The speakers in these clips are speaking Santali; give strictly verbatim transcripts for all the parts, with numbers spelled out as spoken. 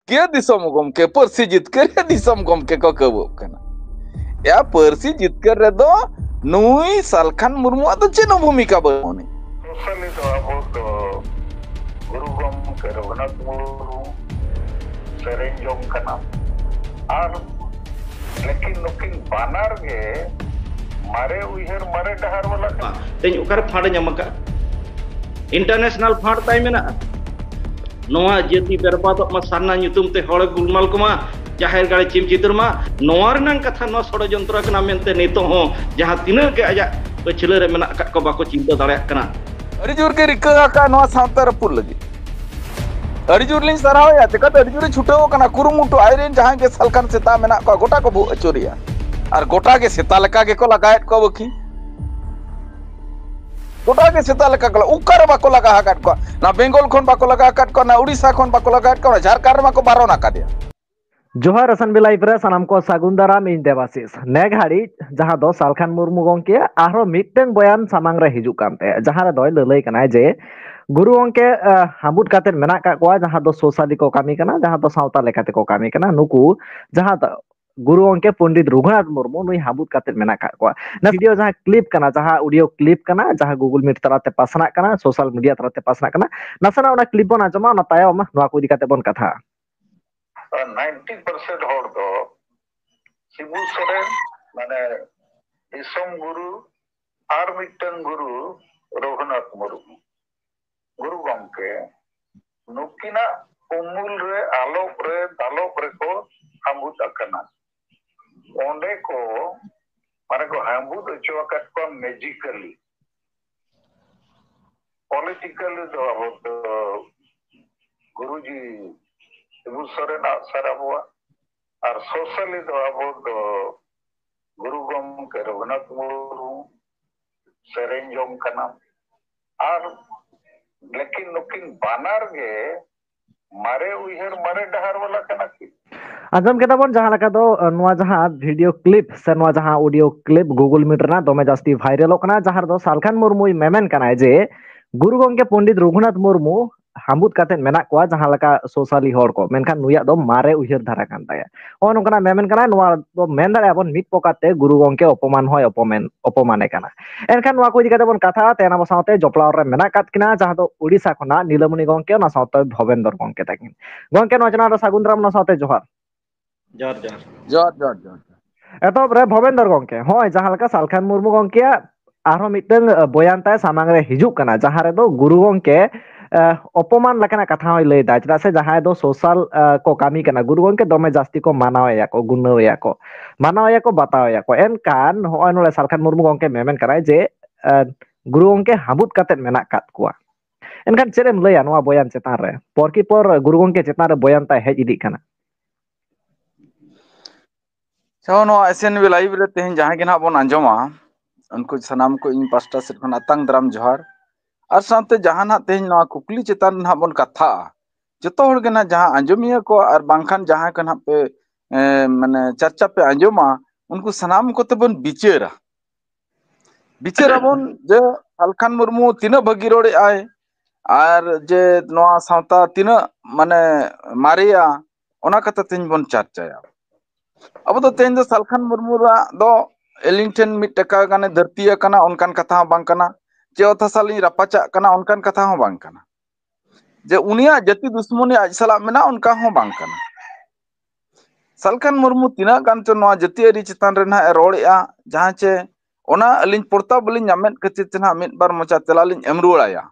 ᱡᱤᱛᱠᱟᱹᱨᱤᱭᱟᱹ ᱫᱤᱥᱚᱢ ᱜᱚᱢᱠᱮ, ᱯᱟᱹᱨᱥᱤ ᱡᱤᱛᱠᱟᱹᱨᱤᱭᱟᱹ ᱫᱤᱥᱚᱢ ᱜᱚᱢᱠᱮ ᱠᱚ ᱠᱟᱹᱣᱟᱹᱜ ᱠᱟᱱᱟ᱾ ᱭᱟ, ᱯᱟᱹᱨᱥᱤ ᱡᱤᱛᱠᱟᱹᱨ ᱨᱮᱫᱚ ᱱᱩᱭ ᱥᱟᱞᱠᱷᱟᱱ ᱢᱩᱨᱢᱩᱣᱟᱜ ᱫᱚ ᱪᱮᱫ ᱦᱚᱸ ᱵᱷᱩᱢᱤᱠᱟ ᱵᱟᱹᱱᱩᱜ ᱟᱹᱱᱤᱡ᱾ ᱥᱳᱥᱟᱞᱤ ᱫᱚ ᱟᱵᱚ ᱫᱚ ᱜᱩᱨᱩ ᱜᱚᱢᱠᱮ ᱨᱚᱜᱷᱩᱱᱟᱛᱷ ᱢᱩᱨᱢᱩ ᱥᱮᱨᱮᱧ ᱡᱚᱝ ᱠᱟᱱᱟ᱾ ᱟᱨ ᱞᱮᱠᱤᱱ ᱱᱩᱠᱤᱱ ᱵᱟᱱᱟᱨ ᱜᱮ ᱢᱟᱨᱮ ᱩᱭᱦᱟᱹᱨ, ᱢᱟᱨᱮ ᱰᱟᱦᱟᱨ ᱵᱟᱞᱟ ᱠᱟᱱᱟ᱾ ᱛᱮᱦᱮᱧ ᱚᱠᱟᱨᱮ ᱯᱷᱟᱸᱰ ᱮ ᱧᱟᱢ ᱟᱠᱟᱫ? ᱤᱱᱴᱟᱨᱱᱮᱥᱱᱟᱞ ᱯᱷᱟᱸᱰ ᱛᱟᱭ ᱢᱮᱱᱟᱜᱼᱟ᱾ ᱱᱚᱣᱟ ᱡᱟᱹᱛᱤ ᱵᱮᱨᱵᱟᱫᱚᱜ ᱢᱟ ᱥᱟᱨᱱᱟ ᱧᱩᱛᱩᱢ ᱛᱮ, ᱦᱚᱲ ᱜᱩᱞᱢᱟᱞ ᱠᱚᱢᱟ ᱡᱟᱦᱮᱨ ᱜᱟᱲ ᱪᱤᱢ ᱪᱤᱛᱟᱹᱨ ᱢᱟ, ᱱᱚᱣᱟ ᱨᱮᱱᱟᱜ ᱠᱟᱛᱷᱟ ᱱᱚᱣᱟ ᱥᱚᱲᱚᱡᱚᱱᱛᱨᱚ ᱠᱟᱱᱟ ᱢᱮᱱᱛᱮ ᱱᱤᱛᱚᱜ ᱦᱚᱸ ᱡᱟᱦᱟᱸ ᱛᱤᱱᱟᱹᱜ ᱜᱮ ᱟᱡᱟᱜ ᱯᱟᱹᱪᱷᱞᱟᱹ ᱨᱮ ᱢᱮᱱᱟᱜ ᱟᱠᱟᱫ ᱠᱚ ᱵᱟᱠᱚ ᱪᱤᱱᱛᱟᱹ ᱫᱟᱲᱮᱭᱟᱜ ᱠᱟᱱᱟ᱾ ᱟᱹᱰᱤ ᱡᱳᱨ ᱜᱮ ᱨᱤᱠᱟᱹ ᱟᱠᱟᱫ ᱱᱚᱣᱟ ᱥᱟᱶᱛᱟ ᱨᱟᱹᱯᱩᱫ ᱞᱟᱹᱜᱤᱫ᱾ ᱟᱹᱰᱤ ᱡᱳᱨ ᱞᱤᱧ ᱥᱟᱨᱦᱟᱣᱮᱭᱟ, ᱪᱤᱠᱟᱹᱛᱮ ᱟᱹᱰᱤ ᱡᱳᱨᱮ ᱪᱷᱩᱴᱟᱹᱣ ᱟᱠᱟᱱᱟ ᱠᱩᱨᱩᱢᱩᱴᱩ᱾ ᱟᱡᱨᱮᱱ ᱡᱟᱦᱟᱸᱭ ᱜᱮ ᱥᱟᱞᱠᱷᱟᱱ ᱥᱮᱛᱟ ᱢᱮᱱᱟᱜ ᱠᱚᱣᱟ ᱜᱚᱴᱟ ᱠᱚ ᱵᱷᱩᱜ ᱟᱹᱪᱩᱨᱮᱭᱟ᱾ ᱟᱨ ᱜᱚᱴᱟ ᱜᱮ ᱥᱮᱛᱟ ᱞᱮᱠᱟ ᱜᱮᱠᱚ ᱞᱟᱜᱟᱭᱮᱫ ᱠᱚᱣᱟ ᱵᱟᱹᱠᱤ᱾ ᱜᱚᱴᱟ ᱜᱮ ᱥᱮᱛᱟ ᱞᱮᱠᱟ ᱠᱚ, ᱚᱠᱟ ᱨᱮ ᱵᱟᱠᱚ ᱞᱟᱜᱟ ᱟᱠᱟᱫ ᱠᱚᱣᱟ? ᱚᱱᱟ ᱵᱮᱝᱜᱚᱞ ᱠᱷᱚᱱ ᱵᱟᱠᱚ ᱞᱟᱜᱟ ᱟᱠᱟᱫ ᱠᱚᱣᱟ, ᱚᱱᱟ ᱩᱲᱤᱥᱥᱟ ᱠᱷᱚᱱ ᱵᱟᱠᱚ ᱞᱟᱜᱟ ᱟᱠᱟᱫ ᱠᱚᱣᱟ, ᱚᱱᱟ ᱡᱷᱟᱲᱠᱷᱚᱸᱰ ᱨᱮᱢᱟ ᱠᱚ ᱵᱟᱨᱚᱱ ᱟᱠᱟᱫᱮᱭᱟ᱾ ᱡᱚᱦᱟᱨ ᱮᱥ ᱮᱱ ᱵᱤ ᱞᱟᱭᱤᱵᱷ ᱨᱮ ᱥᱟᱱᱟᱢ ᱠᱚ ᱥᱟᱹᱜᱩᱱ ᱫᱟᱨᱟᱢ᱾ ᱤᱧ ᱫᱮᱵᱟᱥᱤᱥ᱾ ᱱᱮ ᱜᱷᱟᱹᱲᱤᱡ ᱡᱟᱦᱟᱸ ᱫᱚ ᱥᱟᱞᱠᱷᱟᱱ ᱢᱩᱨᱢᱩ ᱜᱚᱢᱠᱮᱭᱟᱜ ᱟᱨᱦᱚᱸ ᱢᱤᱫᱴᱟᱝ ᱵᱚᱭᱟᱱ ᱥᱟᱢᱟᱝ ᱨᱮ ᱦᱤᱡᱩᱜ ᱠᱟᱱ ᱛᱟᱭᱟ, ᱡᱟᱦᱟᱸ ᱨᱮᱫᱚᱭ ᱞᱟᱹᱞᱟᱹᱭ ᱠᱟᱱᱟᱭ ᱡᱮ ᱜᱩᱨᱩ ᱜᱚᱢᱠᱮ, ᱟᱦ, ᱦᱟᱸᱵᱩᱫ ᱠᱟᱛᱮᱫ ᱢᱮᱱᱟᱜ ᱟᱠᱟᱫ ᱠᱚᱣᱟ, ᱡᱟᱦᱟᱸ ᱫᱚ ᱥᱳᱥᱟᱞᱤ ᱠᱚ ᱠᱟᱹᱢᱤ ᱠᱟᱱᱟ, ᱡᱟᱦᱟᱸ ᱫᱚ ᱥᱟᱶᱛᱟ ᱞᱮᱠᱟᱛᱮ ᱠᱚ ᱠᱟᱹᱢᱤ ᱠᱟᱱᱟ᱾ ᱱᱩᱠᱩ ᱡᱟᱦᱟᱸ ᱫᱚ ᱜᱩᱨᱩ ᱜᱚᱢᱠᱮ ᱯᱚᱱᱰᱤᱛ ᱨᱚᱜᱷᱩᱱᱟᱛᱷ ᱢᱩᱨᱢᱩ ᱱᱩᱭ ᱦᱟᱸᱵᱩᱫ ᱠᱟᱛᱮᱫ ᱢᱮᱱᱟᱜ ᱟᱠᱟᱫ ᱠᱚᱣᱟ᱾ ᱚᱱᱟ ᱵᱷᱤᱰᱤᱭᱳ ᱡᱟᱦᱟᱸ ᱠᱞᱤᱯ ᱠᱟᱱᱟ, ᱡᱟᱦᱟᱸ ᱚᱰᱤᱭᱳ ᱠᱞᱤᱯ ᱠᱟᱱᱟ, ᱡᱟᱦᱟᱸ ᱜᱩᱜᱩᱞ ᱢᱤᱴ ᱛᱟᱞᱟᱛᱮ ᱯᱟᱥᱱᱟᱜ ᱠᱟᱱᱟ, ᱥᱳᱥᱟᱞ ᱢᱤᱰᱤᱭᱟ ᱛᱟᱞᱟᱛᱮ ᱯᱟᱥᱱᱟᱜ ᱠᱟᱱᱟ, ᱱᱟᱥᱮᱱᱟᱜ ᱚᱱᱟ ᱠᱞᱤᱯ ᱵᱚᱱ ᱟᱸᱡᱚᱢᱟ, ᱚᱱᱟ ᱛᱟᱭᱚᱢ ᱱᱚᱣᱟ ᱠᱚ ᱤᱫᱤ ᱠᱟᱛᱮᱫ ᱵᱚᱱ ᱠᱟᱛᱷᱟᱜᱼᱟ᱾ ᱱᱟᱭᱤᱱᱴᱤ ᱯᱟᱨᱥᱮᱱᱴ ᱦᱚᱲ ᱫᱚ ᱥᱤᱵᱩ ᱥᱚᱨᱮᱱ, ᱢᱟᱱᱮ ᱫᱤᱥᱚᱢ ᱜᱩᱨᱩ, ᱟᱨ ᱢᱤᱫᱴᱟᱝ ᱜᱩᱨᱩ ᱨᱚᱜᱷᱩᱱᱟᱛᱷ ᱢᱩᱨᱢᱩ, ᱜᱩᱨᱩ ᱜᱚᱢᱠᱮ, ᱱᱩᱠᱤᱱᱟᱜ ᱩᱢᱩᱞ ᱨᱮ, ᱟᱞᱚᱵ ᱨᱮ, ᱫᱟᱞᱚᱵ ᱨᱮᱠᱚ ᱦᱟᱸᱵᱩᱫ ᱟᱠᱟᱱᱟ᱾ ᱚᱸᱰᱮ ᱠᱚ, ᱢᱟᱱᱮ ᱠᱚ ᱦᱟᱸᱵᱩᱫ ᱦᱚᱪᱚ ᱟᱠᱟᱫ ᱠᱚᱣᱟ ᱢᱮᱡᱤᱠᱟᱞᱤ᱾ ᱯᱚᱞᱤᱴᱤᱠᱟᱞᱤ ᱫᱚ ᱟᱵᱚ ᱫᱚ ᱜᱩᱨᱩᱡᱤ ᱥᱤᱵᱩ ᱥᱚᱨᱮᱱᱟᱜ ᱥᱟᱨ ᱟᱵᱚᱣᱟᱜ, ᱟᱨ ᱥᱳᱥᱟᱞᱤ ᱫᱚ ᱟᱵᱚ ᱫᱚ ᱜᱩᱨᱩ ᱜᱚᱢᱠᱮ ᱨᱚᱜᱷᱩᱱᱟᱛᱷ ᱢᱩᱨᱢᱩ ᱥᱮᱨᱮᱧ ᱡᱚᱝ ᱠᱟᱱᱟ᱾ ᱟᱨ ᱞᱮᱠᱤᱱ ᱱᱩᱠᱤᱱ ᱵᱟᱱᱟᱨ ᱜᱮ ᱢᱟᱨᱮ ᱩᱭᱦᱟᱹᱨ, ᱢᱟᱨᱮ ᱰᱟᱦᱟᱨ ᱵᱟᱞᱟ ᱠᱟᱱᱟ ᱠᱤᱱ᱾ ᱟᱸᱡᱚᱢ ᱠᱮᱫᱟ ᱵᱚᱱ ᱡᱟᱦᱟᱸ ᱞᱮᱠᱟ ᱫᱚ, ᱱᱚᱣᱟ ᱡᱟᱦᱟᱸ ᱵᱷᱤᱰᱤᱭᱳ ᱠᱞᱤᱯ ᱥᱮ ᱱᱚᱣᱟ ᱡᱟᱦᱟᱸ ᱚᱰᱤᱭᱳ ᱠᱞᱤᱯ ᱜᱩᱜᱩᱞ ᱢᱤᱴ ᱨᱮᱱᱟᱜ ᱫᱚᱢᱮ ᱡᱟᱹᱥᱛᱤ ᱵᱷᱟᱭᱨᱟᱞᱚᱜ ᱠᱟᱱᱟ, ᱡᱟᱦᱟᱸ ᱨᱮᱫᱚ ᱥᱟᱞᱠᱷᱟᱱ ᱢᱩᱨᱢᱩᱭ ᱢᱮᱢᱮᱱ ᱠᱟᱱᱟᱭ ᱡᱮ ᱜᱩᱨᱩ ᱜᱚᱢᱠᱮ ᱯᱚᱱᱰᱤᱛ ᱨᱚᱜᱷᱩᱱᱟᱛᱷ ᱢᱩᱨᱢᱩ ᱦᱟᱹᱢᱵᱩᱫ ᱠᱟᱛᱮᱫ ᱢᱮᱱᱟᱜ ᱠᱚᱣᱟ ᱡᱟᱦᱟᱸ ᱞᱮᱠᱟ ᱥᱳᱥᱟᱞᱤ ᱦᱚᱲ ᱠᱚ, ᱢᱮᱱᱠᱷᱟᱱ ᱱᱩᱭᱟᱜ ᱫᱚ ᱢᱟᱨᱮ ᱩᱭᱦᱟᱹᱨ ᱫᱷᱟᱨᱟ ᱠᱟᱱ ᱛᱟᱭᱟ᱾ ᱱᱚᱜᱼᱚ ᱱᱚᱝᱠᱟᱱᱟᱜ ᱢᱮᱢᱮᱱ ᱠᱟᱱᱟᱭ᱾ ᱱᱚᱣᱟ ᱫᱚ ᱢᱮᱱ ᱫᱟᱲᱮᱭᱟᱜᱼᱟ ᱵᱚᱱ ᱢᱤᱫ ᱯᱨᱚᱠᱟᱨ ᱛᱮ ᱜᱩᱨᱩ ᱜᱚᱢᱠᱮ ᱚᱯᱚᱢᱟᱱ ᱦᱚᱸᱭ ᱚᱯᱚᱢᱟᱱ, ᱚᱯᱚᱢᱟᱱᱮ ᱠᱟᱱᱟ᱾ ᱮᱱᱠᱷᱟᱱ ᱱᱚᱣᱟ ᱠᱚ ᱤᱫᱤ ᱠᱟᱛᱮ ᱵᱚᱱ ᱠᱟᱛᱷᱟᱜᱼᱟ᱾ ᱛᱮᱦᱮᱧ ᱟᱵᱚ ᱥᱟᱶᱛᱮ ᱡᱚᱯᱲᱟᱣ ᱨᱮ ᱢᱮᱱᱟᱜ ᱟᱠᱟᱫ ᱠᱤᱱᱟ ᱡᱟᱦᱟᱸ ᱫᱚ ᱳᱰᱤᱥᱟ ᱠᱷᱚᱱᱟᱜ ᱱᱤᱞᱟᱢᱚᱱᱤ ᱜᱚᱢᱠᱮ, ᱚᱱᱟ ᱥᱟᱶᱛᱮ ᱵᱷᱚᱵᱮᱱᱫᱚᱨ ᱜᱚᱢᱠᱮ ᱛᱟᱹᱠᱤᱱ᱾ ᱜᱚᱢᱠᱮ, ᱱᱚᱣᱟ ᱪᱮᱱᱮᱞ ᱨᱮ ᱥᱟᱹᱜᱩᱱ ᱫᱟᱨᱟᱢ, ᱚᱱᱟ ᱥᱟᱶᱛᱮ ᱡᱚᱦᱟᱨ᱾ ᱡᱚᱦᱟᱨ, ᱡᱚᱦᱟᱨ᱾ ᱡᱚᱦᱟᱨ, ᱡᱚᱦᱟᱨ, ᱡᱚᱦᱟᱨ᱾ ᱮᱛᱚᱦᱚᱵ ᱨᱮ ᱵᱷᱚᱵᱮᱱᱫᱚᱨ ᱜᱚᱢᱠᱮ, ᱦᱚᱸᱜᱼᱚᱭ ᱡᱟᱦᱟᱸ ᱞᱮᱠᱟ ᱥᱟᱞᱠᱷᱟᱱ ᱢᱩᱨᱢᱩ ᱜᱚᱢᱠᱮᱭᱟᱜ ᱟᱨᱦᱚᱸ ᱢᱤᱫᱴᱟᱝ, ᱟᱹ, ᱵᱚᱭᱟᱱ ᱛᱟᱭ ᱥᱟᱢᱟᱝ ᱨᱮ ᱦᱤᱡᱩᱜ ᱠᱟᱱᱟ, ᱡᱟᱦᱟᱸ ᱨᱮᱫᱚ ᱜᱩᱨᱩ ᱜᱚᱢᱠᱮ, ᱟᱹ, ᱚᱯᱚᱢᱟᱱ ᱞᱮᱠᱟᱱᱟᱜ ᱠᱟᱛᱷᱟ ᱦᱚᱸᱭ ᱞᱟᱹᱭ ᱮᱫᱟ᱾ ᱪᱮᱫᱟᱜ ᱥᱮ ᱡᱟᱦᱟᱸᱭ ᱫᱚ ᱥᱳᱥᱟᱞ, ᱟᱹ, ᱠᱚ ᱠᱟᱹᱢᱤ ᱠᱟᱱᱟ, ᱜᱩᱨᱩ ᱜᱚᱢᱠᱮ ᱫᱚᱢᱮ ᱡᱟᱹᱥᱛᱤ ᱠᱚ ᱢᱟᱱᱟᱣ ᱮᱭᱟ ᱠᱚ, ᱜᱩᱱᱟᱹᱣ ᱮᱭᱟ ᱠᱚ, ᱢᱟᱱᱟᱣ ᱮᱭᱟ ᱠᱚ, ᱵᱟᱛᱟᱣ ᱮᱭᱟ ᱠᱚ᱾ ᱮᱱᱠᱷᱟᱱ ᱱᱚᱜᱼᱚᱭ ᱱᱚᱰᱮ ᱥᱟᱞᱠᱷᱟᱱ ᱢᱩᱨᱢᱩ ᱜᱚᱢᱠᱮ ᱢᱮᱢᱮᱱ ᱠᱟᱱᱟᱭ ᱡᱮ, ᱟᱹ, ᱜᱩᱨᱩ ᱜᱚᱢᱠᱮ ᱦᱟᱹᱵᱩᱫ ᱠᱟᱛᱮᱫ ᱢᱮᱱᱟᱜ ᱟᱠᱟᱫ ᱠᱚᱣᱟ᱾ ᱮᱱᱠᱷᱟᱱ ᱪᱮᱫ ᱮᱢ ᱞᱟᱹᱭᱟ ᱱᱚᱣᱟ ᱵᱚᱭᱟᱱ ᱪᱮᱛᱟᱱ ᱨᱮ? ᱯᱚᱨ ᱠᱤ ᱯᱚᱨ ᱜᱩᱨᱩ ᱜᱚᱢᱠᱮ ᱪᱮᱛᱟᱱ ᱨᱮ ᱵᱚᱭᱟᱱ ᱛᱟᱭ ᱦᱮᱡ ᱤᱫᱤᱜ ᱠᱟᱱᱟ᱾ ᱪᱚ, ᱱᱚᱣᱟ ᱮᱥ ᱮᱱ ᱵᱤ ᱞᱟᱭᱤᱵᱷ ᱨᱮ ᱛᱮᱦᱮᱧ ᱡᱟᱦᱟᱸᱭ ᱜᱮ ᱱᱟᱦᱟᱜ ᱵᱚᱱ ᱟᱸᱡᱚᱢᱟ, ᱩᱱᱠᱩ ᱥᱟᱱᱟᱢ ᱠᱚ ᱤᱧ ᱯᱟᱥᱴᱟ ᱥᱮᱫ ᱠᱷᱚᱱ ᱟᱛᱟᱝ ᱫᱟᱨᱟᱢ ᱡᱚᱦᱟᱨ᱾ ᱟᱨ ᱥᱟᱶᱛᱮ ᱡᱟᱦᱟᱸ ᱱᱟᱦᱟᱜ ᱛᱮᱦᱮᱧ ᱱᱚᱣᱟ ᱠᱩᱠᱞᱤ ᱪᱮᱛᱟᱱ ᱨᱮ ᱱᱟᱦᱟᱜ ᱵᱚᱱ ᱠᱟᱛᱷᱟᱜᱼᱟ, ᱡᱚᱛᱚ ᱦᱚᱲ ᱜᱮ ᱱᱟᱦᱟᱜ ᱡᱟᱦᱟᱸ ᱟᱸᱡᱚᱢᱤᱭᱟᱹ ᱠᱚ ᱟᱨ ᱵᱟᱝᱠᱷᱟᱱ ᱡᱟᱦᱟᱸᱭ ᱠᱚ ᱱᱟᱦᱟᱜ ᱯᱮ, ᱮ, ᱢᱟᱱᱮ ᱪᱟᱨᱪᱟ ᱯᱮ ᱟᱸᱡᱚᱢᱟ, ᱩᱱᱠᱩ ᱥᱟᱱᱟᱢ ᱠᱚᱛᱮ ᱵᱚᱱ ᱵᱤᱪᱟᱹᱨᱟ᱾ ᱵᱤᱪᱟᱹᱨᱟᱵᱚᱱ ᱡᱮ ᱥᱟᱞᱠᱷᱟᱱ ᱢᱩᱨᱢᱩ ᱛᱤᱱᱟᱹᱜ ᱵᱷᱟᱹᱜᱤ ᱨᱚᱲᱮᱫ ᱟᱭ ᱟᱨ ᱡᱮ ᱱᱚᱣᱟ ᱥᱟᱶᱛᱟ ᱛᱤᱱᱟᱹᱜ ᱢᱟᱱᱮ ᱢᱟᱨᱮᱭᱟ, ᱚᱱᱟ ᱠᱟᱛᱷᱟ ᱛᱮᱦᱮᱧ ᱵᱚᱱ ᱪᱟᱨᱪᱟᱭᱟ᱾ ᱟᱵᱚ ᱫᱚ ᱛᱮᱦᱮᱧ ᱫᱚ ᱥᱟᱞᱠᱷᱟᱱ ᱢᱩᱨᱢᱩᱣᱟᱜ ᱫᱚ ᱟᱹᱞᱤᱧ ᱴᱷᱮᱱ ᱢᱤᱫ ᱴᱟᱠᱟ ᱜᱟᱱᱮ ᱫᱷᱟᱹᱨᱛᱤ ᱟᱠᱟᱱᱟ ᱚᱱᱠᱟᱱ ᱠᱟᱛᱷᱟ ᱦᱚᱸ ᱵᱟᱝ ᱠᱟᱱᱟ, ᱪᱮ ᱚᱛ ᱦᱟᱥᱟ ᱞᱤᱧ ᱨᱟᱯᱟᱪᱟᱜ ᱠᱟᱱᱟ ᱚᱱᱠᱟᱱ ᱠᱟᱛᱷᱟ ᱦᱚᱸ ᱵᱟᱝ ᱠᱟᱱᱟ᱾ ᱡᱮ ᱩᱱᱤᱭᱟᱜ ᱡᱟᱹᱛᱤ ᱫᱩᱥᱢᱚᱱᱤ ᱟᱡ ᱥᱟᱞᱟᱜ ᱢᱮᱱᱟᱜᱼᱟ, ᱚᱱᱠᱟ ᱦᱚᱸ ᱵᱟᱝ ᱠᱟᱱᱟ᱾ ᱥᱟᱞᱠᱷᱟᱱ ᱢᱩᱨᱢᱩ ᱛᱤᱱᱟᱹᱜ ᱜᱟᱱ ᱪᱚ ᱱᱚᱣᱟ ᱡᱟᱹᱛᱤᱭᱟᱹᱨᱤ ᱪᱮᱛᱟᱱ ᱨᱮ ᱱᱟᱦᱟᱜ ᱮ ᱨᱚᱲᱮᱫᱼᱟ, ᱡᱟᱦᱟᱸ ᱪᱮ ᱚᱱᱟ ᱟᱹᱞᱤᱧ ᱯᱚᱲᱛᱟ ᱵᱟᱹᱞᱤᱧ ᱧᱟᱢᱮᱫ ᱠᱷᱟᱹᱛᱤᱨ ᱛᱮ ᱱᱟᱦᱟᱜ ᱢᱤᱫ ᱵᱟᱨ ᱢᱚᱪᱟ ᱛᱮᱞᱟ ᱞᱤᱧ ᱮᱢ ᱨᱩᱣᱟᱹᱲ ᱟᱭᱟ᱾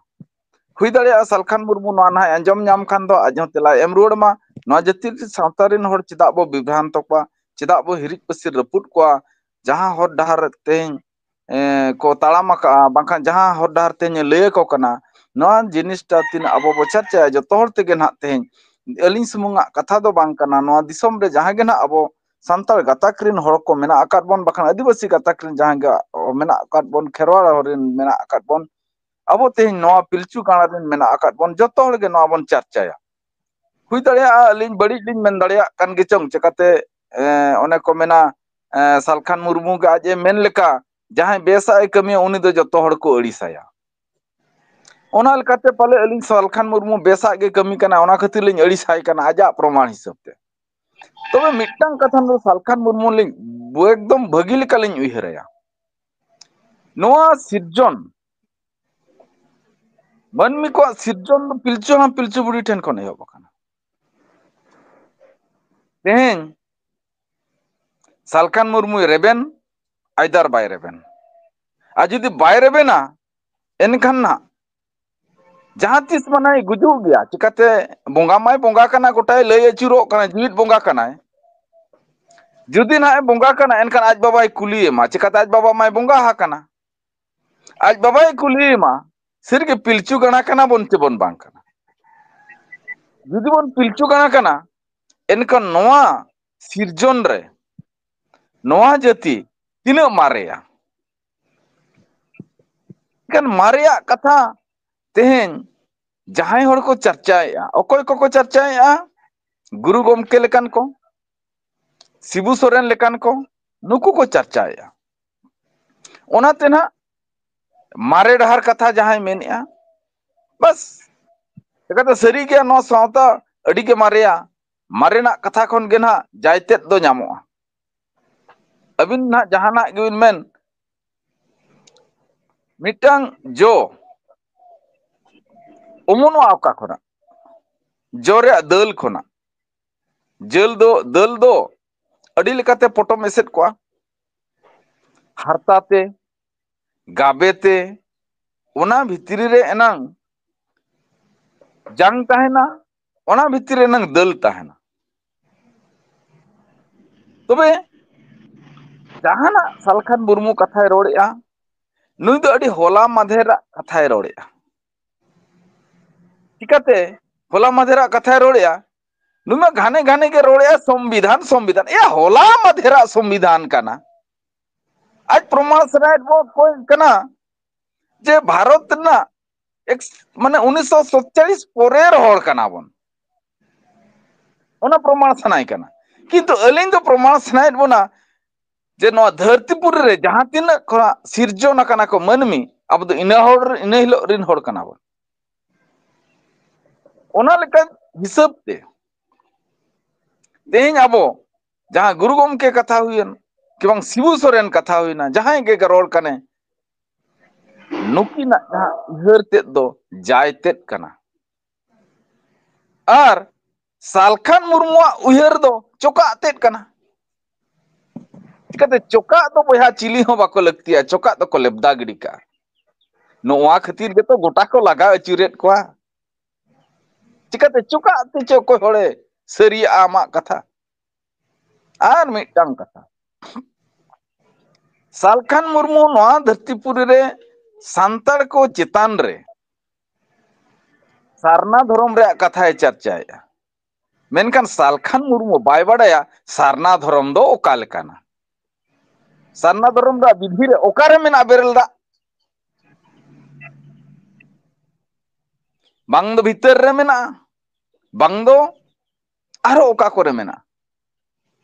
ᱦᱩᱭ ᱫᱟᱲᱮᱭᱟᱜᱼᱟ ᱥᱟᱞᱠᱷᱟᱱ ᱢᱩᱨᱢᱩ ᱱᱚᱣᱟ ᱱᱟᱦᱟᱜ ᱟᱸᱡᱚᱢ ᱧᱟᱢ ᱠᱷᱟᱱ ᱫᱚ ᱟᱡ ᱦᱚᱸ ᱛᱮᱞᱟᱭ ᱮᱢ ᱨᱩᱣᱟᱹᱲ ᱢᱟ᱾ ᱱᱚᱣᱟ ᱡᱟᱹᱛᱤ ᱥᱟᱶᱛᱟ ᱨᱮᱱ ᱦᱚᱲ ᱪᱮᱫᱟᱜ ᱵᱚ ᱵᱤᱵᱷᱨᱟᱱᱛᱚ ᱠᱚᱣᱟ, ᱪᱮᱫᱟᱜ ᱵᱚ ᱦᱤᱨᱤᱡ ᱯᱟᱹᱥᱤᱨ ᱨᱟᱹᱯᱩᱫ ᱠᱚᱣᱟ? ᱡᱟᱦᱟᱸ ᱦᱚᱨ ᱰᱟᱦᱟᱨ ᱛᱮᱦᱮᱧ, ᱮ, ᱠᱚ ᱛᱟᱲᱟᱢ ᱟᱠᱟᱜᱼᱟ, ᱵᱟᱝᱠᱷᱟᱱ ᱡᱟᱦᱟᱸ ᱦᱚᱨ ᱰᱟᱦᱟᱨ ᱛᱮᱦᱮᱧ ᱮ ᱞᱟᱹᱭ ᱟᱠᱚ ᱠᱟᱱᱟ, ᱱᱚᱣᱟ ᱡᱤᱱᱤᱥᱴᱟ ᱛᱤᱱᱟᱹᱜ ᱟᱵᱚ ᱵᱚ ᱪᱟᱨᱪᱟᱭᱟ, ᱡᱚᱛᱚ ᱦᱚᱲ ᱛᱮᱜᱮ ᱱᱟᱦᱟᱜ ᱛᱮᱦᱮᱧ ᱟᱹᱞᱤᱧ ᱥᱩᱢᱩᱝᱟᱜ ᱠᱟᱛᱷᱟ ᱫᱚ ᱵᱟᱝ ᱠᱟᱱᱟ᱾ ᱱᱚᱣᱟ ᱫᱤᱥᱚᱢ ᱨᱮ ᱡᱟᱦᱟᱸ ᱜᱮ ᱱᱟᱦᱟᱜ ᱟᱵᱚ ᱥᱟᱱᱛᱟᱲ ᱜᱟᱛᱟᱠ ᱨᱮᱱ ᱦᱚᱲ ᱠᱚ ᱢᱮᱱᱟᱜ ᱟᱠᱟᱫ ᱵᱚᱱ, ᱵᱟᱠᱷᱟᱱ ᱟᱹᱫᱤᱵᱟᱹᱥᱤ ᱜᱟᱛᱟᱠ ᱨᱮᱱ ᱡᱟᱦᱟᱸ ᱜᱮ ᱢᱮᱱᱟᱜ ᱟᱠᱟᱫ ᱵᱚᱱ, ᱠᱷᱮᱨᱣᱟᱲ ᱨᱮᱱ ᱢᱮᱱᱟᱜ ᱟᱠᱟᱫ ᱵᱚᱱ, ᱟᱵᱚ ᱛᱮᱦᱮᱧ ᱱᱚᱣᱟ ᱯᱤᱞᱪᱩ ᱜᱟᱲᱟ ᱨᱮᱱ ᱢᱮᱱᱟᱜ ᱟᱠᱟᱫ ᱵᱚᱱ, ᱡᱚᱛᱚ ᱦᱚᱲ ᱜᱮ ᱱᱚᱣᱟ ᱵᱚᱱ ᱪᱟᱨᱪᱟᱭᱟ᱾ ᱦᱩᱭ ᱫᱟᱲᱮᱭᱟᱜᱼᱟ ᱟᱹᱞᱤᱧ ᱵᱟᱹᱲᱤᱡ ᱞᱤᱧ ᱢᱮᱱ ᱫᱟᱲᱮᱭᱟᱜ ᱠᱟᱱ ᱜᱮ ᱪᱚᱝ, ᱪᱤᱠᱟᱹᱛᱮ, ᱮ, ᱚᱱᱮ ᱠᱚ ᱢᱮᱱᱟ, ᱮ, ᱥᱟᱞᱠᱷᱟᱱ ᱢᱩᱨᱢᱩ ᱜᱮ ᱟᱡ ᱮ ᱢᱮᱱ ᱞᱮᱠᱟ, ᱡᱟᱦᱟᱸᱭ ᱵᱮᱥᱟᱜ ᱮ ᱠᱟᱹᱢᱤᱭᱟ ᱩᱱᱤ ᱫᱚ ᱡᱚᱛᱚ ᱦᱚᱲ ᱠᱚ ᱟᱹᱲᱤᱥᱟᱭᱟ᱾ ᱚᱱᱟ ᱞᱮᱠᱟᱛᱮ ᱯᱟᱞᱮ ᱟᱹᱞᱤᱧ ᱥᱟᱞᱠᱷᱟᱱ ᱢᱩᱨᱢᱩ ᱵᱮᱥᱟᱜ ᱜᱮ ᱠᱟᱹᱢᱤ ᱠᱟᱱᱟ, ᱚᱱᱟ ᱠᱷᱟᱹᱛᱤᱨ ᱞᱤᱧ ᱟᱹᱲᱤᱥᱟᱭ ᱠᱟᱱᱟ ᱟᱡᱟᱜ ᱯᱨᱚᱢᱟᱬ ᱦᱤᱥᱟᱹᱵ ᱛᱮ᱾ ᱛᱚᱵᱮ ᱢᱤᱫᱴᱟᱝ ᱠᱟᱛᱷᱟ ᱱᱚᱰᱮ ᱥᱟᱞᱠᱷᱟᱱ ᱢᱩᱨᱢᱩ ᱞᱤᱧ ᱮᱠᱫᱚᱢ ᱵᱷᱟᱹᱜᱤ ᱞᱮᱠᱟ ᱞᱤᱧ ᱩᱭᱦᱟᱹᱨᱟᱭᱟ᱾ ᱱᱚᱣᱟ ᱥᱤᱨᱡᱚᱱ, ᱢᱟᱹᱱᱢᱤ ᱠᱚᱣᱟᱜ ᱥᱤᱨᱡᱚᱱ ᱫᱚ ᱯᱤᱞᱪᱩ ᱦᱟᱲᱟᱢ ᱯᱤᱞᱪᱩ ᱵᱩᱲᱦᱤ ᱴᱷᱮᱱ ᱠᱷᱚᱱ ᱮᱦᱚᱵ ᱟᱠᱟᱱᱟ᱾ ᱛᱮᱦᱮᱧ ᱥᱟᱞᱠᱷᱟᱱ ᱢᱩᱨᱢᱩᱭ ᱨᱮᱵᱮᱱ, ᱟᱭᱫᱟᱨ ᱵᱟᱭ ᱨᱮᱵᱮᱱ᱾ ᱟᱨ ᱡᱩᱫᱤ ᱵᱟᱭ ᱨᱮᱵᱮᱱᱟ, ᱮᱱᱠᱷᱟᱱ ᱱᱟᱜ ᱡᱟᱦᱟᱸ ᱛᱤᱥ ᱢᱟᱱᱮᱭ ᱜᱩᱡᱩᱜ ᱜᱮᱭᱟ᱾ ᱪᱤᱠᱟᱛᱮ? ᱵᱚᱸᱜᱟ ᱢᱟᱭ ᱵᱚᱸᱜᱟ ᱠᱟᱱᱟ, ᱜᱚᱴᱟᱭ ᱞᱟᱹᱭ ᱟᱹᱪᱩᱨᱚᱜ ᱠᱟᱱᱟ, ᱡᱤᱣᱤᱫ ᱵᱚᱸᱜᱟ ᱠᱟᱱᱟᱭ᱾ ᱡᱩᱫᱤ ᱱᱟᱜ ᱮ ᱵᱚᱸᱜᱟ ᱠᱟᱱᱟ, ᱮᱱᱠᱷᱟᱱ ᱟᱡ ᱵᱟᱵᱟᱭ ᱠᱩᱞᱤᱭᱮᱢᱟ᱾ ᱪᱤᱠᱟᱛᱮ? ᱟᱡ ᱵᱟᱵᱟ ᱢᱟᱭ ᱵᱚᱸᱜᱟ ᱟᱠᱟᱱᱟ᱾ ᱟᱡ ᱵᱟᱵᱟᱭ ᱠᱩᱞᱤᱭᱮᱢᱟ, "ᱥᱟᱹᱨᱤᱜᱮ ᱯᱤᱞᱪᱩ ᱜᱟᱲᱟ ᱠᱟᱱᱟ ᱵᱚᱱ ᱪᱮ ᱵᱚᱱ ᱵᱟᱝ ᱠᱟᱱᱟ?" ᱡᱩᱫᱤ ᱵᱚᱱ ᱯᱤᱞᱪᱩ ᱜᱟᱲᱟ ᱠᱟᱱᱟ, ᱮᱱᱠᱷᱟᱱ ᱱᱚᱣᱟ ᱥᱤᱨᱡᱚᱱ ᱨᱮ ᱱᱚᱣᱟ ᱡᱟᱹᱛᱤ ᱛᱤᱱᱟᱹᱜ ᱢᱟᱨᱮᱭᱟ? ᱮᱱᱠᱷᱟᱱ ᱢᱟᱨᱮᱭᱟᱜ ᱠᱟᱛᱷᱟ ᱛᱮᱦᱮᱧ ᱡᱟᱦᱟᱸᱭ ᱦᱚᱲ ᱠᱚ ᱪᱟᱨᱪᱟᱭᱮᱫᱼᱟ, ᱚᱠᱚᱭ ᱠᱚᱠᱚ ᱪᱟᱨᱪᱟᱭᱮᱫᱼᱟ? ᱜᱩᱨᱩ ᱜᱚᱢᱠᱮ ᱞᱮᱠᱟᱱ ᱠᱚ, ᱥᱤᱵᱩ ᱥᱚᱨᱮᱱ ᱞᱮᱠᱟᱱ ᱠᱚ, ᱱᱩᱠᱩ ᱠᱚ ᱪᱟᱨᱪᱟᱭᱮᱫᱼᱟ᱾ ᱚᱱᱟᱛᱮ ᱱᱟᱜ ᱢᱟᱨᱮ ᱰᱟᱦᱟᱨ ᱠᱟᱛᱷᱟ ᱡᱟᱦᱟᱸᱭ ᱢᱮᱱᱮᱫᱼᱟ, ᱵᱟᱥ, ᱪᱤᱠᱟᱹᱛᱮ? ᱥᱟᱹᱨᱤ ᱜᱮ ᱱᱚᱣᱟ ᱥᱟᱶᱛᱟ ᱟᱹᱰᱤ ᱜᱮ ᱢᱟᱨᱮᱭᱟ᱾ ᱢᱟᱨᱮᱱᱟᱜ ᱠᱟᱛᱷᱟ ᱠᱷᱚᱱ ᱜᱮ ᱱᱟᱜ ᱡᱟᱭᱛᱮᱫ ᱫᱚ ᱧᱟᱢᱚᱜᱼᱟ᱾ ᱟᱹᱵᱤᱱ ᱱᱟᱜ ᱡᱟᱦᱟᱱᱟᱜ ᱜᱮᱵᱤᱱ ᱢᱮᱱ, ᱢᱤᱫᱴᱟᱝ ᱡᱚ ᱚᱢᱚᱱᱚᱜᱼᱟ ᱚᱠᱟ ᱠᱷᱚᱱᱟᱜ? ᱡᱚ ᱨᱮᱭᱟᱜ ᱫᱟᱹᱞ ᱠᱷᱚᱱᱟᱜ᱾ ᱡᱟᱹᱞ ᱫᱚ, ᱫᱟᱹᱞ ᱫᱚ ᱟᱹᱰᱤ ᱞᱮᱠᱟᱛᱮ ᱯᱚᱴᱚᱢ ᱮᱥᱮᱫ ᱠᱚᱜᱼᱟ, ᱦᱟᱨᱛᱟ ᱛᱮ, ᱜᱟᱵᱮ ᱛᱮ, ᱚᱱᱟ ᱵᱷᱤᱛᱨᱤ ᱨᱮ ᱮᱱᱟᱝ ᱡᱟᱝ ᱛᱟᱦᱮᱱᱟ, ᱚᱱᱟ ᱵᱷᱤᱛᱨᱤ ᱨᱮ ᱮᱱᱟᱝ ᱫᱟᱹᱞ ᱛᱟᱦᱮᱱᱟ᱾ ᱛᱚᱵᱮ ᱡᱟᱦᱟᱱᱟᱜ ᱥᱟᱞᱠᱷᱟᱱ ᱢᱩᱨᱢᱩ ᱠᱟᱛᱷᱟᱭ ᱨᱚᱲᱮᱜᱼᱟ, ᱱᱩᱭ ᱫᱚ ᱟᱹᱰᱤ ᱦᱚᱞᱟ ᱢᱟᱫᱷᱮᱨᱟᱜ ᱠᱟᱛᱷᱟᱭ ᱨᱚᱲᱮᱜᱼᱟ᱾ ᱪᱤᱠᱟᱛᱮ ᱦᱚᱞᱟ ᱢᱟᱫᱷᱮᱨᱟᱜ ᱠᱟᱛᱷᱟᱭ ᱨᱚᱲᱮᱜᱼᱟ? ᱱᱩᱭ ᱢᱟ ᱜᱷᱟᱱᱮ ᱜᱷᱟᱱᱮ ᱜᱮ ᱨᱚᱲᱮᱜᱼᱟ, "ᱥᱚᱝᱵᱤᱫᱷᱟᱱ, ᱥᱚᱝᱵᱤᱫᱷᱟᱱ᱾" ᱮᱭᱟ, ᱦᱚᱞᱟ ᱢᱟᱫᱷᱮᱨᱟᱜ ᱥᱚᱝᱵᱤᱫᱷᱟᱱ ᱠᱟᱱᱟ᱾ ᱟᱡ ᱯᱨᱚᱢᱟᱬ ᱥᱟᱱᱟᱭᱮᱫ ᱵᱚ ᱠᱚ ᱠᱟᱱᱟ ᱡᱮ ᱵᱷᱟᱨᱚᱛ ᱨᱮᱱᱟᱜ ᱮᱠᱥ-, ᱢᱟᱱᱮ ᱩᱱᱤᱥᱥᱚ ᱥᱟᱛᱪᱚᱞᱞᱤᱥ ᱯᱚᱨᱮ ᱨᱮ ᱦᱚᱲ ᱠᱟᱱᱟ ᱵᱚᱱ᱾ ᱚᱱᱟ ᱯᱨᱚᱢᱟᱬ ᱥᱟᱱᱟᱭ ᱠᱟᱱᱟ᱾ ᱠᱤᱱᱛᱩ ᱟᱹᱞᱤᱧ ᱫᱚ ᱯᱨᱚᱢᱟᱬ ᱥᱟᱱᱟᱭᱮᱫ ᱵᱚᱱᱟ ᱡᱮ ᱱᱚᱣᱟ ᱫᱷᱟᱹᱨᱛᱤ ᱯᱩᱨᱤ ᱨᱮ ᱡᱟᱦᱟᱸ ᱛᱤᱱᱟᱹᱜ ᱠᱷᱚᱱᱟᱜ ᱥᱤᱨᱡᱚᱱ ᱟᱠᱟᱱᱟ ᱠᱚ ᱢᱟᱹᱱᱢᱤ, ᱟᱵᱚ ᱫᱚ ᱤᱱᱟᱹ ᱦᱚᱲ, ᱤᱱᱟᱹ ᱦᱤᱞᱳᱜ ᱨᱮᱱ ᱦᱚᱲ ᱠᱟᱱᱟ ᱵᱚᱱ᱾ ᱚᱱᱟ ᱞᱮᱠᱟ ᱦᱤᱥᱟᱹᱵ ᱛᱮ ᱛᱮᱦᱮᱧ ᱟᱵᱚ ᱡᱟᱦᱟᱸ ᱜᱩᱨᱩ ᱜᱚᱢᱠᱮ ᱠᱟᱛᱷᱟ ᱦᱩᱭᱮᱱ, ᱠᱤ ᱵᱟᱝ ᱥᱤᱵᱩ ᱥᱚᱨᱮᱱ ᱠᱟᱛᱷᱟ ᱦᱩᱭᱱᱟ, ᱡᱟᱦᱟᱸᱭ ᱜᱮ ᱨᱚᱲ ᱠᱟᱱᱮ, ᱱᱩᱠᱤᱱᱟᱜ ᱡᱟᱦᱟᱸ ᱩᱭᱦᱟᱹᱨ ᱛᱮᱫ ᱫᱚ ᱡᱟᱭ ᱛᱮᱫ ᱠᱟᱱᱟ᱾ ᱟᱨ ᱥᱟᱞᱠᱷᱟᱱ ᱢᱩᱨᱢᱩᱣᱟᱜ ᱩᱭᱦᱟᱹᱨ ᱫᱚ ᱪᱚᱠᱟᱜ ᱛᱮᱫ ᱠᱟᱱᱟ᱾ ᱪᱤᱠᱟᱹᱛᱮ ᱪᱚᱠᱟᱜ ᱫᱚ ᱵᱚᱭᱦᱟ ᱪᱤᱞᱤ ᱦᱚᱸ ᱵᱟᱠᱚ ᱞᱟᱹᱠᱛᱤᱭᱟ, ᱪᱚᱠᱟᱜ ᱫᱚᱠᱚ ᱞᱮᱵᱫᱟ ᱜᱤᱰᱤ ᱠᱟᱜᱼᱟ᱾ ᱱᱚᱣᱟ ᱠᱷᱟᱹᱛᱤᱨ ᱜᱮᱛᱚ ᱜᱚᱴᱟ ᱠᱚ ᱞᱟᱜᱟ ᱟᱹᱪᱩᱨᱮᱫ ᱠᱚᱣᱟ᱾ ᱪᱤᱠᱟᱹᱛᱮ ᱪᱚᱠᱟᱜ ᱛᱮ ᱪᱚ ᱚᱠᱚᱭ ᱦᱚᱲᱮ ᱥᱟᱹᱨᱤᱭᱟᱜᱼᱟ ᱟᱢᱟᱜ ᱠᱟᱛᱷᱟ? ᱟᱨ ᱢᱤᱫᱴᱟᱝ ᱠᱟᱛᱷᱟ, ᱥᱟᱞᱠᱷᱟᱱ ᱢᱩᱨᱢᱩ ᱱᱚᱣᱟ ᱫᱷᱟᱹᱨᱛᱤᱯᱩᱨᱤ ᱨᱮ ᱥᱟᱱᱛᱟᱲ ᱠᱚ ᱪᱮᱛᱟᱱ ᱨᱮ ᱥᱟᱨᱱᱟ ᱫᱷᱚᱨᱚᱢ ᱨᱮᱭᱟᱜ ᱠᱟᱛᱷᱟᱭ ᱪᱟᱨᱪᱟᱭᱮᱫᱼᱟ, ᱢᱮᱱᱠᱷᱟᱱ ᱥᱟᱞᱠᱷᱟᱱ ᱢᱩᱨᱢᱩ ᱵᱟᱭ ᱵᱟᱰᱟᱭᱟ ᱥᱟᱨᱱᱟ ᱫᱷᱚᱨᱚᱢ ᱫᱚ ᱚᱠᱟ ᱞᱮᱠᱟᱱᱟ᱾ ᱥᱟᱨᱱᱟ ᱫᱷᱚᱨᱚᱢ ᱨᱮᱭᱟᱜ ᱵᱤᱫᱷᱤ ᱨᱮ ᱚᱠᱟᱨᱮ ᱢᱮᱱᱟᱜᱼᱟ ᱵᱮᱨᱮᱞ ᱫᱟᱜ? ᱵᱟᱝ ᱫᱚ ᱵᱷᱤᱛᱟᱹᱨ ᱨᱮ ᱢᱮᱱᱟᱜᱼᱟ, ᱵᱟᱝ ᱫᱚ ᱟᱨᱦᱚᱸ ᱚᱠᱟ ᱠᱚᱨᱮ ᱢᱮᱱᱟᱜᱼᱟ᱾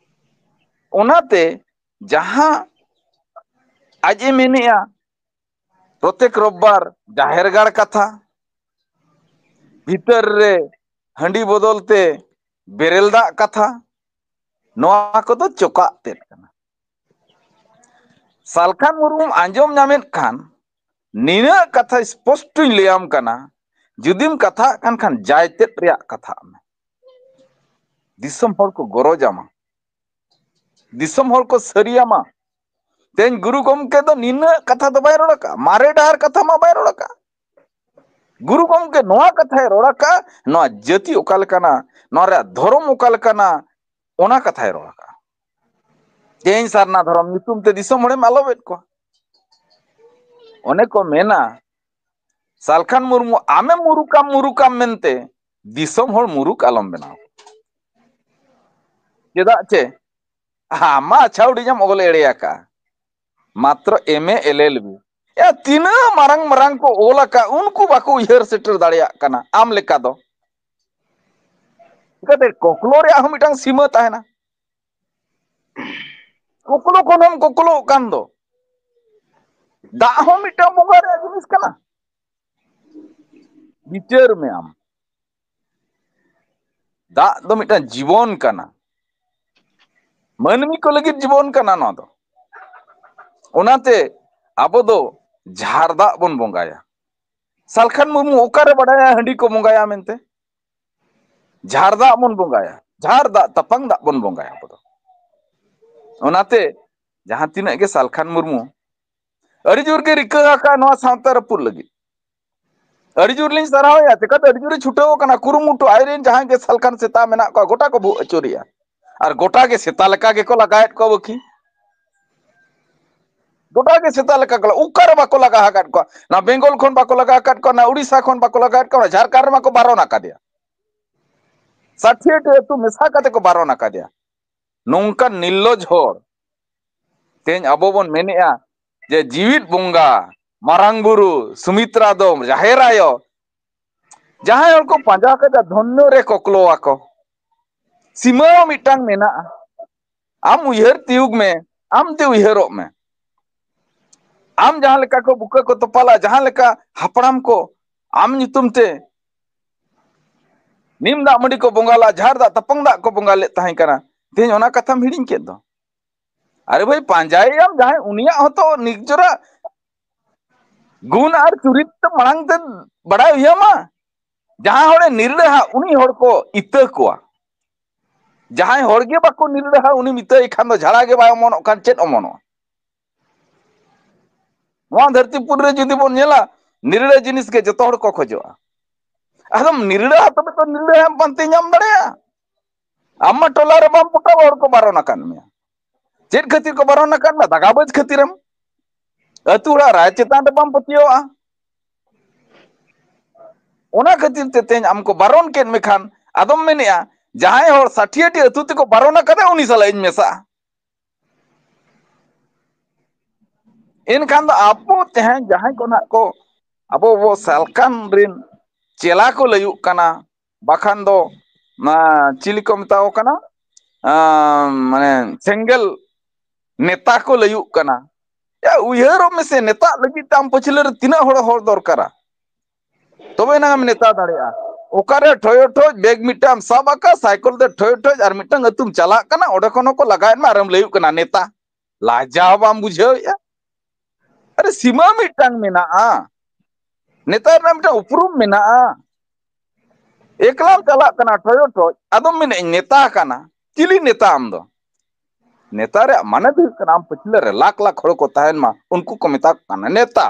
ᱚᱱᱟᱛᱮ ᱡᱟᱦᱟᱸ ᱟᱡ ᱮ ᱢᱮᱱᱮᱜᱼᱟ, ᱯᱨᱚᱛᱮᱠ ᱨᱳᱵᱵᱟᱨ ᱡᱟᱦᱮᱨ ᱜᱟᱲ ᱠᱟᱛᱷᱟ, ᱵᱷᱤᱛᱟᱹᱨ ᱨᱮ ᱦᱟᱺᱰᱤ ᱵᱚᱫᱚᱞ ᱛᱮ ᱵᱮᱨᱮᱞ ᱫᱟᱜ ᱠᱟᱛᱷᱟ, ᱱᱚᱣᱟ ᱠᱚᱫᱚ ᱪᱚᱠᱟᱜ ᱛᱮᱫ ᱠᱟᱱᱟ᱾ ᱥᱟᱞᱠᱷᱟᱱ ᱢᱩᱨᱢᱩᱢ ᱟᱸᱡᱚᱢ ᱧᱟᱢᱮᱫ ᱠᱷᱟᱱ, ᱱᱤᱱᱟᱹᱜ ᱠᱟᱛᱷᱟ ᱥᱯᱚᱥᱴᱚᱧ ᱞᱟᱹᱭᱟᱢ ᱠᱟᱱᱟ, ᱡᱩᱫᱤᱢ ᱠᱟᱛᱷᱟᱜ ᱠᱟᱱ ᱠᱷᱟᱱ ᱡᱟᱭ ᱛᱮᱫ ᱨᱮᱭᱟᱜ ᱠᱟᱛᱷᱟᱜ ᱢᱮ᱾ ᱫᱤᱥᱚᱢ ᱦᱚᱲ ᱠᱚ ᱜᱚᱨᱚᱡᱟᱢᱟ, ᱫᱤᱥᱚᱢ ᱦᱚᱲ ᱠᱚ ᱥᱟᱹᱨᱤᱭᱟᱢᱟ᱾ ᱛᱮᱦᱮᱧ ᱜᱩᱨᱩ ᱜᱚᱢᱠᱮ ᱫᱚ ᱱᱤᱱᱟᱹᱜ ᱠᱟᱛᱷᱟ ᱫᱚ ᱵᱟᱭ ᱨᱚᱲ ᱟᱠᱟᱫᱼᱟ, ᱢᱟᱨᱮ ᱰᱟᱦᱟᱨ ᱠᱟᱛᱷᱟ ᱢᱟ ᱵᱟᱭ ᱨᱚᱲ ᱟᱠᱟᱫᱼᱟ᱾ ᱜᱩᱨᱩ ᱜᱚᱢᱠᱮ ᱱᱚᱣᱟ ᱠᱟᱛᱷᱟᱭ ᱨᱚᱲ ᱟᱠᱟᱫᱼᱟ, ᱱᱚᱣᱟ ᱡᱟᱹᱛᱤ ᱚᱠᱟ ᱞᱮᱠᱟᱱᱟ, ᱱᱚᱣᱟ ᱨᱮᱭᱟᱜ ᱫᱷᱚᱨᱚᱢ ᱚᱠᱟ ᱞᱮᱠᱟᱱᱟ, ᱚᱱᱟ ᱠᱟᱛᱷᱟᱭ ᱨᱚᱲ ᱟᱠᱟᱫᱼᱟ᱾ ᱛᱮᱦᱮᱧ ᱥᱟᱨᱱᱟ ᱫᱷᱚᱨᱚᱢ ᱧᱩᱛᱩᱢ ᱛᱮ ᱫᱤᱥᱚᱢ ᱦᱚᱲᱮᱢ ᱟᱞᱚᱵᱮᱫ ᱠᱚᱣᱟ᱾ ᱚᱱᱮ ᱠᱚ ᱢᱮᱱᱟ, ᱥᱟᱞᱠᱷᱟᱱ ᱢᱩᱨᱢᱩ, ᱟᱢᱮᱢ ᱢᱩᱨᱩᱠᱟᱢ, ᱢᱩᱨᱩᱠᱟᱢ ᱢᱮᱱᱛᱮ ᱫᱤᱥᱚᱢ ᱦᱚᱲ ᱢᱩᱨᱩᱠ ᱟᱞᱚᱢ ᱵᱮᱱᱟᱣ᱾ ᱪᱮᱫᱟᱜ ᱪᱮ ᱟᱢ ᱢᱟ ᱟᱪᱪᱷᱟ ᱦᱩᱰᱤᱧᱮᱢ ᱚᱞ ᱮᱲᱮ ᱟᱠᱟᱫᱼᱟ, ᱢᱟᱛᱨᱚ ᱮᱢ ᱮ, ᱮᱞ ᱮᱞ ᱵᱤ᱾ ᱭᱟ, ᱛᱤᱱᱟᱹᱜ ᱢᱟᱨᱟᱝ ᱢᱟᱨᱟᱝ ᱠᱚ ᱚᱞ ᱟᱠᱟᱫ, ᱩᱱᱠᱩ ᱵᱟᱠᱚ ᱩᱭᱦᱟᱹᱨ ᱥᱮᱴᱮᱨ ᱫᱟᱲᱮᱭᱟᱜ ᱠᱟᱱᱟ ᱟᱢ ᱞᱮᱠᱟ ᱫᱚ᱾ ᱪᱤᱠᱟᱹᱛᱮ ᱠᱚᱠᱞᱚ ᱨᱮᱭᱟᱜ ᱦᱚᱸ ᱢᱤᱫᱴᱟᱝ ᱥᱤᱢᱟᱹ ᱛᱟᱦᱮᱱᱟ᱾ ᱠᱚᱠᱞᱚ ᱠᱷᱚᱱ ᱦᱚᱸᱢ ᱠᱚᱠᱞᱚᱜ ᱠᱟᱱ ᱫᱚ᱾ ᱫᱟᱜ ᱦᱚᱸ ᱢᱤᱫᱴᱟᱝ ᱵᱚᱸᱜᱟ ᱨᱮᱭᱟᱜ ᱡᱤᱱᱤᱥ ᱠᱟᱱᱟ᱾ ᱵᱤᱪᱟᱹᱨ ᱢᱮ ᱟᱢ, ᱫᱟᱜ ᱫᱚ ᱢᱤᱫᱴᱟᱝ ᱡᱤᱵᱚᱱ ᱠᱟᱱᱟ, ᱢᱟᱹᱱᱢᱤ ᱠᱚ ᱞᱟᱹᱜᱤᱫ ᱡᱤᱵᱚᱱ ᱠᱟᱱᱟ ᱱᱚᱣᱟ ᱫᱚ᱾ ᱚᱱᱟᱛᱮ ᱟᱵᱚ ᱫᱚ ᱡᱷᱟᱨ ᱫᱟᱜ ᱵᱚᱱ ᱵᱚᱸᱜᱟᱭᱟ᱾ ᱥᱟᱞᱠᱷᱟᱱ ᱢᱩᱨᱢᱩ ᱚᱠᱟᱨᱮ ᱵᱟᱰᱟᱭᱟ ᱦᱟᱺᱰᱤ ᱠᱚ ᱵᱚᱸᱜᱟᱭᱟ ᱢᱮᱱᱛᱮ? ᱡᱷᱟᱨ ᱫᱟᱜ ᱵᱚᱱ ᱵᱚᱸᱜᱟᱭᱟ, ᱡᱷᱟᱨ ᱫᱟᱜ ᱛᱟᱯᱟᱝ ᱫᱟᱜ ᱵᱚᱱ ᱵᱚᱸᱜᱟᱭᱟ ᱟᱵᱚ ᱫᱚ᱾ ᱚᱱᱟᱛᱮ ᱡᱟᱦᱟᱸ ᱛᱤᱱᱟᱹᱜ ᱜᱮ ᱥᱟᱞᱠᱷᱟᱱ ᱢᱩᱨᱢᱩ, ᱟᱹᱰᱤ ᱡᱳᱨ ᱜᱮ ᱨᱤᱠᱟᱹ ᱟᱠᱟᱫ ᱱᱚᱣᱟ ᱥᱟᱶᱛᱟ ᱨᱟᱹᱯᱩᱫ ᱞᱟᱹᱜᱤᱫ᱾ ᱟᱹᱰᱤ ᱡᱳᱨ ᱞᱤᱧ ᱥᱟᱨᱦᱟᱣᱮᱭᱟ, ᱪᱮᱠᱟᱛᱮ ᱟᱹᱰᱤ ᱡᱳᱨᱮ ᱪᱷᱩᱴᱟᱹᱣ ᱟᱠᱟᱱᱟ ᱠᱩᱨᱩᱢᱩᱴᱩ᱾ ᱟᱡᱨᱮᱱ ᱡᱟᱦᱟᱸᱭ ᱜᱮ ᱥᱟᱞᱠᱷᱟᱱ ᱥᱮᱛᱟ ᱢᱮᱱᱟᱜ ᱠᱚᱣᱟ, ᱜᱚᱴᱟ ᱠᱚ ᱵᱷᱩᱜ ᱟᱹᱪᱩᱨᱮᱭᱟ᱾ ᱟᱨ ᱜᱚᱴᱟ ᱜᱮ ᱥᱮᱛᱟ ᱞᱮᱠᱟ ᱜᱮᱠᱚ ᱞᱟᱜᱟᱭᱮᱫ ᱠᱚᱣᱟ ᱵᱟᱹᱠᱤ᱾ ᱜᱚᱴᱟ ᱜᱮ ᱥᱮᱛᱟ ᱞᱮᱠᱟ ᱠᱚ ᱞᱟᱜᱟ-, ᱚᱠᱟ ᱨᱮ ᱵᱟᱠᱚ ᱞᱟᱜᱟ ᱟᱠᱟᱫ ᱠᱚᱣᱟ? ᱚᱱᱟ ᱵᱮᱝᱜᱚᱞ ᱠᱷᱚᱱ ᱵᱟᱠᱚ ᱞᱟᱜᱟ ᱟᱠᱟᱫ ᱠᱚᱣᱟ, ᱚᱱᱟ ᱩᱲᱤᱥᱥᱟ ᱠᱷᱚᱱ ᱵᱟᱠᱚ ᱞᱟᱜᱟ ᱟᱠᱟᱫ ᱠᱚᱣᱟ, ᱚᱱᱟ ᱡᱷᱟᱲᱠᱷᱚᱸᱰ ᱨᱮᱢᱟ ᱠᱚ ᱵᱟᱨᱚᱱ ᱟᱠᱟᱫᱮᱭᱟ᱾ ᱥᱟᱴᱷᱤᱭᱟᱹ ᱴᱤ ᱟᱹᱛᱩ ᱢᱮᱥᱟ ᱠᱟᱛᱮ ᱠᱚ ᱵᱟᱨᱚᱱ ᱟᱠᱟᱫᱮᱭᱟ᱾ ᱱᱚᱝᱠᱟᱱ ᱱᱤᱨᱞᱚᱡᱽ ᱦᱚᱲ, ᱛᱮᱦᱮᱧ ᱟᱵᱚ ᱵᱚᱱ ᱢᱮᱱᱮᱜᱼᱟ ᱡᱮ ᱡᱤᱣᱤᱫ ᱵᱚᱸᱜᱟ, ᱢᱟᱨᱟᱝ ᱵᱩᱨᱩ, ᱥᱩᱢᱤᱛᱨᱟ ᱫᱚ ᱡᱟᱦᱮᱨ ᱟᱭᱳ, ᱡᱟᱦᱟᱸᱭ ᱦᱚᱲ ᱠᱚ ᱯᱟᱸᱡᱟ ᱠᱟᱫᱟ ᱫᱷᱚᱱᱭᱚ ᱨᱮ ᱠᱚᱠᱞᱚ ᱟᱠᱚ᱾ ᱥᱤᱢᱟᱹ ᱦᱚᱸ ᱢᱤᱫᱴᱟᱝ ᱢᱮᱱᱟᱜᱼᱟ᱾ ᱟᱢ ᱩᱭᱦᱟᱹᱨ ᱛᱤᱭᱩᱜ ᱢᱮ, ᱟᱢ ᱛᱮ ᱩᱭᱦᱟᱹᱨᱚᱜ ᱢᱮ᱾ ᱟᱢ ᱡᱟᱦᱟᱸ ᱞᱮᱠᱟ ᱠᱚ ᱵᱩᱠᱟᱹ ᱠᱚ ᱛᱚᱯᱟᱞᱟ, ᱡᱟᱦᱟᱸ ᱞᱮᱠᱟ ᱦᱟᱯᱲᱟᱢ ᱠᱚ ᱟᱢ ᱧᱩᱛᱩᱢ ᱛᱮ ᱱᱤᱢ ᱫᱟᱜ ᱢᱟᱹᱰᱤ ᱠᱚ ᱵᱚᱸᱜᱟ ᱞᱮᱫ, ᱡᱷᱟᱨ ᱫᱟᱜ ᱛᱟᱯᱟᱝ ᱫᱟᱜ ᱠᱚ ᱵᱚᱸᱜᱟ ᱞᱮᱫ ᱛᱟᱦᱮᱸ ᱠᱟᱱᱟ, ᱛᱮᱦᱮᱧ ᱚᱱᱟ ᱠᱟᱛᱷᱟᱢ ᱦᱤᱲᱤᱧ ᱠᱮᱫ ᱫᱚ᱾ ᱟᱨᱮ ᱵᱷᱟᱹᱭ, ᱯᱟᱸᱡᱟᱭᱮᱭᱟᱢ ᱡᱟᱦᱟᱸᱭ, ᱩᱱᱤᱭᱟᱜ ᱦᱚᱸᱛᱚ ᱱᱤᱡᱚᱨᱟᱜ ᱜᱩᱱ ᱟᱨ ᱪᱩᱨᱤᱛ ᱛᱚ ᱢᱟᱲᱟᱝ ᱛᱮ ᱵᱟᱲᱟᱭ ᱦᱩᱭᱟᱢᱟ᱾ ᱡᱟᱦᱟᱸᱭ ᱦᱚᱲᱮ ᱱᱤᱨᱞᱟᱹᱦᱟ, ᱩᱱᱤ ᱦᱚᱲ ᱠᱚ ᱤᱛᱟᱹ ᱠᱚᱣᱟ᱾ ᱡᱟᱦᱟᱸᱭ ᱦᱚᱲ ᱜᱮ ᱵᱟᱠᱚ ᱱᱤᱨᱞᱟᱹᱦᱟ, ᱩᱱᱤᱢ ᱤᱛᱟᱹᱭ ᱠᱷᱟᱱ ᱫᱚ ᱡᱷᱟᱲᱟ ᱜᱮ ᱵᱟᱭ ᱚᱢᱚᱱᱚᱜ ᱠᱷᱟᱱ ᱪᱮᱫ ᱚᱢᱚᱱᱚᱜᱼᱟ? ᱱᱚᱣᱟ ᱫᱷᱟᱹᱨᱛᱤ ᱯᱩᱨᱤ ᱨᱮ ᱡᱩᱫᱤ ᱵᱚᱱ ᱧᱮᱞᱟ, ᱱᱤᱨᱞᱟᱹ ᱡᱤᱱᱤᱥ ᱜᱮ ᱡᱚᱛᱚ ᱦᱚᱲ ᱠᱚ ᱠᱷᱚᱡᱚᱜᱼᱟ᱾ ᱟᱫᱚᱢ ᱱᱤᱨᱞᱟᱹ ᱦᱟ ᱛᱚᱵᱮ ᱛᱚ ᱱᱤᱨᱞᱟᱹ ᱦᱟᱢ ᱯᱟᱱᱛᱮ ᱧᱟᱢ ᱫᱟᱲᱮᱭᱟᱜᱼᱟ᱾ ᱟᱢ ᱢᱟ ᱴᱚᱞᱟ ᱨᱮ ᱵᱟᱢ ᱯᱚᱴᱟᱣᱟ, ᱦᱚᱲ ᱠᱚ ᱵᱟᱨᱚᱱ ᱟᱠᱟᱫ ᱢᱮᱭᱟ᱾ ᱪᱮᱫ ᱠᱷᱟᱹᱛᱤᱨ ᱠᱚ ᱵᱟᱨᱚᱱ ᱟᱠᱟᱫ ᱢᱮᱭᱟ? ᱫᱟᱜᱟ ᱵᱟᱹᱡ ᱠᱷᱟᱹᱛᱤᱨᱮᱢ᱾ ᱟᱹᱛᱩ ᱚᱲᱟᱜ ᱨᱟᱭ ᱪᱮᱛᱟᱱ ᱨᱮ ᱵᱟᱢ ᱯᱟᱹᱛᱭᱟᱹᱣᱟᱜᱼᱟ᱾ ᱚᱱᱟ ᱠᱷᱟᱹᱛᱤᱨ ᱛᱮ ᱛᱮᱦᱮᱧ ᱟᱢ ᱠᱚ ᱵᱟᱨᱚᱱ ᱠᱮᱫ ᱢᱮᱠᱷᱟᱱ ᱟᱫᱚᱢ ᱢᱮᱱᱮᱜᱼᱟ, ᱡᱟᱦᱟᱸᱭ ᱦᱚᱲ ᱥᱟᱴᱷᱤᱭᱟᱹᱴᱤ ᱟᱹᱛᱩ ᱛᱮᱠᱚ ᱵᱟᱨᱚᱱ ᱟᱠᱟᱫᱟ, ᱩᱱᱤ ᱥᱟᱞᱟᱜ ᱤᱧ ᱢᱮᱥᱟᱜᱼᱟ᱾ ᱮᱱᱠᱷᱟᱱ ᱫᱚ ᱟᱵᱚ ᱛᱮᱦᱮᱧ ᱡᱟᱦᱟᱸᱭ ᱠᱚ ᱱᱟᱜ ᱠᱚ ᱟᱵᱚ ᱵᱚ ᱥᱟᱞᱠᱷᱟᱱ ᱨᱤᱱ ᱪᱮᱞᱟ ᱠᱚ ᱞᱟᱹᱭᱩᱜ ᱠᱟᱱᱟ, ᱵᱟᱠᱷᱟᱱ ᱫᱚ ᱚᱱᱟ ᱪᱤᱞᱤ ᱠᱚ ᱢᱮᱛᱟ ᱠᱚ ᱠᱟᱱᱟ, ᱟᱸ, ᱢᱟᱱᱮ ᱥᱮᱸᱜᱮᱞ ᱱᱮᱛᱟ ᱠᱚ ᱞᱟᱹᱭᱩᱜ ᱠᱟᱱᱟ᱾ ᱭᱟ, ᱩᱭᱦᱟᱹᱨᱚᱜ ᱢᱮᱥᱮ, ᱱᱮᱛᱟᱜ ᱞᱟᱹᱜᱤᱫ ᱛᱮ ᱟᱢ ᱯᱟᱹᱪᱷᱞᱟᱹ ᱨᱮ ᱛᱤᱱᱟᱹᱜ ᱦᱚᱲ, ᱦᱚᱲ ᱫᱚᱨᱠᱟᱨᱟ? ᱛᱚᱵᱮ ᱮᱱᱟᱝ ᱮᱢ ᱱᱮᱛᱟ ᱫᱟᱲᱮᱭᱟᱜᱼᱟ᱾ ᱚᱠᱟᱨᱮ ᱴᱷᱚᱭᱚ ᱴᱷᱚᱡ ᱵᱮᱜᱽ ᱢᱤᱫᱴᱟᱝ ᱮᱢ ᱥᱟᱵ ᱟᱠᱟᱫ, ᱥᱟᱭᱠᱮᱞ ᱛᱮ ᱴᱷᱚᱭᱚ ᱴᱷᱚᱡ ᱟᱨ ᱢᱤᱫᱴᱟᱝ ᱟᱹᱛᱩᱢ ᱪᱟᱞᱟᱜ ᱠᱟᱱᱟ, ᱚᱸᱰᱮ ᱠᱷᱚᱱ ᱦᱚᱸᱠᱚ ᱞᱟᱜᱟᱭᱮᱫ ᱢᱮ, ᱟᱨᱮᱢ ᱞᱟᱹᱭᱩᱜ ᱠᱟᱱᱟ ᱱᱮᱛᱟ᱾ ᱞᱟᱡᱟᱣ ᱵᱟᱢ ᱵᱩᱡᱷᱟᱹᱣᱮᱫᱼᱟ? ᱟᱨᱮ, ᱥᱤᱢᱟᱹ ᱢᱤᱫᱴᱟᱝ ᱢᱮᱱᱟᱜᱼᱟ, ᱱᱮᱛᱟ ᱨᱮᱱᱟᱜ ᱢᱤᱫᱴᱟᱝ ᱩᱯᱨᱩᱢ ᱢᱮᱱᱟᱜᱼᱟ᱾ ᱮᱠᱞᱟᱢ ᱪᱟᱞᱟᱜ ᱠᱟᱱᱟ ᱴᱷᱚᱭᱚ ᱴᱷᱚᱡ, ᱟᱫᱚᱢ ᱢᱮᱱᱮᱫ ᱤᱧ ᱱᱮᱛᱟ ᱠᱟᱱᱟ᱾ ᱪᱤᱞᱤ ᱱᱮᱛᱟ ᱟᱢ ᱫᱚ? ᱱᱮᱛᱟ ᱨᱮᱭᱟᱜ ᱢᱟᱱᱮ ᱫᱚ ᱦᱩᱭᱩᱜ ᱠᱟᱱᱟ ᱟᱢ ᱯᱟᱹᱪᱷᱞᱟᱹ ᱨᱮ ᱞᱟᱠᱷ ᱞᱟᱠᱷ ᱦᱚᱲ ᱠᱚ ᱛᱟᱦᱮᱱ ᱢᱟ, ᱩᱱᱠᱩ ᱠᱚ ᱢᱮᱛᱟ ᱠᱚ ᱠᱟᱱᱟ ᱱᱮᱛᱟ᱾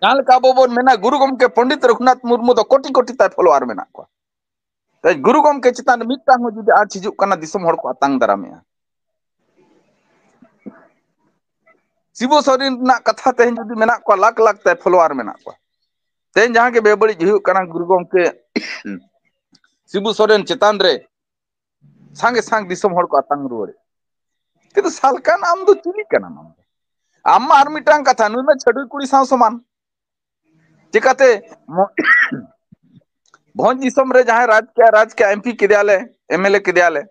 ᱡᱟᱦᱟᱸ ᱞᱮᱠᱟ ᱟᱵᱚ ᱵᱚᱱ ᱢᱮᱱᱟ, ᱜᱩᱨᱩ ᱜᱚᱢᱠᱮ ᱯᱚᱱᱰᱤᱛ ᱨᱚᱜᱷᱩᱱᱟᱛᱷ ᱢᱩᱨᱢᱩ ᱫᱚ ᱠᱳᱴᱤ ᱠᱳᱴᱤ ᱛᱟᱭ ᱯᱷᱚᱞᱳᱣᱟᱨ ᱢᱮᱱᱟᱜ ᱠᱚᱣᱟ᱾ ᱛᱮ ᱜᱩᱨᱩ ᱜᱚᱢᱠᱮ ᱪᱮᱛᱟᱱ ᱨᱮ ᱢᱤᱫᱴᱟᱝ ᱦᱚᱸ ᱡᱩᱫᱤ ᱟᱸᱪ ᱦᱤᱡᱩᱜ ᱠᱟᱱᱟ, ᱫᱤᱥᱚᱢ ᱦᱚᱲ ᱠᱚ ᱟᱛᱟᱝ ᱫᱟᱨᱟᱢᱮᱜᱼᱟ᱾ ᱥᱤᱵᱩ ᱥᱚᱨᱮᱱ ᱨᱮᱱᱟᱜ ᱠᱟᱛᱷᱟ ᱛᱮᱦᱮᱧ ᱡᱩᱫᱤ ᱢᱮᱱᱟᱜ ᱠᱚᱣᱟ, ᱞᱟᱠᱷ ᱞᱟᱠᱷ ᱛᱟᱭ ᱯᱷᱚᱞᱳᱣᱟᱨ ᱢᱮᱱᱟᱜ ᱠᱚᱣᱟ᱾ ᱛᱮᱦᱮᱧ ᱡᱟᱦᱟᱸ ᱜᱮ ᱵᱮᱵᱟᱹᱲᱤᱡ ᱦᱩᱭᱩᱜ ᱠᱟᱱᱟ, ᱜᱩᱨᱩ ᱜᱚᱢᱠᱮ ᱥᱤᱵᱩ ᱥᱚᱨᱮᱱ ᱪᱮᱛᱟᱱ ᱨᱮ ᱥᱟᱸᱜᱮ ᱥᱟᱝ ᱫᱤᱥᱚᱢ ᱦᱚᱲ ᱠᱚ ᱟᱛᱟᱝ ᱨᱩᱣᱟᱹᱲᱮᱫ᱾ ᱠᱤᱱᱛᱩ ᱥᱟᱞᱠᱷᱟᱱ, ᱟᱢ ᱫᱚ ᱪᱤᱞᱤ ᱠᱟᱱᱟᱢ? ᱟᱢ ᱫᱚ, ᱟᱢ ᱢᱟ ᱟᱨ ᱢᱤᱫᱴᱟᱝ ᱠᱟᱛᱷᱟ, ᱱᱩᱭ ᱢᱟ ᱪᱷᱟᱹᱰᱩᱭ ᱠᱩᱲᱤ ᱥᱟᱶ ᱥᱚᱢᱟᱱ᱾ ᱪᱤᱠᱟᱹᱛᱮ ᱢᱚ-, ᱵᱷᱚᱸᱡᱽ ᱫᱤᱥᱚᱢ ᱨᱮ ᱡᱟᱦᱟᱸᱭ ᱨᱟᱡᱽ ᱠᱮᱜᱼᱟ, ᱨᱟᱡᱽ ᱠᱮᱜᱼᱟ, M P ᱠᱮᱫᱮᱭᱟᱞᱮ, M L A ᱠᱮᱫᱮᱭᱟᱞᱮ,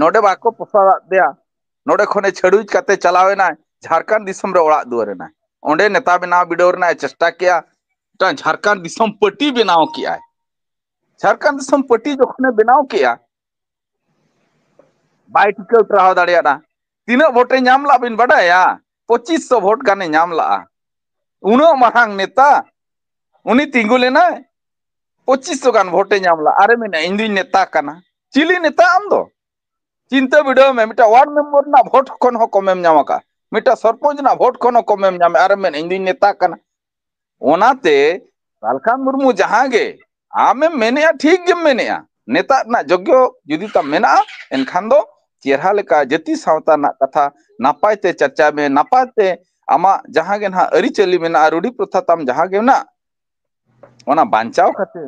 ᱱᱚᱰᱮ ᱵᱟᱠᱚ ᱯᱚᱥᱟᱣᱟᱫ ᱫᱮᱭᱟ, ᱱᱚᱰᱮ ᱠᱷᱚᱱᱮ ᱪᱷᱟᱹᱲᱩᱭ ᱠᱟᱛᱮ ᱪᱟᱞᱟᱣ ᱮᱱᱟᱭ, ᱡᱷᱟᱲᱠᱷᱚᱸᱰ ᱫᱤᱥᱚᱢ ᱨᱮ ᱚᱲᱟᱜ ᱫᱩᱣᱟᱹᱨ ᱮᱱᱟᱭ, ᱚᱸᱰᱮ ᱱᱮᱛᱟ ᱵᱮᱱᱟᱣ ᱵᱤᱰᱟᱹᱣ ᱨᱮᱱᱟᱜ ᱮ ᱪᱮᱥᱴᱟ ᱠᱮᱜᱼᱟ, ᱢᱤᱫᱴᱟᱝ ᱡᱷᱟᱲᱠᱷᱚᱸᱰ ᱫᱤᱥᱚᱢ ᱯᱟᱹᱴᱤ ᱵᱮᱱᱟᱣ ᱠᱮᱜᱼᱟᱭ᱾ ᱡᱷᱟᱲᱠᱷᱚᱸᱰ ᱫᱤᱥᱚᱢ ᱯᱟᱹᱴᱤ ᱡᱚᱠᱷᱚᱱᱮ ᱵᱮᱱᱟᱣ ᱠᱮᱜᱼᱟ, ᱵᱟᱭ ᱴᱤᱠᱟᱹᱣ ᱴᱟᱨᱦᱟᱣ ᱫᱟᱲᱮᱭᱟᱫᱟ᱾ ᱛᱤᱱᱟᱹᱜ ᱵᱷᱳᱴᱮ ᱧᱟᱢ ᱞᱟᱜ ᱵᱤᱱ ᱵᱟᱰᱟᱭᱟ? ᱯᱚᱸᱪᱤᱥ ᱥᱚ ᱵᱷᱳᱴ ᱜᱟᱱᱮ ᱧᱟᱢ ᱞᱟᱜᱼᱟ᱾ ᱩᱱᱟᱹᱜ ᱢᱟᱨᱟᱝ ᱱᱮᱛᱟ, ᱩᱱᱤ ᱛᱤᱸᱜᱩ ᱞᱮᱱᱟᱭ, ᱯᱚᱸᱪᱤᱥ ᱥᱚ ᱜᱟᱱ ᱵᱷᱳᱴᱮ ᱧᱟᱢ ᱞᱟᱜᱼᱟ᱾ ᱟᱨᱮ ᱢᱮᱱᱟ, "ᱤᱧ ᱫᱩᱧ ᱱᱮᱛᱟ ᱠᱟᱱᱟ᱾" ᱪᱤᱞᱤ ᱱᱮᱛᱟ ᱟᱢ ᱫᱚ? ᱪᱤᱱᱛᱟᱹ ᱵᱤᱰᱟᱹᱣ ᱢᱮ, ᱢᱤᱫᱴᱟᱝ ᱣᱟᱨᱰ ᱢᱮᱢᱵᱚᱨ ᱨᱮᱱᱟᱜ ᱵᱷᱳᱴ ᱠᱷᱚᱱ ᱦᱚᱸ ᱠᱚᱢᱮᱢ ᱧᱟᱢ ᱟᱠᱟᱫᱼᱟ, ᱢᱤᱫᱴᱟᱝ ᱥᱚᱨᱯᱚᱧᱪ ᱨᱮᱱᱟᱜ ᱵᱷᱳᱴ ᱠᱷᱚᱱ ᱦᱚᱸ ᱠᱚᱢᱮᱢ ᱧᱟᱢᱮᱫᱼᱟ, ᱟᱨᱮᱢ ᱢᱮᱱᱟ, "ᱤᱧ ᱫᱩᱧ ᱱᱮᱛᱟ ᱠᱟᱱᱟ᱾" ᱚᱱᱟᱛᱮ ᱥᱟᱞᱠᱷᱟᱱ ᱢᱩᱨᱢᱩ ᱡᱟᱦᱟᱸ ᱜᱮ ᱟᱢᱮᱢ ᱢᱮᱱᱮᱜᱼᱟ, ᱴᱷᱤᱠ ᱜᱮᱢ ᱢᱮᱱᱮᱜᱼᱟ, ᱱᱮᱛᱟ ᱨᱮᱱᱟᱜ ᱡᱳᱜᱽᱜᱚ ᱡᱩᱫᱤ ᱛᱟᱢ ᱢᱮᱱᱟᱜᱼᱟ, ᱮᱱᱠᱷᱟᱱ ᱫᱚ ᱪᱮᱦᱨᱟ ᱞᱮᱠᱟ ᱡᱟᱹᱛᱤ ᱥᱟᱶᱛᱟ ᱨᱮᱱᱟᱜ ᱠᱟᱛᱷᱟ ᱱᱟᱯᱟᱭ ᱛᱮ ᱪᱟᱨᱪᱟᱭ ᱢᱮ, ᱱᱟᱯᱟᱭ ᱛᱮ ᱟᱢᱟᱜ ᱡᱟᱦᱟᱸ ᱜᱮ ᱱᱟᱦᱟᱜ ᱟᱹᱨᱤᱪᱟᱹᱞᱤ ᱢᱮᱱᱟᱜᱼᱟ, ᱨᱩᱰᱤ ᱯᱨᱚᱛᱷᱟ ᱛᱟᱢ ᱡᱟᱦᱟᱸ ᱜᱮ ᱢᱮᱱᱟᱜ, ᱚᱱᱟ ᱵᱟᱧᱪᱟᱣ ᱠᱟᱛᱮ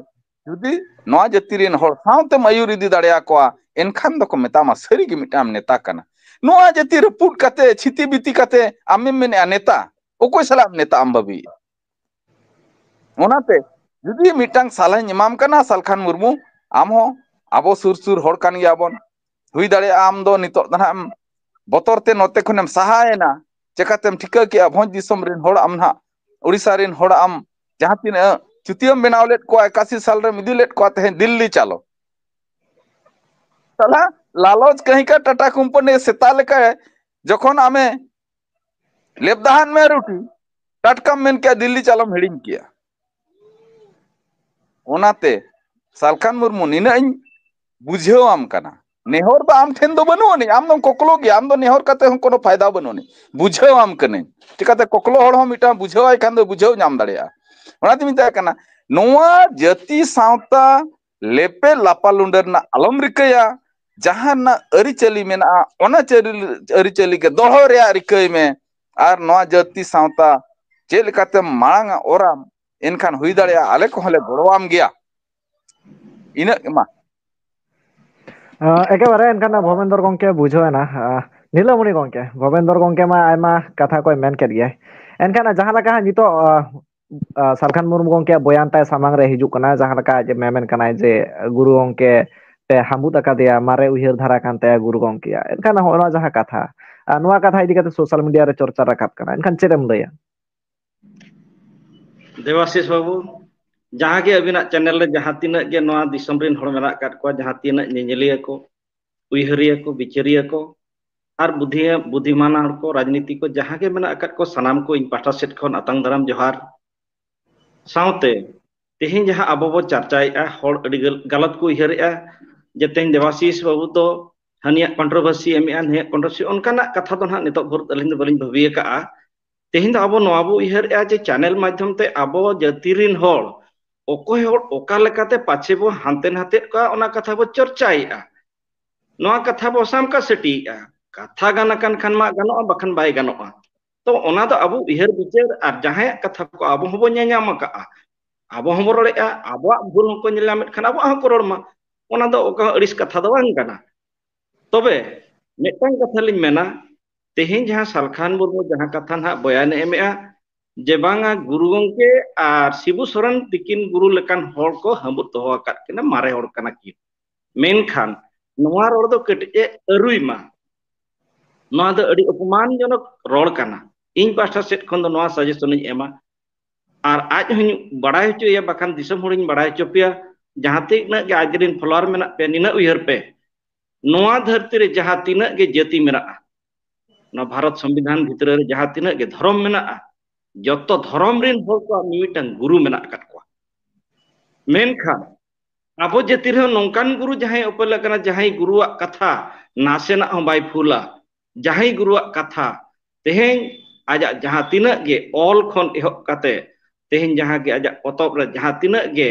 ᱡᱩᱫᱤ ᱱᱚᱣᱟ ᱡᱟᱹᱛᱤ ᱨᱮᱱ ᱦᱚᱲ ᱥᱟᱶᱛᱮᱢ ᱟᱹᱭᱩᱨ ᱤᱫᱤ ᱫᱟᱲᱮᱭᱟᱠᱚᱣᱟ, ᱮᱱᱠᱷᱟᱱ ᱫᱚᱠᱚ ᱢᱮᱛᱟᱢᱟ ᱥᱟᱹᱨᱤ ᱜᱮ ᱢᱤᱫᱴᱟᱝ ᱱᱮᱛᱟ ᱠᱟᱱᱟ᱾ ᱱᱚᱣᱟ ᱡᱟᱹᱛᱤ ᱨᱟᱹᱯᱩᱫ ᱠᱟᱛᱮ, ᱪᱷᱤᱛᱤ ᱵᱤᱛᱤ ᱠᱟᱛᱮ ᱟᱢᱮᱢ ᱢᱮᱱᱮᱜᱼᱟ ᱱᱮᱛᱟ? ᱚᱠᱚᱭ ᱥᱟᱞᱟᱜ ᱮᱢ ᱱᱮᱛᱟ ᱟᱢ ᱵᱷᱟᱹᱵᱤᱭᱮᱜᱼᱟ? ᱚᱱᱟᱛᱮ ᱡᱩᱫᱤ ᱢᱤᱫᱴᱟᱝ ᱥᱟᱞᱦᱟᱧ ᱮᱢᱟᱢ ᱠᱟᱱᱟ ᱥᱟᱞᱠᱷᱟᱱ ᱢᱩᱨᱢᱩ, ᱟᱢ ᱦᱚᱸ ᱟᱵᱚ ᱥᱩᱨ ᱥᱩᱨ ᱦᱚᱲ ᱠᱟᱱ ᱜᱮᱭᱟᱵᱚᱱ, ᱦᱩᱭ ᱫᱟᱲᱮᱭᱟᱜᱼᱟ ᱟᱢ ᱫᱚ ᱱᱤᱛᱚᱜ ᱫᱚ ᱱᱟᱦᱟᱜ ᱮᱢ ᱵᱚᱛᱚᱨ ᱛᱮ ᱱᱚᱛᱮ ᱠᱷᱚᱱᱮᱢ ᱥᱟᱦᱟᱭᱮᱱᱟ, ᱪᱮᱠᱟᱛᱮᱢ ᱴᱷᱤᱠᱟᱹ ᱠᱮᱜᱼᱟ ᱵᱷᱚᱸᱡᱽ ᱫᱤᱥᱚᱢ ᱨᱮᱱ ᱦᱚᱲ ᱟᱢ ᱱᱟᱦᱟᱜ, ᱳᱰᱤᱥᱟ ᱨᱮᱱ ᱦᱚᱲ ᱟᱢ ᱡᱟᱦᱟᱸ ᱛᱤᱱᱟᱹᱜ ᱪᱩᱛᱤᱭᱟᱹᱢ ᱵᱮᱱᱟᱣ ᱞᱮᱫ ᱠᱚᱣᱟ, ᱮᱠᱟᱥᱤ ᱥᱟᱞ ᱨᱮᱢ ᱤᱫᱤ ᱞᱮᱫ ᱠᱚᱣᱟ ᱛᱮᱦᱮᱧ ᱫᱤᱞᱞᱤ ᱪᱟᱞᱚ᱾ ᱥᱟᱞᱟ ᱞᱟᱞᱚᱪ ᱠᱟᱹᱦᱤ ᱠᱟ ᱴᱟᱴᱟ ᱠᱳᱢᱯᱟᱱᱤ ᱥᱮᱛᱟ ᱞᱮᱠᱟ ᱡᱚᱠᱷᱚᱱ ᱟᱢᱮ ᱞᱮᱵᱫᱟᱦᱟᱱ ᱢᱮ ᱨᱩᱴᱤ, ᱴᱟᱴᱠᱟᱢ ᱢᱮᱱ ᱠᱮᱭᱟ ᱫᱤᱞᱞᱤ ᱪᱟᱞᱚᱢ ᱦᱤᱲᱤᱧ ᱠᱮᱭᱟ᱾ ᱚᱱᱟᱛᱮ ᱥᱟᱞᱠᱷᱟᱱ ᱢᱩᱨᱢᱩ ᱱᱤᱱᱟᱹᱜ ᱤᱧ ᱵᱩᱡᱷᱟᱹᱣᱟᱢ ᱠᱟᱱᱟ, ᱱᱮᱦᱚᱨ ᱫᱚ ᱟᱢ ᱴᱷᱮᱱ ᱫᱚ ᱵᱟᱹᱱᱩᱜ ᱟᱹᱱᱤᱡ, ᱟᱢ ᱫᱚᱢ ᱠᱚᱠᱞᱚ ᱜᱮᱭᱟ, ᱟᱢ ᱫᱚ ᱱᱮᱦᱚᱨ ᱠᱟᱛᱮ ᱦᱚᱸ ᱠᱳᱱᱳ ᱯᱷᱟᱭᱫᱟ ᱵᱟᱹᱱᱩᱜ ᱟᱹᱱᱤᱡ᱾ ᱵᱩᱡᱷᱟᱹᱣᱟᱢ ᱠᱟᱹᱱᱟᱹᱧ, ᱪᱤᱠᱟᱛᱮ ᱠᱚᱠᱞᱚ ᱦᱚᱲ ᱦᱚᱸ ᱢᱤᱫᱴᱟᱝ ᱵᱩᱡᱷᱟᱹᱣᱟᱭ ᱠᱷᱟᱱ ᱫᱚ ᱵᱩᱡᱷᱟᱹᱣ ᱧᱟᱢ ᱫᱟᱲᱮᱭᱟᱜᱼᱟ᱾ ᱚᱱᱟᱛᱮᱧ ᱢᱮᱛᱟᱜ ᱠᱟᱱᱟ, ᱱᱚᱣᱟ ᱡᱟᱹᱛᱤ ᱥᱟᱶᱛᱟ ᱞᱮᱯᱮ ᱞᱟᱯᱟ ᱞᱩᱸᱰᱟᱹ ᱨᱮᱱᱟᱜ ᱟᱞᱚᱢ ᱨᱤᱠᱟᱹᱭᱟ᱾ ᱡᱟᱦᱟᱸ ᱨᱮᱱᱟᱜ ᱟᱹᱨᱤᱪᱟᱹᱞᱤ ᱢᱮᱱᱟᱜᱼᱟ, ᱚᱱᱟ ᱪᱟᱹᱨᱤ-, ᱟᱹᱨᱤᱪᱟᱹᱞᱤ ᱜᱮ ᱫᱚᱦᱚ ᱨᱮᱭᱟᱜ ᱨᱤᱠᱟᱹᱭ ᱢᱮ᱾ ᱟᱨ ᱱᱚᱣᱟ ᱡᱟᱹᱛᱤ ᱥᱟᱶᱛᱟ ᱪᱮᱫ ᱞᱮᱠᱟᱛᱮᱢ ᱢᱟᱲᱟᱝᱟ ᱚᱨᱟᱢ, ᱮᱱᱠᱷᱟᱱ ᱦᱩᱭ ᱫᱟᱲᱮᱭᱟᱜᱼᱟ ᱟᱞᱮ ᱠᱚᱦᱚᱸ ᱞᱮ ᱜᱚᱲᱚᱣᱟᱢ ᱜᱮᱭᱟ᱾ ᱤᱱᱟᱹᱜ ᱢᱟ᱾ ᱟᱸ, ᱮᱠᱮᱵᱟᱨᱮ ᱮᱱᱠᱷᱟᱱ ᱵᱷᱚᱵᱮᱱᱫᱚᱨ ᱜᱚᱢᱠᱮ ᱵᱩᱡᱷᱟᱹᱣ ᱮᱱᱟ᱾ ᱟᱸ, ᱱᱤᱞᱟᱹᱢᱚᱬᱤ ᱜᱚᱢᱠᱮ, ᱵᱷᱚᱵᱮᱱᱫᱚᱨ ᱜᱚᱢᱠᱮ ᱢᱟ ᱟᱭᱢᱟ ᱠᱟᱛᱷᱟ ᱠᱚᱭ ᱢᱮᱱ ᱠᱮᱫ ᱜᱮᱭᱟᱭ᱾ ᱮᱱᱠᱷᱟᱱ ᱡᱟᱦᱟᱸ ᱞᱮᱠᱟ ᱦᱟᱸᱜ ᱱᱤᱛᱚᱜ, ᱟᱸ, ᱟᱸ, ᱥᱟᱞᱠᱷᱟᱱ ᱢᱩᱨᱢᱩ ᱜᱚᱢᱠᱮᱭᱟᱜ ᱵᱚᱭᱟᱱ ᱛᱟᱭ ᱥᱟᱢᱟᱝ ᱨᱮ ᱦᱤᱡᱩᱜ ᱠᱟᱱᱟ, ᱡᱟᱦᱟᱸ ᱞᱮᱠᱟ ᱟᱡ ᱮ ᱢᱮᱢᱮᱱ ᱠᱟᱱᱟᱭ ᱡᱮ ᱜᱩᱨᱩ ᱜᱚᱢᱠᱮ ᱯᱮ ᱦᱟᱹᱢᱵᱩᱫ ᱟᱠᱟᱫᱮᱭᱟ, ᱢᱟᱨᱮ ᱩᱭᱦᱟᱹᱨ ᱫᱷᱟᱨᱟ ᱠᱟᱱ ᱛᱟᱭᱟ ᱜᱩᱨᱩ ᱜᱚᱢᱠᱮᱭᱟᱜ᱾ ᱮᱱᱠᱷᱟᱱ ᱱᱚᱜᱼᱚ ᱱᱚᱣᱟ ᱡᱟᱦᱟᱸ ᱠᱟᱛᱷᱟ, ᱟᱨ ᱱᱚᱣᱟ ᱠᱟᱛᱷᱟ ᱤᱫᱤ ᱠᱟᱛᱮ ᱥᱳᱥᱟᱞ ᱢᱤᱰᱤᱭᱟ ᱨᱮ ᱪᱚᱨᱪᱟ ᱨᱟᱠᱟᱵ ᱠᱟᱱᱟ, ᱮᱱᱠᱷᱟᱱ ᱪᱮᱫ ᱮᱢ ᱞᱟᱹᱭᱟ? ᱫᱮᱵᱟᱥᱤᱥ ᱵᱟᱹᱵᱩ, ᱡᱟᱦᱟᱸ ᱜᱮ ᱟᱹᱵᱤᱱᱟᱜ ᱪᱮᱱᱮᱞ ᱨᱮ ᱡᱟᱦᱟᱸ ᱛᱤᱱᱟᱹᱜ ᱜᱮ ᱱᱚᱣᱟ ᱫᱤᱥᱚᱢ ᱨᱮᱱ ᱦᱚᱲ ᱢᱮᱱᱟᱜ ᱟᱠᱟᱫ ᱠᱚᱣᱟ, ᱡᱟᱦᱟᱸ ᱛᱤᱱᱟᱹᱜ ᱧᱮᱧᱮᱞᱤᱭᱟᱹ ᱠᱚ, ᱩᱭᱦᱟᱹᱨᱤᱭᱟᱹ ᱠᱚ, ᱵᱤᱪᱟᱹᱨᱤᱭᱟᱹ ᱠᱚ, ᱟᱨ ᱵᱩᱫᱷᱤ-, ᱵᱩᱫᱷᱤᱢᱟᱱ ᱦᱚᱲ ᱠᱚ, ᱨᱟᱡᱽᱱᱤᱛᱤ ᱠᱚ, ᱡᱟᱦᱟᱸ ᱜᱮ ᱢᱮᱱᱟᱜ ᱟᱠᱟᱫ ᱠᱚ, ᱥᱟᱱᱟᱢ ᱠᱚ ᱤᱧ ᱯᱟᱦᱴᱟ ᱥᱮᱫ ᱠᱷᱚᱱ ᱟᱛᱟᱝ ᱫᱟᱨᱟᱢ ᱡᱚᱦᱟᱨ᱾ ᱥᱟᱶᱛᱮ ᱛᱮᱦᱮᱧ ᱡᱟᱦᱟᱸ ᱟᱵᱚ ᱵᱚ ᱪᱟᱨᱪᱟᱭᱮᱫᱼᱟ, ᱦᱚᱲ ᱟᱹᱰᱤ ᱜᱟᱞ-, ᱜᱟᱞᱟᱛ ᱠᱚ ᱩᱭᱦᱟᱹᱨᱮᱫᱼᱟ ᱡᱮ ᱛᱮᱦᱮᱧ ᱫᱮᱵᱟᱥᱤᱥ ᱵᱟᱹᱵᱩ ᱫᱚ ᱦᱟᱹᱱᱤᱭᱟᱜ ᱠᱚᱱᱴᱨᱳᱵᱷᱟᱨᱥᱤ ᱮᱢᱮᱜᱼᱟ, ᱱᱤᱭᱟᱜ ᱠᱚᱱᱴᱨᱳᱵᱷᱟᱨᱥᱤ, ᱚᱱᱠᱟᱱᱟᱜ ᱠᱟᱛᱷᱟ ᱫᱚ ᱱᱟᱦᱟᱜ ᱱᱤᱛᱚᱜ ᱵᱷᱳᱨ ᱟᱹᱞᱤᱧ ᱫᱚ ᱵᱟᱹᱞᱤᱧ ᱵᱷᱟᱹᱵᱤ ᱟᱠᱟᱜᱼᱟ᱾ ᱛᱮᱦᱮᱧ ᱫᱚ ᱟᱵᱚ ᱱᱚᱣᱟ ᱵᱚ ᱩᱭᱦᱟᱹᱨᱮᱫᱼᱟ ᱡᱮ ᱪᱮᱱᱮᱞ ᱢᱟᱫᱽᱫᱷᱚᱢ ᱛᱮ ᱟᱵᱚ ᱡᱟᱹᱛᱤ ᱨᱮᱱ ᱦᱚᱲ ᱚᱠᱚᱭ ᱦᱚᱲ ᱚᱠᱟ ᱞᱮᱠᱟᱛᱮ ᱯᱟᱪᱷᱮ ᱵᱚ ᱦᱟᱱᱛᱮ ᱱᱟᱛᱮᱫ ᱠᱚᱣᱟ, ᱚᱱᱟ ᱠᱟᱛᱷᱟ ᱵᱚ ᱪᱚᱨᱪᱟᱭᱮᱫᱼᱟ᱾ ᱱᱚᱣᱟ ᱠᱟᱛᱷᱟ ᱵᱚ ᱥᱟᱢᱠᱟ ᱥᱟᱹᱴᱤᱭᱮᱫᱼᱟ᱾ ᱠᱟᱛᱷᱟ ᱜᱟᱱ ᱟᱠᱟᱱ ᱠᱷᱟᱱ ᱢᱟ ᱜᱟᱱᱚᱜᱼᱟ, ᱵᱟᱠᱷᱟᱱ ᱵᱟᱭ ᱜᱟᱱᱚᱜᱼᱟ᱾ ᱛᱚ ᱚᱱᱟ ᱫᱚ ᱟᱵᱚ ᱩᱭᱦᱟᱹᱨ ᱵᱤᱪᱟᱹᱨ ᱟᱨ ᱡᱟᱦᱟᱸᱭᱟᱜ ᱠᱟᱛᱷᱟ ᱠᱚ ᱟᱵᱚ ᱦᱚᱸᱵᱚ ᱧᱮᱞᱧᱟᱢ ᱟᱠᱟᱜᱼᱟ, ᱟᱵᱚ ᱦᱚᱸᱵᱚ ᱨᱚᱲᱮᱫᱼᱟ, ᱟᱵᱚᱣᱟᱜ ᱵᱷᱩᱞ ᱦᱚᱸᱠᱚ ᱧᱮᱞ ᱧᱟᱢᱮᱫ ᱠᱷᱟᱱ ᱟᱵᱚᱣᱟᱜ ᱦᱚᱸᱠᱚ ᱨᱚᱲ ᱢᱟ᱾ ᱚᱱᱟ ᱫᱚ ᱚᱠᱟ ᱦᱚᱸ ᱟᱹᱲᱤᱥ ᱠᱟᱛᱷᱟ ᱫᱚ ᱵᱟᱝ ᱠᱟᱱᱟ᱾ ᱛᱚᱵᱮ ᱢᱤᱫᱴᱟᱝ ᱠᱟᱛᱷᱟ ᱞᱤᱧ ᱢᱮᱱᱟ, ᱛᱮᱦᱮᱧ ᱡᱟᱦᱟᱸ ᱥᱟᱞᱠᱷᱟᱱ ᱢᱩᱨᱢᱩ ᱡᱟᱦᱟᱸ ᱠᱟᱛᱷᱟ ᱱᱟᱦᱟᱜ ᱵᱚᱭᱟᱱᱮ ᱮᱢᱮᱜᱼᱟ ᱡᱮ ᱵᱟᱝᱟ ᱜᱩᱨᱩ ᱜᱚᱢᱠᱮ ᱟᱨ ᱥᱤᱵᱩ ᱥᱚᱨᱮᱱ ᱛᱤᱠᱤᱱ ᱜᱩᱨᱩ ᱞᱮᱠᱟᱱ ᱦᱚᱲ ᱠᱚ ᱦᱟᱹᱢᱵᱩᱫ ᱫᱚᱦᱚ ᱟᱠᱟᱫ ᱠᱤᱱᱟ, ᱢᱟᱨᱮ ᱦᱚᱲ ᱠᱟᱱᱟ ᱠᱤᱱ᱾ ᱢᱮᱱᱠᱷᱟᱱ ᱱᱚᱣᱟ ᱨᱚᱲ ᱫᱚ ᱠᱟᱹᱴᱤᱡ ᱮ ᱟᱹᱨᱩᱭ ᱢᱟ᱾ ᱱᱚᱣᱟ ᱫᱚ ᱟᱹᱰᱤ ᱚᱯᱚᱢᱟᱱᱡᱚᱱᱚᱠ ᱨᱚᱲ ᱠᱟᱱᱟ᱾ ᱤᱧ ᱯᱟᱦᱴᱟ ᱥᱮᱫ ᱠᱷᱚᱱ ᱫᱚ ᱱᱚᱣᱟ ᱥᱟᱡᱮᱥᱚᱱ ᱤᱧ ᱮᱢᱟ, ᱟᱨ ᱟᱡ ᱦᱚᱸᱧ ᱵᱟᱲᱟᱭ ᱦᱚᱪᱚᱭᱮᱭᱟ, ᱵᱟᱠᱷᱟᱱ ᱫᱤᱥᱚᱢ ᱦᱚᱲᱤᱧ ᱵᱟᱲᱟᱭ ᱦᱚᱪᱚ ᱯᱮᱭᱟ, ᱡᱟᱦᱟᱸ ᱛᱤᱱᱟᱹᱜ ᱜᱮ ᱟᱡ ᱨᱮᱱ ᱯᱷᱚᱞᱳᱣᱟᱨ ᱢᱮᱱᱟᱜ ᱯᱮᱭᱟ, ᱱᱤᱱᱟᱹᱜ ᱩᱭᱦᱟᱹᱨ ᱯᱮ, ᱱᱚᱣᱟ ᱫᱷᱟᱹᱨᱛᱤ ᱨᱮ ᱡᱟᱦᱟᱸ ᱛᱤᱱᱟᱹᱜ ᱜᱮ ᱡᱟᱹᱛᱤ ᱢᱮᱱᱟᱜᱼᱟ, ᱱᱚᱣᱟ ᱵᱷᱟᱨᱚᱛ ᱥᱚᱝᱵᱤᱫᱷᱟᱱ ᱵᱷᱤᱛᱨᱤ ᱨᱮ ᱡᱟᱦᱟᱸ ᱛᱤᱱᱟᱹᱜ ᱜᱮ ᱫᱷᱚᱨᱚᱢ ᱢᱮᱱᱟᱜᱼᱟ, ᱡᱚᱛᱚ ᱫᱷᱚᱨᱚᱢ ᱨᱮᱱ ᱦᱚᱲ ᱠᱚᱣᱟᱜ ᱢᱤᱢᱤᱫᱴᱟᱝ ᱜᱩᱨᱩ ᱢᱮᱱᱟᱜ ᱟᱠᱟᱫ ᱠᱚᱣᱟ᱾ ᱢᱮᱱᱠᱷᱟᱱ ᱟᱵᱚ ᱡᱟᱹᱛᱤ ᱨᱮᱦᱚᱸ ᱱᱚᱝᱠᱟᱱ ᱜᱩᱨᱩ ᱡᱟᱦᱟᱸᱭ ᱩᱯᱮᱞ ᱟᱠᱟᱱᱟ, ᱡᱟᱦᱟᱸᱭ ᱜᱩᱨᱩᱣᱟᱜ ᱠᱟᱛᱷᱟ ᱱᱟᱥᱮᱱᱟᱜ ᱦᱚᱸ ᱵᱟᱭ ᱵᱷᱩᱞᱟ, ᱡᱟᱦᱟᱸᱭ ᱜᱩᱨᱩᱣᱟᱜ ᱠᱟᱛᱷᱟ ᱛᱮᱦᱮᱧ ᱟᱡᱟᱜ ᱡᱟᱦᱟᱸ ᱛᱤᱱᱟᱹᱜ ᱜᱮ ᱚᱞ ᱠᱷᱚᱱ ᱮᱦᱚᱵ ᱠᱟᱛᱮ ᱛᱮᱦᱮᱧ ᱡᱟᱦᱟᱸ ᱜᱮ ᱟᱡᱟᱜ ᱯᱚᱛᱚᱵ ᱨᱮ ᱡᱟᱦᱟᱸ ᱛᱤᱱᱟᱹᱜ ᱜᱮ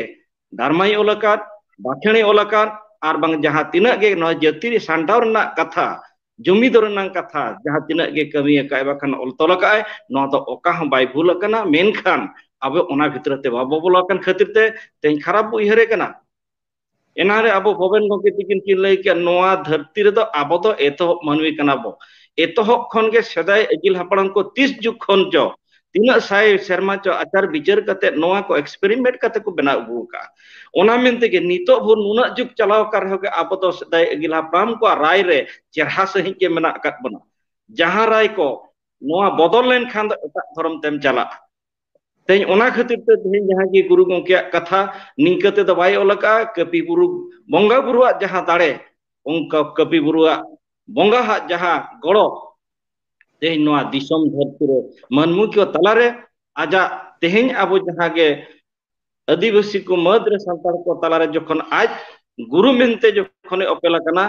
ᱫᱷᱟᱨᱢᱟᱭ ᱚᱞ ᱟᱠᱟᱫ, ᱵᱟᱠᱷᱮᱬᱮ ᱚᱞ ᱟᱠᱟᱫ, ᱟᱨ ᱵᱟᱝ ᱡᱟᱦᱟᱸ ᱛᱤᱱᱟᱹᱜ ᱜᱮ ᱱᱚᱣᱟ ᱡᱟᱹᱛᱤ ᱨᱮ ᱥᱟᱢᱴᱟᱣ ᱨᱮᱱᱟᱜ ᱠᱟᱛᱷᱟ, ᱡᱩᱢᱤᱫ ᱨᱮᱱᱟᱜ ᱠᱟᱛᱷᱟ, ᱡᱟᱦᱟᱸ ᱛᱤᱱᱟᱹᱜ ᱜᱮ ᱠᱟᱹᱢᱤ ᱟᱠᱟᱫ ᱵᱟᱠᱷᱟᱱ ᱚᱞ ᱛᱚᱞ ᱟᱠᱟᱫ ᱟᱭ, ᱱᱚᱣᱟ ᱫᱚ ᱚᱠᱟ ᱦᱚᱸ ᱵᱟᱭ ᱵᱷᱩᱞ ᱟᱠᱟᱱᱟ᱾ ᱢᱮᱱᱠᱷᱟᱱ ᱟᱵᱚ ᱚᱱᱟ ᱵᱷᱤᱛᱨᱤ ᱛᱮ ᱵᱟᱵᱚ ᱵᱚᱞᱚ ᱟᱠᱟᱱ ᱠᱷᱟᱹᱛᱤᱨ ᱛᱮ ᱛᱮᱦᱮᱧ ᱠᱷᱟᱨᱟᱯ ᱵᱚ ᱩᱭᱦᱟᱹᱨᱮ ᱠᱟᱱᱟ᱾ ᱮᱱᱟᱱ ᱨᱮ ᱟᱵᱚ ᱵᱷᱚᱵᱮᱱ ᱜᱚᱢᱠᱮ ᱛᱤᱠᱤᱱ ᱠᱤᱱ ᱞᱟᱹᱭ ᱠᱮᱫ, ᱱᱚᱣᱟ ᱫᱷᱟᱹᱨᱛᱤ ᱨᱮᱫᱚ ᱟᱵᱚ ᱫᱚ ᱮᱛᱚᱦᱚᱵ ᱢᱟᱹᱱᱢᱤ ᱠᱟᱱᱟ ᱵᱚ, ᱮᱛᱚᱦᱚᱵ ᱠᱷᱚᱱ ᱜᱮ ᱥᱮᱫᱟᱭ ᱟᱹᱜᱤᱞ ᱦᱟᱯᱲᱟᱢ ᱠᱚ ᱛᱤᱥ ᱡᱩᱜᱽ ᱠᱷᱚᱱ ᱪᱚ, ᱛᱤᱱᱟᱹᱜ ᱥᱟᱭ ᱥᱮᱨᱢᱟ ᱪᱚ ᱟᱪᱟᱨ ᱵᱤᱪᱟᱹᱨ ᱠᱟᱛᱮ ᱱᱚᱣᱟ ᱠᱚ ᱮᱠᱥᱯᱮᱨᱤᱢᱮᱱᱴ ᱠᱟᱛᱮ ᱠᱚ ᱵᱮᱱᱟᱣ ᱟᱹᱜᱩ ᱟᱠᱟᱫᱼᱟ᱾ ᱚᱱᱟ ᱢᱮᱱ ᱛᱮᱜᱮ ᱱᱤᱛᱚᱜ ᱵᱷᱳᱨ ᱱᱩᱱᱟᱹᱜ ᱡᱩᱜᱽ ᱪᱟᱞᱟᱣ ᱟᱠᱟᱱ ᱨᱮᱦᱚᱸ ᱜᱮ ᱟᱵᱚ ᱫᱚ ᱥᱮᱫᱟᱭ ᱟᱹᱜᱤᱞ ᱦᱟᱯᱲᱟᱢ ᱠᱚᱣᱟᱜ ᱨᱟᱭ ᱨᱮ ᱪᱮᱨᱦᱟ ᱥᱟᱺᱦᱤᱡ ᱜᱮ ᱢᱮᱱᱟᱜ ᱟᱠᱟᱫ ᱵᱚᱱᱟ᱾ ᱡᱟᱦᱟᱸ ᱨᱟᱭ ᱠᱚ ᱱᱚᱣᱟ ᱵᱚᱫᱚᱞ ᱞᱮᱱᱠᱷᱟᱱ ᱫᱚ ᱮᱴᱟᱜ ᱫᱷᱚᱨᱚᱢ ᱛᱮᱢ ᱪᱟᱞᱟᱜᱼᱟ᱾ ᱛᱮᱦᱮᱧ ᱚᱱᱟ ᱠᱷᱟᱹᱛᱤᱨ ᱛᱮ ᱛᱮᱦᱮᱧ ᱡᱟᱦᱟᱸ ᱜᱮ ᱜᱩᱨᱩ ᱜᱚᱢᱠᱮᱭᱟᱜ ᱠᱟᱛᱷᱟ ᱱᱤᱝᱠᱟᱹ ᱛᱮᱫᱚ ᱵᱟᱭ ᱚᱞ ᱟᱠᱟᱫᱼᱟ᱾ ᱠᱟᱹᱯᱤ ᱵᱩᱨᱩ ᱵᱚᱸᱜᱟ ᱵᱩᱨᱩᱣᱟᱜ ᱡᱟᱦᱟᱸ ᱫᱟᱲᱮ, ᱚᱱᱠᱟ ᱠᱟᱹᱯᱤ ᱵᱩᱨᱩᱣᱟᱜ ᱵᱚᱸᱜᱟ ᱦᱟᱜ ᱡᱟᱦᱟᱸ ᱜᱚᱲᱚ, ᱛᱮᱦᱮᱧ ᱱᱚᱣᱟ ᱫᱤᱥᱚᱢ ᱫᱷᱟᱹᱨᱛᱤ ᱨᱮ ᱢᱟᱹᱱᱢᱤ ᱠᱚ ᱛᱟᱞᱟᱨᱮ ᱟᱡᱟᱜ ᱛᱮᱦᱮᱧ ᱟᱵᱚ ᱡᱟᱦᱟᱸ ᱜᱮ ᱟᱹᱫᱤᱵᱟᱹᱥᱤ ᱠᱚ ᱢᱟᱹᱫ ᱨᱮ ᱥᱟᱱᱛᱟᱲ ᱠᱚ ᱛᱟᱞᱟᱨᱮ ᱡᱚᱠᱷᱚᱱ ᱟᱡ ᱜᱩᱨᱩ ᱢᱮᱱᱛᱮ ᱡᱚᱠᱷᱚᱱᱮ ᱚᱯᱮᱞ ᱟᱠᱟᱱᱟ,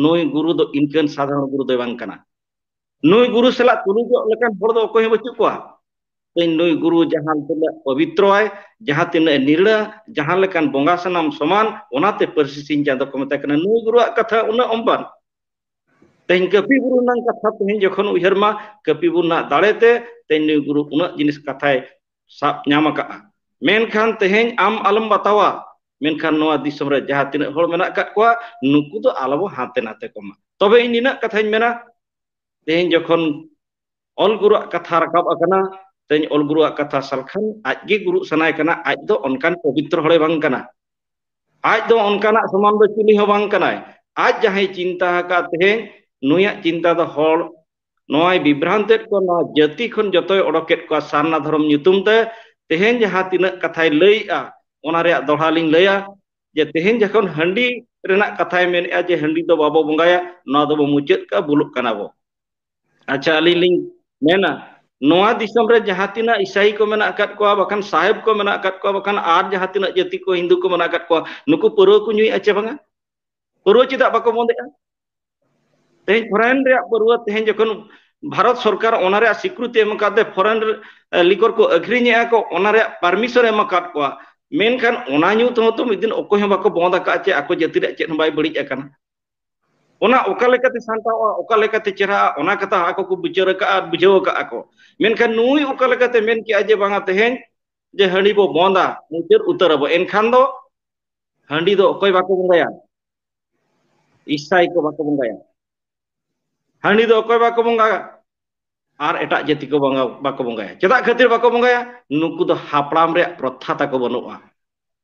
ᱱᱩᱭ ᱜᱩᱨᱩ ᱫᱚ ᱤᱱᱠᱟᱹᱱ ᱥᱟᱫᱷᱟᱨᱚᱱ ᱜᱩᱨᱩ ᱫᱚᱭ ᱵᱟᱝ ᱠᱟᱱᱟ᱾ ᱱᱩᱭ ᱜᱩᱨᱩ ᱥᱟᱞᱟᱜ ᱛᱩᱞᱩᱡᱚᱜ ᱞᱮᱠᱟᱱ ᱦᱚᱲ ᱫᱚ ᱚᱠᱚᱭ ᱦᱚᱸ ᱵᱟᱹᱪᱩᱜ ᱠᱚᱣᱟ᱾ ᱛᱮᱦᱮᱧ ᱱᱩᱭ ᱜᱩᱨᱩ ᱡᱟᱦᱟᱸ ᱛᱤᱱᱟᱹᱜ ᱯᱚᱵᱤᱛᱨᱚ ᱟᱭ, ᱡᱟᱦᱟᱸ ᱛᱤᱱᱟᱹᱜ ᱱᱤᱨᱲᱟ, ᱡᱟᱦᱟᱸ ᱞᱮᱠᱟᱱ ᱵᱚᱸᱜᱟ ᱥᱟᱱᱟᱢ ᱥᱚᱢᱟᱱ, ᱚᱱᱟᱛᱮ ᱯᱟᱹᱨᱥᱤ ᱥᱤᱧ ᱪᱟᱸᱫᱚ ᱠᱚ ᱢᱮᱛᱟᱭ ᱠᱟᱱᱟ᱾ ᱱᱩᱭ ᱜᱩᱨᱩᱣᱟᱜ ᱠᱟᱛᱷᱟ ᱩᱱᱟᱹᱜ ᱚᱢᱵᱟᱱ᱾ ᱛᱮᱦᱮᱧ ᱠᱟᱹᱯᱤ ᱵᱩᱨᱩ ᱨᱮᱱᱟᱜ ᱠᱟᱛᱷᱟ ᱛᱮᱦᱮᱧ ᱡᱚᱠᱷᱚᱱ ᱩᱭᱦᱟᱹᱨ ᱢᱟ, ᱠᱟᱹᱯᱤ ᱵᱩᱨᱩ ᱨᱮᱱᱟᱜ ᱫᱟᱲᱮ ᱛᱮ ᱛᱮᱦᱮᱧ ᱱᱩᱭ ᱜᱩᱨᱩ ᱩᱱᱟᱹᱜ ᱡᱤᱱᱤᱥ ᱠᱟᱛᱷᱟᱭ ᱥᱟᱵ ᱧᱟᱢ ᱟᱠᱟᱫᱼᱟ᱾ ᱢᱮᱱᱠᱷᱟᱱ ᱛᱮᱦᱮᱧ ᱟᱢ ᱟᱞᱚᱢ ᱵᱟᱛᱟᱣᱟ, ᱢᱮᱱᱠᱷᱟᱱ ᱱᱚᱣᱟ ᱫᱤᱥᱚᱢ ᱨᱮ ᱡᱟᱦᱟᱸ ᱛᱤᱱᱟᱹᱜ ᱦᱚᱲ ᱢᱮᱱᱟᱜ ᱟᱠᱟᱫ ᱠᱚᱣᱟ, ᱱᱩᱠᱩ ᱫᱚ ᱟᱞᱚ ᱵᱚ ᱦᱟᱱᱛᱮ ᱱᱟᱛᱮ ᱠᱚᱢᱟ᱾ ᱛᱚᱵᱮ ᱤᱧ ᱱᱤᱱᱟᱹᱜ ᱠᱟᱛᱷᱟᱧ ᱢᱮᱱᱟ, ᱛᱮᱦᱮᱧ ᱡᱚᱠᱷᱚᱱ ᱚᱞ ᱜᱩᱨᱩᱣᱟᱜ ᱠᱟᱛᱷᱟ ᱨᱟᱠᱟᱵ ᱟᱠᱟᱱᱟ, ᱛᱮᱦᱮᱧ ᱚᱞ ᱜᱩᱨᱩᱣᱟᱜ ᱠᱟᱛᱷᱟ ᱥᱟᱞᱠᱷᱟᱱ ᱟᱡ ᱜᱮ ᱜᱩᱨᱩ ᱥᱟᱱᱟᱭ ᱠᱟᱱᱟ, ᱟᱡ ᱫᱚ ᱚᱱᱠᱟᱱ ᱯᱚᱵᱤᱛᱨᱚ ᱦᱚᱲᱮ ᱵᱟᱝ ᱠᱟᱱᱟ᱾ ᱟᱡ ᱫᱚ ᱚᱱᱠᱟᱱᱟᱜ ᱥᱚᱢᱟᱱ ᱫᱚ ᱪᱤᱞᱤ ᱦᱚᱸ ᱵᱟᱝ ᱠᱟᱱᱟᱭ᱾ ᱟᱡ ᱡᱟᱦᱟᱸᱭ ᱪᱤᱱᱛᱟ ᱟᱠᱟᱫ ᱛᱮᱦᱮᱧ ᱱᱩᱭᱟᱜ ᱪᱤᱱᱛᱟ ᱫᱚ ᱦᱚᱲ ᱱᱚᱣᱟᱭ ᱵᱤᱵᱷᱨᱟᱱᱛᱮᱫ ᱠᱚᱣᱟ, ᱱᱚᱣᱟ ᱡᱟᱹᱛᱤ ᱠᱷᱚᱱ ᱡᱚᱛᱚᱭ ᱚᱰᱚᱠᱮᱫ ᱠᱚᱣᱟ ᱥᱟᱨᱱᱟ ᱫᱷᱚᱨᱚᱢ ᱧᱩᱛᱩᱢ ᱛᱮ᱾ ᱛᱮᱦᱮᱧ ᱡᱟᱦᱟᱸ ᱛᱤᱱᱟᱹᱜ ᱠᱟᱛᱷᱟᱭ ᱞᱟᱹᱭᱮᱜᱼᱟ, ᱚᱱᱟ ᱨᱮᱭᱟᱜ ᱫᱚᱦᱲᱟ ᱞᱤᱧ ᱞᱟᱹᱭᱟ ᱡᱮ ᱛᱮᱦᱮᱧ ᱡᱚᱠᱷᱚᱱ ᱦᱟᱺᱰᱤ ᱨᱮᱱᱟᱜ ᱠᱟᱛᱷᱟᱭ ᱢᱮᱱᱮᱜᱼᱟ ᱡᱮ ᱦᱟᱺᱰᱤ ᱫᱚ ᱵᱟᱵᱚ ᱵᱚᱸᱜᱟᱭᱟ, ᱱᱚᱣᱟ ᱫᱚᱵᱚ ᱢᱩᱪᱟᱹᱫ ᱠᱟᱜᱼᱟ, ᱵᱩᱞᱩᱜ ᱠᱟᱱᱟ ᱵᱚ᱾ ᱟᱪᱪᱷᱟ, ᱟᱹᱞᱤᱧ ᱞᱤᱧ ᱢᱮᱱᱟ, ᱱᱚᱣᱟ ᱫᱤᱥᱚᱢ ᱨᱮ ᱡᱟᱦᱟᱸ ᱛᱤᱱᱟᱹᱜ ᱤᱥᱟᱭᱤ ᱠᱚ ᱢᱮᱱᱟᱜ ᱟᱠᱟᱫ ᱠᱚᱣᱟ, ᱵᱟᱠᱷᱟᱱ ᱥᱟᱦᱮᱵᱽ ᱠᱚ ᱢᱮᱱᱟᱜ ᱟᱠᱟᱫ ᱠᱚᱣᱟ, ᱵᱟᱠᱷᱟᱱ ᱟᱨ ᱡᱟᱦᱟᱸ ᱛᱤᱱᱟᱹᱜ ᱡᱟᱹᱛᱤ ᱠᱚ, ᱦᱤᱱᱫᱩ ᱠᱚ ᱢᱮᱱᱟᱜ ᱟᱠᱟᱫ ᱠᱚᱣᱟ, ᱱᱩᱠᱩ ᱯᱟᱹᱨᱣᱟᱹ ᱠᱚ ᱧᱩᱭᱮᱫᱼᱟ ᱪᱮ ᱵᱟᱝᱟ? ᱯᱟᱹᱨᱣᱟᱹ ᱪᱮᱫᱟᱜ ᱵᱟᱠᱚ ᱵᱚᱱᱫᱮᱜᱼᱟ? ᱛᱮᱦᱮᱧ ᱯᱷᱚᱨᱮᱱ ᱨᱮᱭᱟᱜ ᱯᱟᱹᱨᱣᱟᱹ, ᱛᱮᱦᱮᱧ ᱡᱚᱠᱷᱚᱱ ᱵᱷᱟᱨᱚᱛ ᱥᱚᱨᱠᱟᱨ ᱚᱱᱟ ᱨᱮᱭᱟᱜ ᱥᱤᱠᱨᱤᱛᱤ ᱮᱢ ᱟᱠᱟᱫ ᱛᱮ ᱯᱷᱚᱨᱮᱱ ᱞᱤᱠᱚᱨ ᱠᱚ ᱟᱹᱠᱷᱨᱤᱧᱮᱜᱼᱟ ᱠᱚ, ᱚᱱᱟ ᱨᱮᱭᱟᱜ ᱯᱟᱨᱢᱤᱥᱚᱱ ᱮᱢ ᱟᱠᱟᱫ ᱠᱚᱣᱟ, ᱢᱮᱱᱠᱷᱟᱱ ᱚᱱᱟ ᱧᱩ ᱛᱮᱦᱚᱸ ᱛᱚ ᱢᱤᱫ ᱫᱤᱱ ᱚᱠᱚᱭ ᱦᱚᱸ ᱵᱟᱠᱚ ᱵᱚᱱᱫ ᱟᱠᱟᱫᱼᱟ ᱪᱮ ᱟᱠᱚ ᱡᱟᱹᱛᱤ ᱨᱮᱭᱟᱜ ᱪᱮᱫ ᱦᱚᱸ ᱵᱟᱭ ᱵᱟᱹᱲᱤᱡ ᱟᱠᱟᱱᱟ᱾ ᱚᱱᱟ ᱚᱠᱟ ᱞᱮᱠᱟᱛᱮ ᱥᱟᱢᱴᱟᱣᱚᱜᱼᱟ, ᱚᱠᱟ ᱞᱮᱠᱟᱛᱮ ᱪᱮᱦᱨᱟᱜᱼᱟ, ᱚᱱᱟ ᱠᱟᱛᱷᱟ ᱟᱠᱚ ᱠᱚ ᱵᱤᱪᱟᱹᱨ ᱟᱠᱟᱫᱼᱟ ᱟᱨ ᱵᱩᱡᱷᱟᱹᱣ ᱟᱠᱟᱫᱼᱟ ᱠᱚ᱾ ᱢᱮᱱᱠᱷᱟᱱ ᱱᱩᱭ ᱚᱠᱟ ᱞᱮᱠᱟᱛᱮ ᱢᱮᱱ ᱠᱮᱜᱼᱟ ᱡᱮ ᱵᱟᱝᱟ ᱛᱮᱦᱮᱧ ᱡᱮ ᱦᱟᱺᱰᱤ ᱵᱚ ᱵᱚᱱᱫᱟ, ᱢᱩᱪᱟᱹᱫ ᱩᱛᱟᱹᱨ ᱟᱵᱚ, ᱮᱱᱠᱷᱟᱱ ᱫᱚ ᱦᱟᱺᱰᱤ ᱫᱚ ᱚᱠᱚᱭ ᱵᱟᱠᱚ ᱵᱚᱸᱜᱟᱭᱟ? ᱤᱥᱟᱭ ᱠᱚ ᱵᱟᱠᱚ ᱵᱚᱸᱜᱟᱭᱟ᱾ ᱦᱟᱺᱰᱤ ᱫᱚ ᱚᱠᱚᱭ ᱵᱟᱠᱚ ᱵᱚᱸᱜᱟᱭᱟ? ᱟᱨ ᱮᱴᱟᱜ ᱡᱟᱹᱛᱤ ᱠᱚ ᱵᱚᱸᱜᱟ, ᱵᱟᱠᱚ ᱵᱚᱸᱜᱟᱭᱟ᱾ ᱪᱮᱫᱟᱜ ᱠᱷᱟᱹᱛᱤᱨ ᱵᱟᱠᱚ ᱵᱚᱸᱜᱟᱭᱟ? ᱱᱩᱠᱩ ᱫᱚ ᱦᱟᱯᱲᱟᱢ ᱨᱮᱭᱟᱜ ᱯᱨᱚᱛᱷᱟ ᱛᱟᱠᱚ ᱵᱟᱹᱱᱩᱜᱼᱟ᱾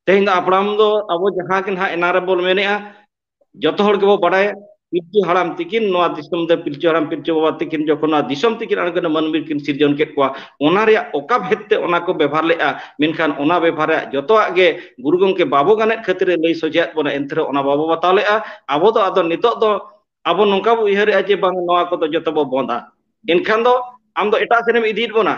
ᱛᱮᱦᱮᱧ ᱫᱚ ᱦᱟᱯᱲᱟᱢ ᱫᱚ ᱟᱵᱚ ᱡᱟᱦᱟᱸ ᱜᱮ ᱱᱟᱦᱟᱜ ᱮᱱᱟᱝ ᱨᱮᱵᱚᱱ ᱢᱮᱱᱮᱜᱼᱟ, ᱡᱚᱛᱚ ᱦᱚᱲ ᱜᱮᱵᱚ ᱵᱟᱰᱟᱭᱟ, ᱯᱤᱞᱪᱩ ᱦᱟᱲᱟᱢ ᱛᱤᱠᱤᱱ ᱱᱚᱣᱟ ᱫᱤᱥᱚᱢ ᱫᱚ, ᱯᱤᱞᱪᱩ ᱦᱟᱲᱟᱢ ᱯᱤᱞᱪᱩ ᱵᱟᱵᱟ ᱛᱤᱠᱤᱱ ᱡᱚᱠᱷᱚᱱ ᱱᱚᱣᱟ ᱫᱤᱥᱚᱢ ᱛᱤᱠᱤᱱ ᱟᱬᱜᱚᱱᱟ, ᱢᱟᱹᱱᱢᱤ ᱠᱤᱱ ᱥᱤᱨᱡᱚᱱ ᱠᱮᱫ ᱠᱚᱣᱟ, ᱚᱱᱟ ᱨᱮᱭᱟᱜ ᱚᱠᱟ ᱵᱷᱮᱫ ᱛᱮ ᱚᱱᱟ ᱠᱚ ᱵᱮᱵᱷᱟᱨ ᱞᱮᱜᱼᱟ, ᱢᱮᱱᱠᱷᱟᱱ ᱚᱱᱟ ᱵᱮᱵᱷᱟᱨ ᱨᱮᱭᱟᱜ ᱡᱚᱛᱚᱣᱟᱜ ᱜᱮ ᱜᱩᱨᱩ ᱜᱚᱢᱠᱮ ᱵᱟᱵᱚ ᱜᱟᱱᱮᱫ ᱠᱷᱟᱹᱛᱤᱨ ᱮ ᱞᱟᱹᱭ ᱥᱚᱡᱷᱮᱭᱟᱫ ᱵᱚᱱᱟ, ᱮᱱᱛᱮ ᱨᱮᱦᱚᱸ ᱚᱱᱟ ᱵᱟᱵᱚ ᱵᱟᱛᱟᱣ ᱞᱮᱜᱼᱟ᱾ ᱟᱵᱚ ᱫᱚ ᱟᱫᱚ ᱱᱤᱛᱚᱜ ᱫᱚ ᱟᱵᱚ ᱱᱚᱝᱠᱟ ᱵᱚ ᱩᱭᱦᱟᱹᱨᱮᱜᱼᱟ ᱡᱮ ᱵᱟᱝ, ᱱᱚᱣᱟ ᱠᱚᱫᱚ ᱡᱚᱛᱚ ᱵᱚ ᱵᱚᱱᱫᱟ, ᱮᱱᱠᱷᱟᱱ ᱫᱚ ᱟᱢ ᱫᱚ ᱮᱴᱟᱜ ᱥᱮᱱ ᱮᱢ ᱤᱫᱤᱭᱮᱫ ᱵᱚᱱᱟ᱾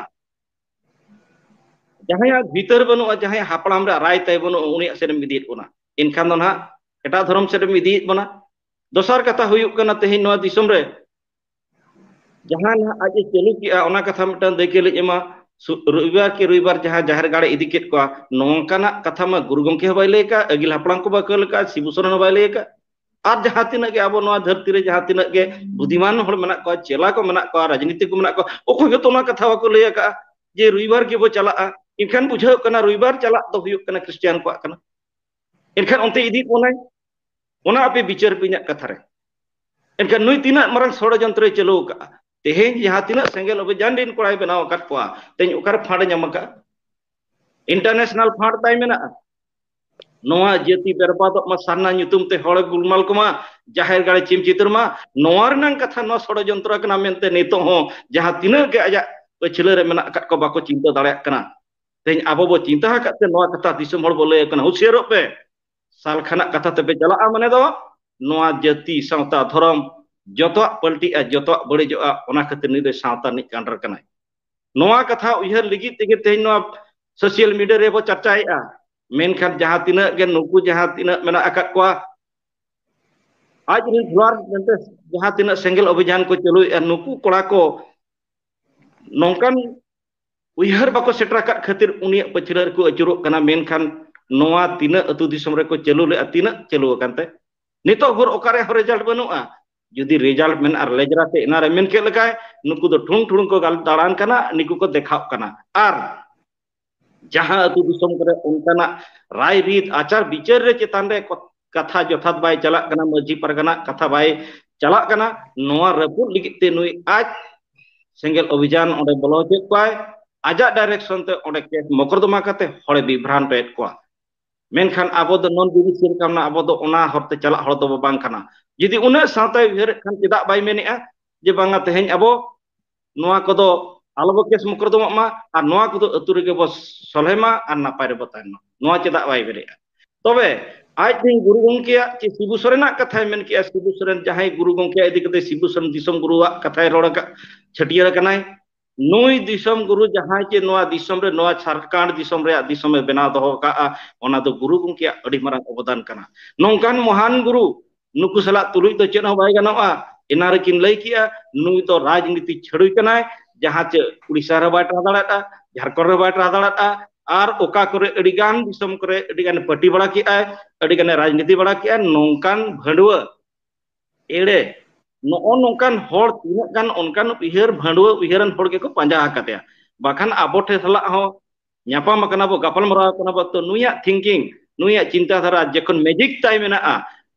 ᱡᱟᱦᱟᱸᱭᱟᱜ ᱵᱷᱤᱛᱟᱹᱨ ᱵᱟᱹᱱᱩᱜᱼᱟ, ᱡᱟᱦᱟᱸᱭᱟᱜ ᱦᱟᱯᱲᱟᱢ ᱨᱮᱭᱟᱜ ᱨᱟᱭ ᱛᱟᱭ ᱵᱟᱹᱱᱩᱜᱼᱟ, ᱩᱱᱤᱭᱟᱜ ᱥᱮᱱ ᱮᱢ ᱤᱫᱤᱭᱮᱫ ᱵᱚᱱᱟ, ᱮᱱᱠᱷᱟᱱ ᱫᱚ ᱱᱟᱦᱟᱜ ᱮᱴᱟᱜ ᱫᱷᱚᱨᱚᱢ ᱥᱮᱫ ᱮᱢ ᱤᱫᱤᱭᱮᱫ ᱵᱚᱱᱟ᱾ ᱫᱚᱥᱟᱨ ᱠᱟᱛᱷᱟ ᱦᱩᱭᱩᱜ ᱠᱟᱱᱟ, ᱛᱮᱦᱮᱧ ᱱᱚᱣᱟ ᱫᱤᱥᱚᱢ ᱨᱮ ᱡᱟᱦᱟᱸ ᱱᱟᱦᱟᱜ ᱟᱡ ᱮ ᱪᱟᱹᱞᱩ ᱠᱮᱜᱼᱟ, ᱚᱱᱟ ᱠᱟᱛᱷᱟ ᱢᱤᱫᱴᱟᱝ ᱫᱟᱹᱭᱠᱟᱹ ᱞᱤᱧ ᱮᱢᱟ᱾ ᱥᱩ-, ᱨᱚᱵᱤᱵᱟᱨ ᱠᱮ ᱨᱚᱵᱤᱵᱟᱨ ᱡᱟᱦᱟᱸ ᱡᱟᱦᱮᱨ ᱜᱟᱲ ᱮ ᱤᱫᱤ ᱠᱮᱫ ᱠᱚᱣᱟ, ᱱᱚᱝᱠᱟᱱᱟᱜ ᱠᱟᱛᱷᱟ ᱢᱟ ᱜᱩᱨᱩ ᱜᱚᱢᱠᱮ ᱦᱚᱸ ᱵᱟᱭ ᱞᱟᱹᱭ ᱟᱠᱟᱫ, ᱟᱹᱜᱤᱞ ᱦᱟᱯᱲᱟᱢ ᱠᱚ ᱵᱟᱠᱚ ᱞᱟᱹᱭ ᱟᱠᱟᱫ, ᱥᱤᱵᱩ ᱥᱚᱨᱮᱱ ᱦᱚᱸ ᱵᱟᱭ ᱞᱟᱹᱭ ᱟᱠᱟᱫ᱾ ᱟᱨ ᱡᱟᱦᱟᱸ ᱛᱤᱱᱟᱹᱜ ᱜᱮ ᱟᱵᱚ ᱱᱚᱣᱟ ᱫᱷᱟᱹᱨᱛᱤ ᱨᱮ ᱡᱟᱦᱟᱸ ᱛᱤᱱᱟᱹᱜ ᱜᱮ ᱵᱩᱫᱷᱤᱢᱟᱱ ᱦᱚᱲ ᱢᱮᱱᱟᱜ ᱠᱚᱣᱟ, ᱪᱮᱞᱟ ᱠᱚ ᱢᱮᱱᱟᱜ ᱠᱚᱣᱟ, ᱨᱟᱡᱽᱱᱤᱛᱤ ᱠᱚ ᱢᱮᱱᱟᱜ ᱠᱚᱣᱟ, ᱚᱠᱚᱭ ᱦᱚᱸᱛᱚ ᱚᱱᱟ ᱠᱟᱛᱷᱟ ᱵᱟᱠᱚ ᱞᱟᱹᱭ ᱟᱠᱟᱫᱼᱟ ᱡᱮ ᱨᱚᱵᱤᱵᱟᱨ ᱜᱮᱵᱚ ᱪᱟᱞᱟᱜᱼᱟ᱾ ᱮᱱᱠᱷᱟᱱ ᱵᱩᱡᱷᱟᱹᱣ ᱠᱟᱱᱟ ᱨᱚᱵᱤᱵᱟᱨ ᱪᱟᱞᱟᱜ ᱫᱚ ᱦᱩᱭᱩᱜ ᱠᱟᱱᱟ ᱠᱷᱨᱤᱥᱴᱤᱭᱟᱱ ᱠᱚᱣᱟᱜ ᱠᱟᱱᱟ᱾ ᱮᱱᱠᱷᱟᱱ ᱚᱱᱛᱮ ᱤᱫᱤᱭᱮᱫ ᱵᱚᱱᱟᱭ, ᱚᱱᱟ ᱟᱯᱮ ᱵᱤᱪᱟᱹᱨ ᱯᱮ ᱤᱧᱟᱹᱜ ᱠᱟᱛᱷᱟ ᱨᱮ᱾ ᱮᱱᱠᱷᱟᱱ ᱱᱩᱭ ᱛᱤᱱᱟᱹᱜ ᱢᱟᱨᱟᱝ ᱥᱚᱲᱚᱡᱚᱱᱛᱨᱚᱭ ᱪᱟᱹᱞᱩ ᱟᱠᱟᱫᱼᱟ? ᱛᱮᱦᱮᱧ ᱡᱟᱦᱟᱸ ᱛᱤᱱᱟᱹᱜ ᱥᱮᱸᱜᱮᱞ ᱚᱵᱷᱤᱡᱟᱱ ᱨᱮᱱ ᱠᱚᱲᱟᱭ ᱵᱮᱱᱟᱣ ᱟᱠᱟᱫ ᱠᱚᱣᱟ, ᱛᱮᱦᱮᱧ ᱚᱠᱟᱨᱮ ᱯᱷᱟᱸᱰ ᱮ ᱧᱟᱢ ᱟᱠᱟᱫᱼᱟ? ᱤᱱᱴᱟᱨᱱᱮᱥᱱᱟᱞ ᱯᱷᱟᱸᱰ ᱛᱟᱭ ᱢᱮᱱᱟᱜᱼᱟ, ᱱᱚᱣᱟ ᱡᱟᱹᱛᱤ ᱵᱮᱨᱵᱟᱫᱚᱜ ᱢᱟ, ᱥᱟᱨᱱᱟ ᱧᱩᱛᱩᱢ ᱛᱮ ᱦᱚᱲ ᱜᱩᱞᱢᱟᱞ ᱠᱚᱢᱟ, ᱡᱟᱦᱮᱨ ᱜᱟᱲ ᱪᱤᱢ ᱪᱤᱛᱟᱹᱨ ᱢᱟ, ᱱᱚᱣᱟ ᱨᱮᱱᱟᱝ ᱠᱟᱛᱷᱟ, ᱱᱚᱣᱟ ᱥᱚᱲᱚᱡᱚᱱᱛᱨᱚ ᱠᱟᱱᱟ ᱢᱮᱱᱛᱮ ᱱᱤᱛᱚᱜ ᱦᱚᱸ ᱡᱟᱦᱟᱸ ᱛᱤᱱᱟᱹᱜ ᱜᱮ ᱟᱡᱟᱜ ᱯᱟᱹᱪᱷᱞᱟᱹ ᱨᱮ ᱢᱮᱱᱟᱜ ᱟᱠᱟᱫ ᱠᱚ ᱵᱟᱠᱚ ᱪᱤᱱᱛᱟᱹ ᱫᱟᱲᱮᱭᱟᱜ ᱠᱟᱱᱟ᱾ ᱛᱮᱦᱮᱧ ᱟᱵᱚ ᱵᱚ ᱪᱤᱱᱛᱟᱹ ᱟᱠᱟᱫ ᱛᱮ ᱱᱚᱣᱟ ᱠᱟᱛᱷᱟ ᱫᱤᱥᱚᱢ ᱦᱚᱲ ᱵᱚ ᱞᱟᱹᱭ ᱟᱠᱚ ᱠᱟᱱᱟ, ᱦᱩᱥᱤᱭᱟᱹᱨᱚᱜ ᱯᱮ᱾ ᱥᱟᱞ ᱠᱷᱟᱱᱟᱜ ᱠᱟᱛᱷᱟ ᱛᱮᱯᱮ ᱪᱟᱞᱟᱜᱼᱟ ᱢᱟᱱᱮ ᱫᱚ ᱱᱚᱣᱟ ᱡᱟᱹᱛᱤ, ᱥᱟᱶᱛᱟ, ᱫᱷᱚᱨᱚᱢ ᱡᱚᱛᱚᱣᱟᱜ ᱯᱟᱞᱴᱤᱜᱼᱟ, ᱡᱚᱛᱚᱣᱟᱜ ᱵᱟᱹᱲᱤᱡᱚᱜᱼᱟ᱾ ᱚᱱᱟ ᱠᱷᱟᱹᱛᱤᱨ ᱱᱩᱭ ᱫᱚ ᱥᱟᱶᱛᱟ ᱨᱤᱱᱤᱡ ᱠᱟᱰᱟᱨ ᱠᱟᱱᱟᱭ᱾ ᱱᱚᱣᱟ ᱠᱟᱛᱷᱟ ᱩᱭᱦᱟᱹᱨ ᱞᱟᱹᱜᱤᱫ ᱛᱮᱜᱮ ᱛᱮᱦᱮᱧ ᱱᱚᱣᱟ ᱥᱳᱥᱟᱞ ᱢᱤᱰᱤᱭᱟ ᱨᱮᱵᱚ ᱪᱟᱨᱪᱟᱭᱮᱫᱼᱟ᱾ ᱢᱮᱱᱠᱷᱟᱱ ᱡᱟᱦᱟᱸ ᱛᱤᱱᱟᱹᱜ ᱜᱮ ᱱᱩᱠᱩ ᱡᱟᱦᱟᱸ ᱛᱤᱱᱟᱹᱜ ᱢᱮᱱᱟᱜ ᱟᱠᱟᱫ ᱠᱚᱣᱟ, ᱟᱡ ᱨᱤᱱ ᱯᱷᱚᱞᱳᱣᱟᱨ ᱢᱮᱱᱛᱮ ᱡᱟᱦᱟᱸ ᱛᱤᱱᱟᱹᱜ ᱥᱮᱸᱜᱮᱞ ᱚᱵᱷᱤᱡᱟᱱ ᱠᱚ ᱪᱟᱹᱞᱩᱭᱮᱫᱼᱟ, ᱱᱩᱠᱩ ᱠᱚᱲᱟ ᱠᱚ ᱱᱚᱝᱠᱟᱱ ᱩᱭᱦᱟᱹᱨ ᱵᱟᱠᱚ ᱥᱮᱴᱮᱨ ᱟᱠᱟᱫ ᱠᱷᱟᱹᱛᱤᱨ ᱩᱱᱤᱭᱟᱜ ᱯᱟᱹᱪᱷᱞᱟᱹ ᱨᱮᱠᱚ ᱟᱹᱪᱩᱨᱚᱜ ᱠᱟᱱᱟ᱾ ᱢᱮᱱᱠᱷᱟᱱ ᱱᱚᱣᱟ ᱛᱤᱱᱟᱹᱜ ᱟᱹᱛᱩ ᱫᱤᱥᱚᱢ ᱨᱮᱠᱚ ᱪᱟᱹᱞᱩ ᱞᱮᱫᱼᱟ, ᱛᱤᱱᱟᱹᱜ ᱪᱟᱹᱞᱩ ᱟᱠᱟᱱ ᱛᱮ ᱱᱤᱛᱚᱜ ᱵᱷᱳᱨ ᱚᱠᱟᱨᱮ ᱦᱚᱸ ᱨᱮᱡᱟᱞᱴ ᱵᱟᱹᱱᱩᱜᱼᱟ᱾ ᱡᱩᱫᱤ ᱨᱮᱡᱟᱞᱴ ᱢᱮᱱᱟᱜᱼᱟ ᱞᱮᱡᱨᱟ ᱛᱮ ᱮᱱᱟᱨᱮ ᱢᱮᱱ ᱠᱮᱫ ᱞᱮᱠᱟᱭ, ᱱᱩᱠᱩ ᱫᱚ ᱴᱷᱩᱝ ᱴᱷᱩᱲᱩᱝ ᱠᱚ ᱜᱟᱞ ᱫᱟᱬᱟᱱ ᱠᱟᱱᱟ, ᱱᱤᱠᱩ ᱠᱚ ᱫᱮᱠᱷᱟᱣ ᱠᱟᱱᱟ᱾ ᱟᱨ ᱡᱟᱦᱟᱸ ᱟᱹᱛᱩ ᱫᱤᱥᱚᱢ ᱠᱚᱨᱮ ᱚᱱᱠᱟᱱᱟᱜ ᱨᱟᱭ ᱨᱤᱛ ᱟᱪᱟᱨ ᱵᱤᱪᱟᱹᱨ ᱨᱮ ᱪᱮᱛᱟᱱ ᱨᱮ ᱠᱚ-, ᱠᱟᱛᱷᱟ ᱡᱚᱛᱷᱟᱛ ᱵᱟᱭ ᱪᱟᱞᱟᱜ ᱠᱟᱱᱟ, ᱢᱟᱹᱡᱷᱤ ᱯᱟᱨᱜᱟᱱᱟ ᱠᱟᱛᱷᱟ ᱵᱟᱭ ᱪᱟᱞᱟᱜ ᱠᱟᱱᱟ, ᱱᱚᱣᱟ ᱨᱟᱹᱯᱩᱫ ᱞᱟᱹᱜᱤᱫ ᱛᱮ ᱱᱩᱭ ᱟᱡ ᱥᱮᱸᱜᱮᱞ ᱚᱵᱷᱤᱡᱟᱱ ᱚᱸᱰᱮ ᱵᱚᱞᱚ ᱦᱚᱪᱚᱭᱮᱫ ᱠᱚᱣᱟᱭ᱾ ᱟᱡᱟᱜ ᱰᱟᱭᱨᱮᱠᱥᱚᱱ ᱛᱮ ᱚᱸᱰᱮ ᱠᱮᱥ ᱢᱚᱠᱚᱨᱫᱚᱢᱟ ᱠᱟᱛᱮ ᱦᱚᱲᱮ ᱵᱤᱵᱷᱨᱟᱱᱴᱚᱭᱮᱫ ᱠᱚᱣᱟ᱾ ᱢᱮᱱᱠᱷᱟᱱ ᱟᱵᱚ ᱫᱚ ᱱᱚᱱ ᱡᱩᱰᱤᱥᱤᱭᱟᱞ ᱠᱟᱱᱟ, ᱟᱵᱚ ᱫᱚ ᱚᱱᱟ ᱦᱚᱨ ᱛᱮ ᱪᱟᱞᱟᱜ ᱦᱚᱲ ᱫᱚᱵᱚ ᱵᱟᱝ ᱠᱟᱱᱟ᱾ ᱡᱩᱫᱤ ᱩᱱᱟᱹᱜ ᱥᱟᱶᱛᱟᱭ ᱩᱭᱦᱟᱹᱨᱮᱫ ᱠᱷᱟᱱ ᱪᱮᱫᱟᱜ ᱵᱟᱭ ᱢᱮᱱᱮᱫᱼᱟ ᱡᱮ ᱵᱟᱝᱟ ᱛᱮᱦᱮᱧ ᱟᱵᱚ ᱱᱚᱣᱟ ᱠᱚᱫᱚ ᱟᱞᱚᱵᱚ ᱠᱮᱥ ᱢᱚᱠᱚᱨᱫᱚᱢᱚᱜ ᱢᱟ ᱟᱨ ᱱᱚᱣᱟ ᱠᱚᱫᱚ ᱟᱹᱛᱩ ᱨᱮᱜᱮ ᱵᱚ ᱥᱚᱞᱦᱮ ᱢᱟ ᱟᱨ ᱱᱟᱯᱟᱭ ᱨᱮᱵᱚ ᱛᱟᱦᱮᱱ ᱢᱟ? ᱱᱚᱣᱟ ᱪᱮᱫᱟᱜ ᱵᱟᱭ ᱵᱮᱨᱮᱫᱼᱟ? ᱛᱚᱵᱮ ᱟᱡ ᱛᱮᱦᱮᱧ ᱜᱩᱨᱩ ᱜᱚᱢᱠᱮᱭᱟᱜ ᱪᱮ ᱥᱤᱵᱩ ᱥᱚᱨᱮᱱᱟᱜ ᱠᱟᱛᱷᱟᱭ ᱢᱮᱱ ᱠᱮᱜᱼᱟ, ᱥᱤᱵᱩ ᱥᱚᱨᱮᱱ ᱡᱟᱦᱟᱸᱭ ᱜᱩᱨᱩ ᱜᱚᱢᱠᱮᱭᱟᱜ ᱤᱫᱤ ᱠᱟᱛᱮ ᱥᱤᱵᱩ ᱥᱚᱨᱮᱱ ᱫᱤᱥᱚᱢ ᱜᱩᱨᱩᱣᱟᱜ ᱠᱟᱛᱷᱟᱭ ᱨᱚᱲ ᱟᱠᱟᱫ, ᱪᱷᱟᱹᱴᱭᱟᱹᱨ ᱟᱠᱟᱱᱟᱭ, ᱱᱩᱭ ᱫᱤᱥᱚᱢ ᱜᱩᱨᱩ ᱡᱟᱦᱟᱸᱭ ᱪᱮ ᱱᱚᱣᱟ ᱫᱤᱥᱚᱢ ᱨᱮ, ᱱᱚᱣᱟ ᱡᱷᱟᱲᱠᱷᱚᱸᱰ ᱫᱤᱥᱚᱢ ᱨᱮᱭᱟᱜ ᱫᱤᱥᱚᱢᱮ ᱵᱮᱱᱟᱣ ᱫᱚᱦᱚ ᱟᱠᱟᱫᱼᱟ, ᱚᱱᱟ ᱫᱚ ᱜᱩᱨᱩ ᱜᱚᱢᱠᱮᱭᱟᱜ ᱟᱹᱰᱤ ᱢᱟᱨᱟᱝ ᱚᱵᱚᱫᱟᱱ ᱠᱟᱱᱟ᱾ ᱱᱚᱝᱠᱟᱱ ᱢᱚᱦᱟᱱ ᱜᱩᱨᱩ ᱱᱩᱠᱩ ᱥᱟᱞᱟᱜ ᱛᱩᱞᱩᱡ ᱫᱚ ᱪᱮᱫ ᱦᱚᱸ ᱵᱟᱭ ᱜᱟᱱᱚᱜᱼᱟ᱾ ᱮᱱᱟ ᱨᱮᱠᱤᱱ ᱞᱟᱹᱭ ᱠᱮᱜᱼᱟ, ᱱᱩᱭ ᱫᱚ ᱨᱟᱡᱽᱱᱤᱛᱤ ᱪᱷᱟᱹᱲᱩᱭ ᱠᱟᱱᱟᱭ, ᱡᱟᱦᱟᱸ ᱪᱮ ᱩᱲᱤᱥᱥᱟ ᱨᱮᱦᱚᱸ ᱵᱟᱭ ᱴᱨᱟᱦᱟ ᱫᱟᱲᱮᱭᱟᱜᱼᱟ, ᱡᱷᱟᱲᱠᱷᱚᱸᱰ ᱨᱮᱦᱚᱸ ᱵᱟᱭ ᱴᱨᱟᱦᱟ ᱫᱟᱲᱮᱭᱟᱜᱼᱟ, ᱟᱨ ᱚᱠᱟ ᱠᱚᱨᱮ ᱟᱹᱰᱤ ᱜᱟᱱ ᱫᱤᱥᱚᱢ ᱠᱚᱨᱮ ᱟᱹᱰᱤ ᱜᱟᱱ ᱯᱟᱹᱴᱤ ᱵᱟᱲᱟ ᱠᱮᱜᱼᱟᱭ, ᱟᱹᱰᱤ ᱜᱟᱱᱮ ᱨᱟᱡᱽᱱᱤᱛᱤ ᱵᱟᱲᱟ ᱠᱮᱜᱼᱟ᱾ ᱱᱚᱝᱠᱟᱱ ᱵᱷᱟᱹᱰᱣᱟᱹ ᱮᱲᱮ ᱱᱚᱜᱼᱚ ᱱᱚᱝᱠᱟᱱ ᱦᱚᱲ ᱛᱤᱱᱟᱹᱜ ᱜᱟᱱ ᱚᱱᱠᱟᱱ ᱩᱭᱦᱟᱹᱨ ᱵᱷᱟᱹᱰᱣᱟᱹ ᱩᱭᱦᱟᱹᱨᱟᱱ ᱦᱚᱲ ᱜᱮᱠᱚ ᱯᱟᱸᱡᱟ ᱟᱠᱟᱫᱮᱭᱟ᱾ ᱵᱟᱠᱷᱟᱱ ᱟᱵᱚ ᱴᱷᱮᱱ ᱥᱟᱞᱟᱜ ᱦᱚᱸ ᱧᱟᱯᱟᱢ ᱟᱠᱟᱱᱟ ᱵᱚ, ᱜᱟᱯᱟᱞ ᱢᱟᱨᱟᱣ ᱟᱠᱟᱱᱟ ᱵᱚ, ᱛᱚ ᱱᱩᱭᱟᱜ ᱛᱷᱤᱝᱠᱤᱝ, ᱱᱩᱭᱟᱜ ᱪᱤᱱᱛᱟᱹ ᱫᱷᱟᱨᱟ ᱡᱚᱠᱷᱚᱱ ᱢᱮᱡᱤᱠ ᱛᱟᱭ ᱢᱮᱱᱟᱜᱼᱟ,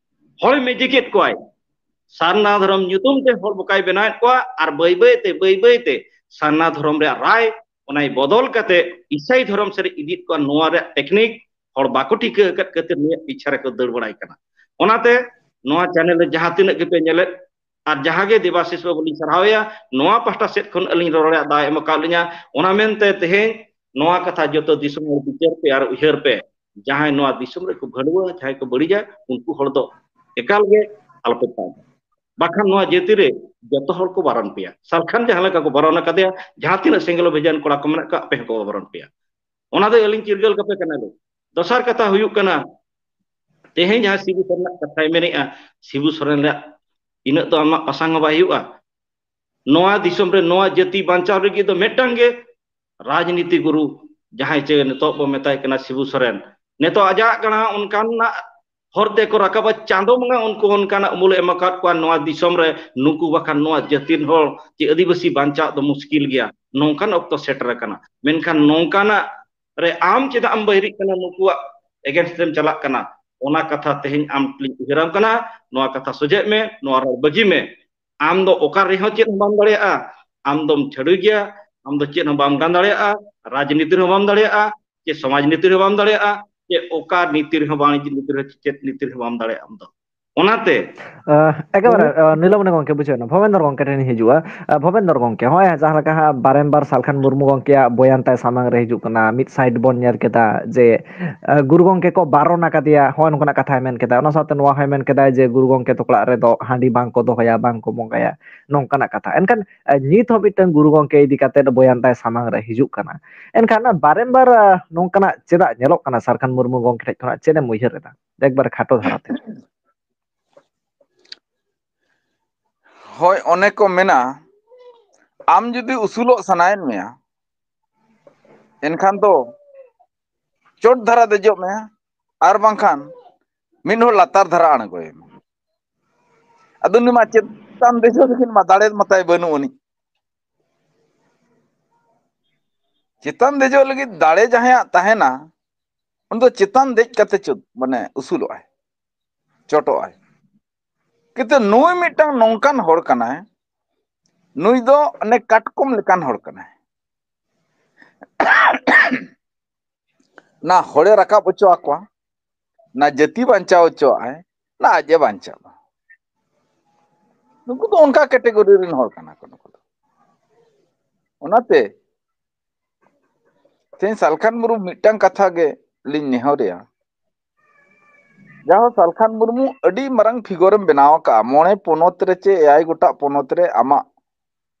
ᱦᱚᱲ ᱢᱮᱡᱤᱠᱮᱫ ᱠᱚᱣᱟᱭ᱾ ᱥᱟᱨᱱᱟ ᱫᱷᱚᱨᱚᱢ ᱧᱩᱛᱩᱢ ᱛᱮ ᱦᱚᱲ ᱵᱚᱠᱟᱭ ᱵᱮᱱᱟᱣᱮᱫ ᱠᱚᱣᱟ ᱟᱨ ᱵᱟᱹᱭ ᱵᱟᱹᱭ ᱛᱮ, ᱵᱟᱹᱭ ᱵᱟᱹᱭ ᱛᱮ ᱥᱟᱨᱱᱟ ᱫᱷᱚᱨᱚᱢ ᱨᱮᱭᱟᱜ ᱨᱟᱭ ᱚᱱᱟᱭ ᱵᱚᱫᱚᱞ ᱠᱟᱛᱮ ᱤᱥᱟᱹᱭ ᱫᱷᱚᱨᱚᱢ ᱥᱮᱫ ᱮ ᱤᱫᱤᱭᱮᱫ ᱠᱚᱣᱟ᱾ ᱱᱚᱣᱟ ᱨᱮᱭᱟᱜ ᱴᱮᱠᱱᱤᱠ ᱦᱚᱲ ᱵᱟᱠᱚ ᱴᱷᱤᱠᱟᱹ ᱟᱠᱟᱫ ᱠᱷᱟᱹᱛᱤᱨ ᱱᱩᱭᱟᱜ ᱯᱤᱪᱷᱟ ᱨᱮᱠᱚ ᱫᱟᱹᱲ ᱵᱟᱲᱟᱭ ᱠᱟᱱᱟ᱾ ᱚᱱᱟᱛᱮ ᱱᱚᱣᱟ ᱪᱮᱱᱮᱞ ᱨᱮ ᱡᱟᱦᱟᱸ ᱛᱤᱱᱟᱹᱜ ᱜᱮᱯᱮ ᱧᱮᱞᱮᱫ, ᱟᱨ ᱡᱟᱦᱟᱸ ᱜᱮ ᱫᱮᱵᱟᱥᱤᱥ ᱵᱟᱹᱵᱩ ᱞᱤᱧ ᱥᱟᱨᱦᱟᱣᱮᱭᱟ, ᱱᱚᱣᱟ ᱯᱟᱦᱴᱟ ᱥᱮᱫ ᱠᱷᱚᱱ ᱟᱹᱞᱤᱧ ᱨᱚᱲ ᱨᱮᱭᱟᱜ ᱫᱟᱣ ᱮᱢ ᱟᱠᱟᱫ ᱞᱤᱧᱟ᱾ ᱚᱱᱟ ᱢᱮᱱᱛᱮ ᱛᱮᱦᱮᱧ ᱱᱚᱣᱟ ᱠᱟᱛᱷᱟ ᱡᱚᱛᱚ ᱫᱤᱥᱚᱢ ᱦᱚᱲ ᱵᱤᱪᱟᱹᱨ ᱯᱮ ᱟᱨ ᱩᱭᱦᱟᱹᱨ ᱯᱮ, ᱡᱟᱦᱟᱸᱭ ᱱᱚᱣᱟ ᱫᱤᱥᱚᱢ ᱨᱮᱠᱚ ᱵᱷᱟᱹᱲᱩᱣᱟ, ᱡᱟᱦᱟᱸᱭ ᱠᱚ ᱵᱟᱹᱲᱤᱡᱟ, ᱩᱱᱠᱩ ᱦᱚᱲ ᱫᱚ ᱮᱠᱟᱞ ᱜᱮ ᱟᱞᱚᱯᱮ ᱛᱟᱭᱚᱢ᱾ ᱵᱟᱠᱷᱟᱱ ᱱᱚᱣᱟ ᱡᱟᱹᱛᱤ ᱨᱮ ᱡᱚᱛᱚ ᱦᱚᱲ ᱠᱚ ᱵᱟᱨᱚᱱ ᱯᱮᱭᱟ᱾ ᱥᱟᱞᱠᱷᱟᱱ ᱡᱟᱦᱟᱸ ᱞᱮᱠᱟ ᱠᱚ ᱵᱟᱨᱚᱱ ᱟᱠᱟᱫᱮᱭᱟ, ᱡᱟᱦᱟᱸ ᱛᱤᱱᱟᱹᱜ ᱥᱮᱸᱜᱮᱞ ᱚᱵᱷᱤᱡᱟᱱ ᱠᱚᱲᱟ ᱠᱚ ᱢᱮᱱᱟᱜ ᱠᱚᱣᱟ, ᱟᱯᱮ ᱦᱚᱸᱠᱚ ᱵᱟᱨᱚᱱ ᱯᱮᱭᱟ᱾ ᱚᱱᱟ ᱫᱚ ᱟᱹᱞᱤᱧ ᱪᱤᱨᱜᱟᱹᱞ ᱠᱟᱯᱮ ᱠᱟᱱᱟᱞᱤᱧ᱾ ᱫᱚᱥᱟᱨ ᱠᱟᱛᱷᱟ ᱦᱩᱭᱩᱜ ᱠᱟᱱᱟ, ᱛᱮᱦᱮᱧ ᱡᱟᱦᱟᱸ ᱥᱤᱵᱩ ᱥᱚᱨᱮᱱᱟᱜ ᱠᱟᱛᱷᱟᱭ ᱢᱮᱱᱮᱫᱼᱟ, ᱥᱤᱵᱩ ᱥᱚᱨᱮᱱ ᱨᱮᱭᱟᱜ ᱤᱱᱟᱹᱜ ᱫᱚ ᱟᱢᱟᱜ ᱯᱟᱥᱟᱝ ᱦᱚᱸ ᱵᱟᱭ ᱦᱩᱭᱩᱜᱼᱟ᱾ ᱱᱚᱣᱟ ᱫᱤᱥᱚᱢ ᱨᱮ ᱱᱚᱣᱟ ᱡᱟᱹᱛᱤ ᱵᱟᱧᱪᱟᱣ ᱞᱟᱹᱜᱤᱫ ᱫᱚ ᱢᱤᱫᱴᱟᱝ ᱜᱮ ᱨᱟᱡᱽᱱᱤᱛᱤ ᱜᱩᱨᱩ, ᱡᱟᱦᱟᱸᱭ ᱪᱮ ᱱᱤᱛᱚᱜ ᱵᱚ ᱢᱮᱛᱟᱭ ᱠᱟᱱᱟ ᱥᱤᱵᱩ ᱥᱚᱨᱮᱱ, ᱱᱤᱛᱚᱜ ᱟᱡᱟᱜ ᱠᱟᱱᱟ ᱚᱱᱠᱟᱱᱟᱜ ᱦᱚᱨ ᱛᱮᱠᱚ ᱨᱟᱠᱟᱵᱟ, ᱪᱟᱸᱫᱚ ᱵᱚᱸᱜᱟ ᱩᱱᱠᱩ ᱚᱱᱠᱟᱱᱟᱜ ᱩᱢᱩᱞᱮ ᱮᱢ ᱟᱠᱟᱫ ᱠᱚᱣᱟ ᱱᱚᱣᱟ ᱫᱤᱥᱚᱢ ᱨᱮ, ᱱᱩᱠᱩ ᱵᱟᱠᱷᱟᱱ ᱱᱚᱣᱟ ᱡᱟᱹᱛᱤ ᱨᱮᱱ ᱦᱚᱲ ᱪᱮ ᱟᱹᱫᱤᱵᱟᱹᱥᱤ ᱵᱟᱧᱪᱟᱜ ᱫᱚ ᱢᱩᱥᱠᱤᱞ ᱜᱮᱭᱟ᱾ ᱱᱚᱝᱠᱟᱱ ᱚᱠᱛᱚ ᱥᱮᱴᱮᱨ ᱟᱠᱟᱱᱟ᱾ ᱢᱮᱱᱠᱷᱟᱱ ᱱᱚᱝᱠᱟᱱᱟᱜ ᱨᱮ ᱟᱢ ᱪᱮᱫᱟᱜ ᱮᱢ ᱵᱟᱹᱭᱨᱤᱜ ᱠᱟᱱᱟ? ᱱᱩᱠᱩᱣᱟᱜ against ᱨᱮᱢ ᱪᱟᱞᱟᱜ ᱠᱟᱱᱟ᱾ ᱚᱱᱟ ᱠᱟᱛᱷᱟ ᱛᱮᱦᱮᱧ ᱟᱢ ᱴᱷᱮᱱᱤᱧ ᱩᱭᱦᱟᱹᱨᱟᱢ ᱠᱟᱱᱟ, ᱱᱚᱣᱟ ᱠᱟᱛᱷᱟ ᱥᱚᱡᱷᱮᱜ ᱢᱮ, ᱱᱚᱣᱟ ᱨᱚᱲ ᱵᱟᱹᱜᱤ ᱢᱮ᱾ ᱟᱢ ᱫᱚ ᱚᱠᱟ ᱨᱮᱦᱚᱸ ᱪᱮᱫ ᱦᱚᱸ ᱵᱟᱢ ᱫᱟᱲᱮᱭᱟᱜᱼᱟ᱾ ᱟᱢ ᱫᱚᱢ ᱪᱷᱟᱹᱰᱩᱭ ᱜᱮᱭᱟ, ᱟᱢ ᱫᱚ ᱪᱮᱫ ᱦᱚᱸ ᱵᱟᱢ ᱜᱟᱱ ᱫᱟᱲᱮᱭᱟᱜᱼᱟ, ᱨᱟᱡᱽᱱᱤᱛᱤ ᱨᱮᱦᱚᱸ ᱵᱟᱢ ᱫᱟᱲᱮᱭᱟᱜᱼᱟ, ᱪᱮ ᱥᱚᱢᱟᱡᱽ ᱱᱤᱛᱤ ᱨᱮᱦᱚᱸ ᱵᱟᱢ ᱫᱟᱲᱮᱭᱟᱜᱼᱟ, ᱪᱮ ᱚᱠᱟ ᱱᱤᱛᱤ ᱨᱮᱦᱚᱸ, ᱵᱟᱹᱱᱤᱡᱽ ᱱᱤᱛᱤ ᱨᱮᱦᱚᱸ, ᱪᱮᱫ ᱱᱤᱛᱤ ᱨᱮᱦᱚᱸ ᱵᱟᱢ ᱫᱟᱲᱮᱭᱟᱜᱼᱟ ᱟᱢ ᱫᱚ᱾ ᱚᱱᱟᱛᱮ ᱮᱠᱮᱵᱟᱨᱮ, ᱱᱤᱞᱚᱢᱚᱱᱤ ᱜᱚᱝᱠᱮ, ᱵᱩᱡᱷᱟᱹᱣ ᱮᱱᱟ, ᱵᱷᱚᱵᱮᱱᱫᱚᱨ ᱜᱚᱝᱠᱮ ᱴᱷᱮᱱ ᱤᱧ ᱦᱤᱡᱩᱜᱼᱟ᱾ ᱟᱸ, ᱵᱷᱚᱵᱮᱱᱫᱚᱨ ᱜᱚᱝᱠᱮ, ᱦᱚᱸᱜᱼᱚᱭ ᱡᱟᱦᱟᱸ ᱞᱮᱠᱟ ᱦᱟᱸᱜ ᱵᱟᱨᱮᱢᱵᱟᱨ ᱥᱟᱞᱠᱷᱟᱱ ᱢᱩᱨᱢᱩ ᱜᱚᱝᱠᱮᱭᱟᱜ ᱵᱚᱭᱟᱱ ᱛᱟᱭ ᱥᱟᱢᱟᱝ ᱨᱮ ᱦᱤᱡᱩᱜ ᱠᱟᱱᱟ, ᱢᱤᱫ side ᱵᱚᱱ ᱧᱮᱞ ᱠᱮᱫᱟ ᱡᱮ, ᱟᱸ, ᱜᱩᱨᱩ ᱜᱚᱝᱠᱮ ᱠᱚ ᱵᱟᱨᱚᱱ ᱟᱠᱟᱫᱮᱭᱟ, ᱦᱚᱸᱜᱼᱚᱭ ᱱᱚᱝᱠᱟᱱᱟᱜ ᱠᱟᱛᱷᱟᱭ ᱢᱮᱱ ᱠᱮᱫᱟ᱾ ᱚᱱᱟ ᱥᱟᱶᱛᱮ ᱱᱚᱣᱟ ᱦᱚᱸᱭ ᱢᱮᱱ ᱠᱮᱫᱟ ᱡᱮ ᱜᱩᱨᱩ ᱜᱚᱝᱠᱮ ᱛᱟᱠᱚ ᱚᱲᱟᱜ ᱨᱮᱫᱚ ᱦᱟᱺᱰᱤ ᱵᱟᱝ ᱠᱚ ᱫᱚᱦᱚᱭᱟ, ᱵᱟᱝ ᱠᱚ ᱵᱚᱸᱜᱟᱭᱟ, ᱱᱚᱝᱠᱟᱱᱟᱜ ᱠᱟᱛᱷᱟ᱾ ᱮᱱᱠᱷᱟᱱ, ᱟᱸ, ᱱᱤᱛ ᱦᱚᱸ ᱢᱤᱫᱴᱟᱝ ᱜᱩᱨᱩ ᱜᱚᱝᱠᱮ ᱤᱫᱤ ᱠᱟᱛᱮ ᱵᱚᱭᱟᱱ ᱛᱟᱭ ᱥᱟᱢᱟᱝ ᱨᱮ ᱦᱤᱡᱩᱜ ᱠᱟᱱᱟ᱾ ᱮᱱᱠᱷᱟᱱ ᱵᱟᱨᱮᱢᱵᱟᱨ, ᱟᱸ, ᱱᱚᱝᱠᱟᱱᱟᱜ ᱪᱮᱫᱟᱜ ᱧᱮᱞᱚᱜ ᱠᱟᱱᱟ ᱥᱟᱞᱠᱷᱟᱱ ᱢᱩᱨᱢᱩ ᱜᱚᱝᱠᱮ ᱴᱷᱮᱱ ᱠᱷᱚᱱᱟᱜ, ᱪᱮᱫ ᱮᱢ ᱩᱭᱦᱟᱹᱨ ᱮᱫᱟ? ᱮᱠᱵᱟᱨᱮ ᱠᱷᱟᱴᱚ ᱫᱷᱟᱨᱟᱛᱮ᱾ ᱦᱳᱭ, ᱚᱱᱮ ᱠᱚ ᱢᱮᱱᱟ, ᱟᱢ ᱡᱩᱫᱤ ᱩᱥᱩᱞᱚᱜ ᱥᱟᱱᱟᱭᱮᱫ ᱢᱮᱭᱟ, ᱮᱱᱠᱷᱟᱱ ᱫᱚ ᱪᱚᱴ ᱫᱷᱟᱨᱟ ᱫᱮᱡᱚᱜ ᱢᱮ, ᱟᱨ ᱵᱟᱝᱠᱷᱟᱱ ᱢᱤᱫ ᱦᱚᱲ ᱞᱟᱛᱟᱨ ᱫᱷᱟᱨᱟ ᱟᱬᱜᱚᱭᱮᱢ᱾ ᱟᱫᱚ ᱩᱱᱤ ᱢᱟ ᱪᱮᱛᱟᱱ ᱫᱮᱡᱚᱜ ᱞᱟᱹᱜᱤᱫ ᱢᱟ ᱫᱟᱲᱮ ᱢᱟᱛᱟᱭ ᱵᱟᱹᱱᱩᱜ ᱟᱹᱱᱤᱡ᱾ ᱪᱮᱛᱟᱱ ᱫᱮᱡᱚᱜ ᱞᱟᱹᱜᱤᱫ ᱫᱟᱲᱮ ᱡᱟᱦᱟᱸᱭᱟᱜ ᱛᱟᱦᱮᱱᱟ, ᱩᱱᱤ ᱫᱚ ᱪᱮᱛᱟᱱ ᱫᱮᱡ ᱠᱟᱛᱮ ᱪᱚ-, ᱢᱟᱱᱮ ᱩᱥᱩᱞᱚᱜᱼᱟᱭ, ᱪᱚᱴᱚᱜᱼᱟᱭ᱾ ᱠᱤᱱᱛᱩ ᱱᱩᱭ ᱢᱤᱫᱴᱟᱝ ᱱᱚᱝᱠᱟᱱ ᱦᱚᱲ ᱠᱟᱱᱟᱭ, ᱱᱩᱭ ᱫᱚ ᱚᱱᱮ ᱠᱟᱴᱠᱚᱢ ᱞᱮᱠᱟᱱ ᱦᱚᱲ ᱠᱟᱱᱟᱭ᱾ ᱱᱟ ᱦᱚᱲᱮ ᱨᱟᱠᱟᱵ ᱦᱚᱪᱚ ᱟᱠᱚᱣᱟ, ᱱᱟ ᱡᱟᱹᱛᱤ ᱵᱟᱧᱪᱟᱣ ᱦᱚᱪᱚᱣᱟᱜᱼᱟᱭ, ᱱᱟ ᱟᱡ ᱮ ᱵᱟᱧᱪᱟᱜᱼᱟ᱾ ᱱᱩᱠᱩ ᱫᱚ ᱚᱱᱠᱟ ᱠᱮᱴᱮᱜᱚᱨᱤ ᱨᱮᱱ ᱦᱚᱲ ᱠᱟᱱᱟ ᱠᱚ ᱱᱩᱠᱩ ᱫᱚ᱾ ᱚᱱᱟᱛᱮ ᱛᱮᱦᱮᱧ ᱥᱟᱞᱠᱷᱟᱱ ᱢᱩᱨᱢᱩ ᱢᱤᱫᱴᱟᱝ ᱠᱟᱛᱷᱟ ᱜᱮ ᱞᱤᱧ ᱱᱮᱦᱚᱨᱮᱭᱟ, ᱡᱟᱦᱟᱸ ᱥᱟᱞᱠᱷᱟᱱ ᱢᱩᱨᱢᱩ ᱟᱹᱰᱤ ᱢᱟᱨᱟᱝ ᱯᱷᱤᱜᱚᱨᱮᱢ ᱵᱮᱱᱟᱣ ᱟᱠᱟᱫᱼᱟ, ᱢᱚᱬᱮ ᱯᱚᱱᱚᱛ ᱨᱮ ᱪᱮ ᱮᱭᱟᱭ ᱜᱚᱴᱟᱜ ᱯᱚᱱᱚᱛ ᱨᱮ ᱟᱢᱟᱜ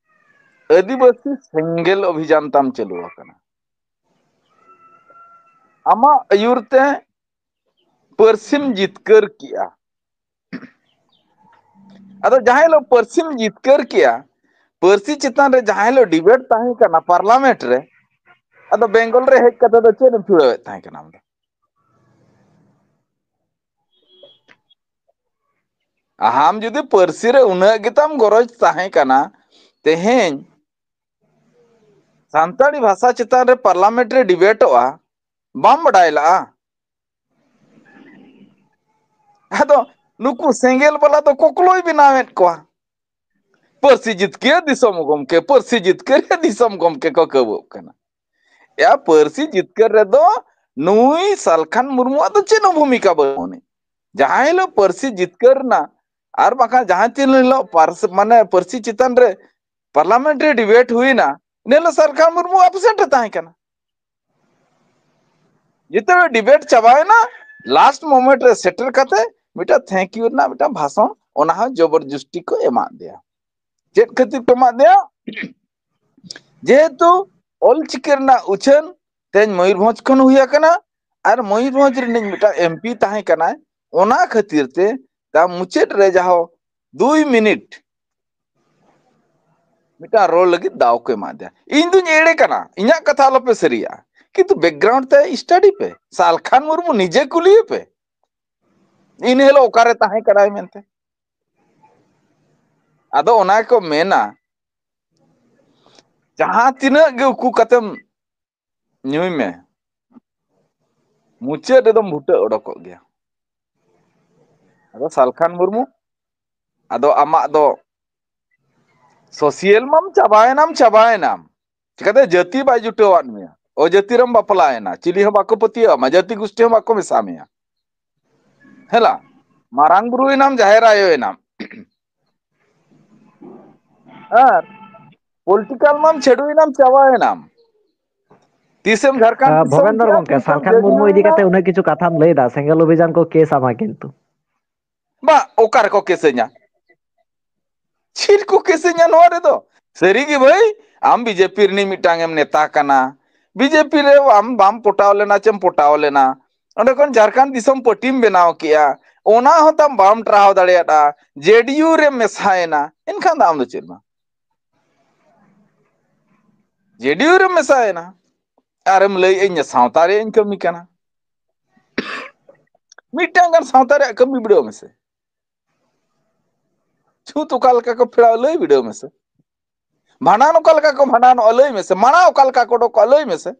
ᱟᱹᱫᱤᱵᱟᱹᱥᱤ ᱥᱮᱸᱜᱮᱞ ᱚᱵᱷᱤᱡᱟᱱ ᱛᱟᱢ ᱪᱟᱹᱞᱩ ᱟᱠᱟᱱᱟ᱾ ᱟᱢᱟᱜ ᱟᱹᱭᱩᱨ ᱛᱮ ᱯᱟᱹᱨᱥᱤᱢ ᱡᱤᱛᱠᱟᱹᱨ ᱠᱮᱜᱼᱟ᱾ ᱟᱫᱚ ᱡᱟᱦᱟᱸ ᱦᱤᱞᱳᱜ ᱯᱟᱹᱨᱥᱤᱢ ᱡᱤᱛᱠᱟᱹᱨ ᱠᱮᱜᱼᱟ, ᱯᱟᱹᱨᱥᱤ ᱪᱮᱛᱟᱱ ᱨᱮ ᱡᱟᱦᱟᱸ ᱦᱤᱞᱳᱜ ᱰᱤᱵᱮᱴ ᱛᱟᱦᱮᱸ ᱠᱟᱱᱟ ᱯᱟᱨᱞᱟᱢᱮᱱᱴ ᱨᱮ, ᱟᱫᱚ ᱵᱮᱝᱜᱚᱞ ᱨᱮ ᱦᱮᱡ ᱠᱟᱛᱮ ᱫᱚ ᱪᱮᱫ ᱮᱢ ᱪᱷᱩᱲᱟᱹᱣᱮᱫ ᱛᱟᱦᱮᱸ ᱠᱟᱱᱟ ᱟᱢ ᱫᱚ? ᱟᱢ ᱡᱩᱫᱤ ᱯᱟᱹᱨᱥᱤ ᱨᱮ ᱩᱱᱟᱹᱜ ᱜᱮᱛᱟᱢ ᱜᱚᱨᱚᱡᱽ ᱛᱟᱦᱮᱸ ᱠᱟᱱᱟ, ᱛᱮᱦᱮᱧ ᱥᱟᱱᱛᱟᱲᱤ ᱵᱷᱟᱥᱟ ᱪᱮᱛᱟᱱ ᱨᱮ ᱯᱟᱨᱞᱟᱢᱮᱱᱴ ᱨᱮ ᱰᱤᱵᱮᱴᱚᱜᱼᱟ, ᱵᱟᱢ ᱵᱟᱰᱟᱭ ᱞᱟᱜᱼᱟ? ᱟᱫᱚ ᱱᱩᱠᱩ ᱥᱮᱸᱜᱮᱞ ᱵᱟᱞᱟ ᱫᱚ ᱠᱚᱠᱞᱚᱭ ᱵᱮᱱᱟᱣᱮᱫ ᱠᱚᱣᱟ᱾ ᱯᱟᱹᱨᱥᱤ ᱡᱤᱛᱠᱟᱹᱨ ᱫᱤᱥᱚᱢ ᱜᱚᱢᱠᱮ, ᱯᱟᱹᱨᱥᱤ ᱡᱤᱛᱠᱟᱹᱨ ᱫᱤᱥᱚᱢ ᱜᱚᱢᱠᱮ ᱠᱚ ᱠᱟᱹᱣᱟᱹᱜ ᱠᱟᱱᱟ᱾ ᱭᱟ, ᱯᱟᱹᱨᱥᱤ ᱡᱤᱛᱠᱟᱹᱨ ᱨᱮᱫᱚ ᱱᱩᱭ ᱥᱟᱞᱠᱷᱟᱱ ᱢᱩᱨᱢᱩᱣᱟᱜ ᱫᱚ ᱪᱮᱫ ᱦᱚᱸ ᱵᱷᱩᱢᱤᱠᱟ ᱵᱟᱹᱱᱩᱜ ᱟᱹᱱᱤᱡ᱾ ᱡᱟᱦᱟᱸ ᱦᱤᱞᱳᱜ ᱯᱟᱹᱨᱥᱤ ᱡᱤᱛᱠᱟᱹᱨ ᱨᱮᱱᱟᱜ ᱟᱨ ᱵᱟᱝᱠᱷᱟᱱ ᱡᱟᱦᱟᱸ ᱛᱤᱱ ᱦᱤᱞᱳᱜ ᱯᱟᱨᱥ-, ᱢᱟᱱᱮ ᱯᱟᱹᱨᱥᱤ ᱪᱮᱛᱟᱱ ᱨᱮ ᱯᱟᱨᱞᱟᱢᱮᱱᱴ ᱨᱮ ᱰᱤᱵᱮᱴ ᱦᱩᱭᱱᱟ, ᱤᱱᱟᱹ ᱦᱤᱞᱳᱜ ᱥᱟᱞᱠᱷᱟᱱ ᱢᱩᱨᱢᱩ ᱟᱵᱥᱮᱱᱴ ᱮ ᱛᱟᱦᱮᱸ ᱠᱟᱱᱟ᱾ ᱡᱮᱛᱮ ᱰᱤᱵᱮᱴ ᱪᱟᱵᱟᱭᱮᱱᱟ, ᱞᱟᱥᱴ ᱢᱳᱢᱮᱱᱴ ᱨᱮ ᱥᱮᱴᱮᱨ ᱠᱟᱛᱮ ᱢᱤᱫᱴᱟᱝ ᱛᱷᱮᱝᱠ ᱭᱩ ᱨᱮᱱᱟᱜ ᱢᱤᱫᱴᱟᱝ ᱵᱷᱟᱥᱚᱱ, ᱚᱱᱟ ᱦᱚᱸ ᱡᱚᱵᱚᱨ ᱡᱚᱥᱴᱤ ᱠᱚ ᱮᱢᱟᱫ ᱫᱮᱭᱟ᱾ ᱪᱮᱫ ᱠᱷᱟᱹᱛᱤᱨ ᱠᱚ ᱮᱢᱟᱫ ᱫᱮᱭᱟ? ᱡᱮᱦᱮᱛᱩ ᱚᱞᱪᱤᱠᱤ ᱨᱮᱱᱟᱜ ᱩᱪᱷᱟᱹᱱ ᱛᱮᱦᱮᱧ ᱢᱚᱭᱩᱨᱵᱷᱚᱸᱡᱽ ᱠᱷᱚᱱ ᱦᱩᱭ ᱟᱠᱟᱱᱟ, ᱟᱨ ᱢᱚᱭᱩᱨᱵᱷᱚᱸᱡᱽ ᱨᱤᱱᱤᱡ ᱢᱤᱫᱴᱟᱝ ᱮᱢᱯᱤ ᱛᱟᱦᱮᱸ ᱠᱟᱱᱟᱭ, ᱚᱱᱟ ᱠᱷᱟᱹᱛᱤᱨ ᱛᱮ ᱛᱟ ᱢᱩᱪᱟᱹᱫ ᱨᱮ ᱡᱟᱦᱳ ᱫᱩᱭ ᱢᱤᱱᱤᱴ ᱢᱤᱫᱴᱟᱝ ᱨᱚᱲ ᱞᱟᱹᱜᱤᱫ ᱫᱟᱣ ᱠᱚ ᱮᱢᱟ ᱫᱮᱭᱟ᱾ ᱤᱧ ᱫᱩᱧ ᱮᱲᱮ ᱠᱟᱱᱟ, ᱤᱧᱟᱹᱜ ᱠᱟᱛᱷᱟ ᱟᱞᱚᱯᱮ ᱥᱟᱹᱨᱤᱭᱟᱜᱼᱟ, ᱠᱤᱱᱛᱩ ᱵᱮᱠᱜᱨᱟᱣᱩᱱᱰ ᱛᱮ ᱥᱴᱟᱰᱤ ᱯᱮ, ᱥᱟᱞᱠᱷᱟᱱ ᱢᱩᱨᱢᱩ ᱱᱤᱡᱮ ᱠᱩᱞᱤᱭᱮ ᱯᱮ, ᱤᱱᱟᱹ ᱦᱤᱞᱳᱜ ᱚᱠᱟᱨᱮ ᱛᱟᱦᱮᱸ ᱠᱟᱱᱟᱭ ᱢᱮᱱᱛᱮ᱾ ᱟᱫᱚ ᱚᱱᱟ ᱜᱮᱠᱚ ᱢᱮᱱᱟ, ᱡᱟᱦᱟᱸ ᱛᱤᱱᱟᱹᱜ ᱜᱮ ᱩᱠᱩ ᱠᱟᱛᱮᱢ ᱧᱩᱭ ᱢᱮ, ᱢᱩᱪᱟᱹᱫ ᱨᱮᱫᱚᱢ ᱵᱷᱩᱴᱟᱹᱜ ᱚᱰᱚᱠᱚᱜ ᱜᱮᱭᱟ᱾ ᱟᱫᱚ ᱥᱟᱞᱠᱷᱟᱱ ᱢᱩᱨᱢᱩ, ᱟᱫᱚ ᱟᱢᱟᱜ ᱫᱚ ᱥᱳᱥᱤᱭᱟᱞ ᱢᱟᱢ ᱪᱟᱵᱟᱭᱮᱱᱟᱢ, ᱪᱟᱵᱟᱭᱮᱱᱟᱢ, ᱪᱤᱠᱟᱹᱛᱮ ᱡᱟᱹᱛᱤ ᱵᱟᱭ ᱡᱩᱴᱟᱹᱣᱟᱫ ᱢᱮᱭᱟ? ᱚᱡᱟᱹᱛᱤ ᱨᱮᱢ ᱵᱟᱯᱞᱟᱭᱮᱱᱟ, ᱪᱤᱞᱤ ᱦᱚᱸ ᱵᱟᱠᱚ ᱯᱟᱹᱛᱭᱟᱹᱣᱟᱢᱟ, ᱡᱟᱹᱛᱤ ᱜᱩᱥᱴᱤ ᱦᱚᱸ ᱵᱟᱠᱚ ᱢᱮᱥᱟ ᱢᱮᱭᱟ᱾ ᱦᱮᱞᱟ, ᱢᱟᱨᱟᱝ ᱵᱩᱨᱩᱭᱮᱱᱟᱢ, ᱡᱟᱦᱮᱨ ᱟᱭᱳᱭᱮᱱᱟᱢ, ᱟᱨ ᱯᱚᱞᱤᱴᱤᱠᱟᱞ ᱢᱟᱢ ᱪᱷᱟᱹᱰᱩᱭᱮᱱᱟᱢ, ᱪᱟᱵᱟᱭᱮᱱᱟᱢ᱾ ᱛᱤᱥᱮᱢ ᱡᱷᱟᱲᱠᱷᱚᱸᱰ ᱟᱸ, ᱫᱤᱥᱚᱢ ᱵᱷᱚᱵᱮᱱᱫᱚᱨ ᱦᱤᱡᱩᱜᱼᱟ, ᱜᱚᱢᱠᱮ, ᱛᱤᱥᱮᱢ ᱥᱟᱞᱠᱷᱟᱱ ᱢᱩᱨᱢᱩ ᱤᱫᱤ ᱡᱟᱹᱡᱩᱭᱮᱱᱟ? ᱠᱟᱛᱮ ᱩᱱᱟᱹᱜ ᱠᱤᱪᱷᱩ ᱠᱟᱛᱷᱟᱢ ᱞᱟᱹᱭ ᱮᱫᱟ, ᱥᱮᱸᱜᱮᱞ ᱚᱵᱷᱤᱡᱟᱱ ᱠᱚ ᱠᱮᱥ ᱟᱢᱟ ᱠᱤᱱᱛᱩ᱾ ᱵᱟ, ᱚᱠᱟ ᱨᱮᱠᱚ ᱠᱮᱥᱮᱧᱟ? ᱪᱮᱫ ᱠᱚ ᱠᱮᱥᱮᱧᱟ ᱱᱚᱣᱟ ᱨᱮᱫᱚ? ᱥᱟᱹᱨᱤ ᱜᱮ ᱵᱷᱟᱹᱭ, ᱟᱢ ᱵᱤᱡᱮᱯᱤ ᱨᱤᱱᱤᱡ ᱢᱤᱫᱴᱟᱝ ᱮᱢ ᱱᱮᱛᱟ ᱠᱟᱱᱟ, ᱵᱤᱡᱮᱯᱤ ᱨᱮ ᱟᱢ ᱵᱟᱢ ᱯᱚᱴᱟᱣ ᱞᱮᱱᱟ ᱪᱮᱢ ᱯᱚᱴᱟᱣ ᱞᱮᱱᱟ, ᱚᱸᱰᱮ ᱠᱷᱚᱱ ᱡᱷᱟᱲᱠᱷᱚᱸᱰ ᱫᱤᱥᱚᱢ ᱯᱟᱹᱴᱤᱢ ᱵᱮᱱᱟᱣ ᱠᱮᱜᱼᱟ, ᱚᱱᱟ ᱦᱚᱸ ᱛᱟᱢ ᱵᱟᱢ ᱴᱟᱨᱦᱟᱣ ᱫᱟᱲᱮᱭᱟᱫᱼᱟ, ᱡᱮᱰᱤᱭᱩ ᱨᱮᱢ ᱢᱮᱥᱟᱭᱮᱱᱟ, ᱮᱱᱠᱷᱟᱱ ᱫᱚ ᱟᱢ ᱫᱚ ᱪᱮᱫ ᱢᱟ? ᱡᱮᱰᱤᱭᱩ ᱨᱮᱢ ᱢᱮᱥᱟᱭᱮᱱᱟ, ᱟᱨᱮᱢ ᱞᱟᱹᱭᱮᱫ ᱤᱧ ᱥᱟᱶᱛᱟ ᱨᱮᱭᱟᱜ ᱤᱧ ᱠᱟᱹᱢᱤ ᱠᱟᱱᱟ᱾ ᱢᱤᱫᱴᱟᱝ ᱜᱟᱱ ᱥᱟᱶᱛᱟ ᱨᱮᱭᱟᱜ ᱠᱟᱹᱢᱤ ᱵᱤᱰᱟᱹᱣ ᱢᱮᱥᱮ᱾ ᱪᱷᱩᱛ ᱚᱠᱟ ᱞᱮᱠᱟ ᱠᱚ ᱯᱷᱮᱲᱟᱣ, ᱞᱟᱹᱭ ᱵᱤᱰᱟᱹᱣ ᱢᱮᱥᱮ᱾ ᱵᱷᱟᱸᱰᱟᱱ ᱚᱠᱟ ᱞᱮᱠᱟ ᱠᱚ ᱵᱷᱟᱸᱰᱟᱱᱚᱜᱼᱟ, ᱞᱟᱹᱭ ᱢᱮᱥᱮ᱾ ᱢᱟᱲᱟᱝ ᱚᱠᱟ ᱞᱮᱠᱟ ᱠᱚ ᱚᱰᱚᱠᱚᱜᱼᱟ, ᱞᱟᱹᱭ ᱢᱮᱥᱮ᱾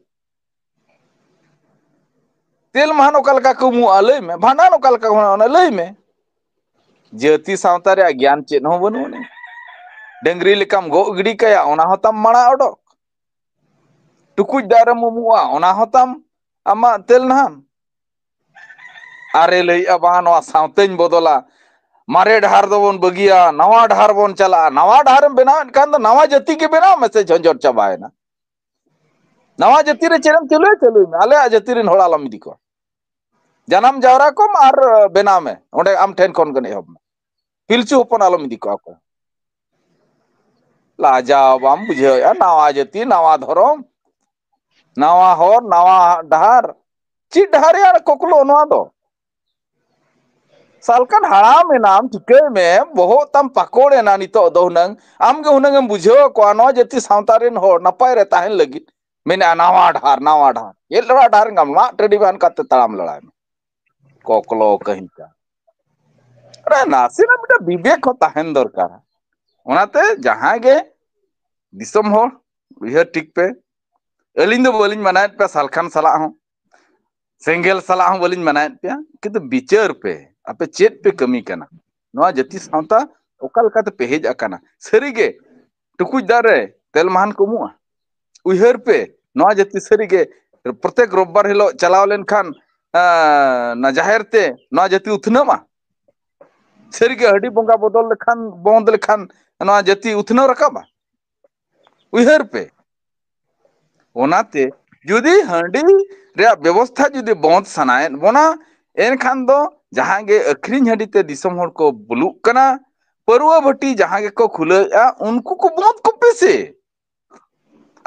ᱛᱮᱞ ᱢᱟᱦᱟᱱ ᱚᱠᱟ ᱞᱮᱠᱟ ᱠᱚ ᱩᱢᱩᱜᱼᱟ, ᱞᱟᱹᱭ ᱢᱮ᱾ ᱵᱷᱟᱸᱰᱟᱱ ᱚᱠᱟ ᱞᱮᱠᱟ ᱠᱚ ᱵᱷᱟᱸᱰᱟᱱᱚᱜᱼᱟ, ᱞᱟᱹᱭ ᱢᱮ᱾ ᱡᱟᱹᱛᱤ ᱥᱟᱶᱛᱟ ᱨᱮᱭᱟᱜ ᱜᱮᱭᱟᱱ ᱪᱮᱫ ᱦᱚᱸ ᱵᱟᱹᱱᱩᱜ ᱟᱹᱱᱤᱡ᱾ ᱰᱟᱹᱝᱨᱤ ᱞᱮᱠᱟᱢ ᱜᱚᱜ ᱜᱤᱰᱤ ᱠᱟᱭᱟ, ᱚᱱᱟ ᱦᱚᱸ ᱛᱟᱢ ᱢᱟᱲᱟᱝ ᱚᱰᱚᱠ᱾ ᱴᱩᱠᱩᱡ ᱫᱟᱜ ᱨᱮᱢ ᱩᱢᱩᱜᱼᱟ, ᱚᱱᱟ ᱦᱚᱸ ᱛᱟᱢ ᱟᱢᱟᱜ ᱛᱮᱞ ᱱᱟᱦᱟᱱ᱾ ᱟᱨᱮ ᱞᱟᱹᱭᱮᱜᱼᱟ, ᱵᱟᱝᱟ, ᱱᱚᱣᱟ ᱥᱟᱶᱛᱟᱧ ᱵᱚᱫᱚᱞᱟ, ᱢᱟᱨᱮ ᱰᱟᱦᱟᱨ ᱫᱚᱵᱚᱱ ᱵᱟᱹᱜᱤᱭᱟ, ᱱᱟᱣᱟ ᱰᱟᱦᱟᱨ ᱵᱚᱱ ᱪᱟᱞᱟᱜᱼᱟ᱾ ᱱᱟᱣᱟ ᱰᱟᱦᱟᱨᱮᱢ ᱵᱮᱱᱟᱣᱮᱫ ᱠᱷᱟᱱ ᱫᱚ ᱱᱟᱣᱟ ᱡᱟᱹᱛᱤ ᱜᱮ ᱵᱮᱱᱟᱣ ᱢᱮᱥᱮ, ᱡᱷᱚᱸᱡᱷᱚᱴ ᱪᱟᱵᱟᱭᱮᱱᱟ᱾ ᱱᱟᱣᱟ ᱡᱟᱹᱛᱤ ᱨᱮ ᱪᱮᱫ ᱮᱢ ᱪᱟᱹᱞᱩᱭᱟ, ᱪᱟᱹᱞᱩᱭ ᱢᱮ, ᱟᱞᱮᱭᱟᱜ ᱡᱟᱹᱛᱤ ᱨᱮᱱ ᱦᱚᱲ ᱟᱞᱚᱢ ᱤᱫᱤ ᱠᱚᱣᱟ᱾ ᱡᱟᱱᱟᱢ ᱡᱟᱣᱨᱟ ᱠᱚᱢ ᱟᱨ ᱵᱮᱱᱟᱣ ᱢᱮ, ᱚᱸᱰᱮ ᱟᱢ ᱴᱷᱮᱱ ᱠᱷᱚᱱ ᱜᱮ ᱮᱦᱚᱵ ᱢᱮ᱾ ᱯᱤᱞᱪᱩ ᱦᱚᱯᱚᱱ ᱟᱞᱚᱢ ᱤᱫᱤ ᱠᱚᱣᱟ ᱚᱠᱚᱭ᱾ ᱞᱟᱡᱟᱣ ᱵᱟᱢ ᱵᱩᱡᱷᱟᱹᱣᱮᱫᱼᱟ? ᱱᱟᱣᱟ ᱡᱟᱹᱛᱤ, ᱱᱟᱣᱟ ᱫᱷᱚᱨᱚᱢ, ᱱᱟᱣᱟ ᱦᱚᱨ, ᱱᱟᱣᱟ ᱰᱟᱦᱟᱨ᱾ ᱪᱮᱫ ᱰᱟᱦᱟᱨ ᱨᱮᱭᱟᱜ ᱠᱚᱠᱞᱚ ᱱᱚᱣᱟ ᱫᱚ? ᱥᱟᱞᱠᱟᱱ ᱦᱟᱲᱟᱢ ᱮᱱᱟᱢ, ᱴᱷᱤᱠᱟᱹᱭ ᱢᱮ, ᱵᱚᱦᱚᱜ ᱛᱟᱢ ᱯᱟᱠᱚᱲ ᱮᱱᱟ ᱱᱤᱛᱚᱜ ᱫᱚ᱾ ᱦᱩᱱᱟᱹᱝ ᱟᱢ ᱜᱮ ᱦᱩᱱᱟᱹᱝ ᱮᱢ ᱵᱩᱡᱷᱟᱹᱣ ᱟᱠᱚᱣᱟ, ᱱᱚᱣᱟ ᱡᱟᱹᱛᱤ ᱥᱟᱶᱛᱟ ᱨᱮᱱ ᱦᱚᱲ ᱱᱟᱯᱟᱭ ᱨᱮ ᱛᱟᱦᱮᱱ ᱞᱟᱹᱜᱤᱫ ᱢᱮᱱᱟᱜᱼᱟ ᱱᱟᱣᱟ ᱰᱟᱦᱟᱨ, ᱱᱟᱣᱟ ᱰᱟᱦᱟᱨ᱾ ᱪᱮᱫ ᱱᱟᱣᱟ ᱰᱟᱦᱟᱨ? ᱢᱟᱜ ᱴᱟᱺᱰᱤ ᱵᱟᱱ ᱠᱟᱛᱮ ᱛᱟᱲᱟᱢ ᱞᱟᱲᱟᱭ ᱢᱮ᱾ ᱠᱚᱠᱞᱚ ᱠᱟᱹᱦᱤᱞ ᱠᱟ᱾ ᱟᱨᱮ, ᱱᱟᱥᱮᱱᱟᱜ ᱢᱤᱫᱴᱟᱝ ᱵᱤᱵᱮᱠ ᱦᱚᱸ ᱛᱟᱦᱮᱱ ᱫᱚᱨᱠᱟᱨ᱾ ᱚᱱᱟᱛᱮ ᱡᱟᱦᱟᱸᱭ ᱜᱮ ᱫᱤᱥᱚᱢ ᱦᱚᱲ, ᱩᱭᱦᱟᱹᱨ ᱴᱷᱤᱠ ᱯᱮ᱾ ᱟᱹᱞᱤᱧ ᱫᱚ ᱵᱟᱹᱞᱤᱧ ᱢᱟᱱᱟᱭᱮᱫ ᱯᱮᱭᱟ ᱥᱟᱞᱠᱷᱟᱱ ᱥᱟᱞᱟᱜ ᱦᱚᱸ, ᱥᱮᱸᱜᱮᱞ ᱥᱟᱞᱟᱜ ᱦᱚᱸ ᱵᱟᱹᱞᱤᱧ ᱢᱟᱱᱟᱭᱮᱫ ᱯᱮᱭᱟ, ᱠᱤᱱᱛᱩ ᱵᱤᱪᱟᱹᱨ ᱯᱮ, ᱟᱯᱮ ᱪᱮᱫ ᱯᱮ ᱠᱟᱹᱢᱤ ᱠᱟᱱᱟ? ᱱᱚᱣᱟ ᱡᱟᱹᱛᱤ ᱥᱟᱶᱛᱟ ᱚᱠᱟ ᱞᱮᱠᱟᱛᱮ ᱯᱮ ᱦᱮᱡ ᱟᱠᱟᱱᱟ? ᱥᱟᱹᱨᱤᱜᱮ ᱴᱩᱠᱩᱡ ᱫᱟᱜ ᱨᱮ ᱛᱮᱞ ᱢᱟᱦᱟᱱ ᱠᱚ ᱩᱢᱩᱜᱼᱟ? ᱩᱭᱦᱟᱹᱨ ᱯᱮ, ᱱᱚᱣᱟ ᱡᱟᱹᱛᱤ ᱥᱟᱹᱨᱤᱜᱮ ᱯᱨᱚᱛᱮᱠ ᱨᱳᱵᱵᱟᱨ ᱦᱤᱞᱳᱜ ᱪᱟᱞᱟᱣ ᱞᱮᱱᱠᱷᱟᱱ, ᱟᱸ, ᱚᱱᱟ ᱡᱟᱦᱮᱨ ᱛᱮ ᱱᱚᱣᱟ ᱡᱟᱹᱛᱤ ᱩᱛᱷᱱᱟᱹᱣᱟ? ᱥᱟᱹᱨᱤᱜᱮ ᱦᱟᱺᱰᱤ ᱵᱚᱸᱜᱟ ᱵᱚᱫᱚᱞ ᱞᱮᱠᱷᱟᱱ, ᱵᱚᱱᱫ ᱞᱮᱠᱷᱟᱱ ᱱᱚᱣᱟ ᱡᱟᱹᱛᱤ ᱩᱛᱷᱱᱟᱹᱣ ᱨᱟᱠᱟᱵᱟ? ᱩᱭᱦᱟᱹᱨ ᱯᱮ᱾ ᱚᱱᱟᱛᱮ ᱡᱩᱫᱤ ᱦᱟᱺᱰᱤ ᱨᱮᱭᱟᱜ ᱵᱮᱵᱚᱥᱛᱷᱟ ᱡᱩᱫᱤ ᱵᱚᱱᱫ ᱥᱟᱱᱟᱭᱮᱫ ᱵᱚᱱᱟ, ᱮᱱᱠᱷᱟᱱ ᱫᱚ ᱡᱟᱦᱟᱸ ᱜᱮ ᱟᱹᱠᱷᱨᱤᱧ ᱦᱟᱺᱰᱤ ᱛᱮ ᱫᱤᱥᱚᱢ ᱦᱚᱲ ᱠᱚ ᱵᱩᱞᱩᱜ ᱠᱟᱱᱟ, ᱯᱟᱹᱨᱣᱟᱹ ᱵᱷᱟᱹᱴᱤ ᱡᱟᱦᱟᱸ ᱜᱮᱠᱚ ᱠᱷᱩᱞᱟᱹᱣᱮᱫᱼᱟ, ᱩᱱᱠᱩ ᱠᱚ ᱵᱚᱱᱫ ᱠᱚᱯᱮ ᱥᱮ᱾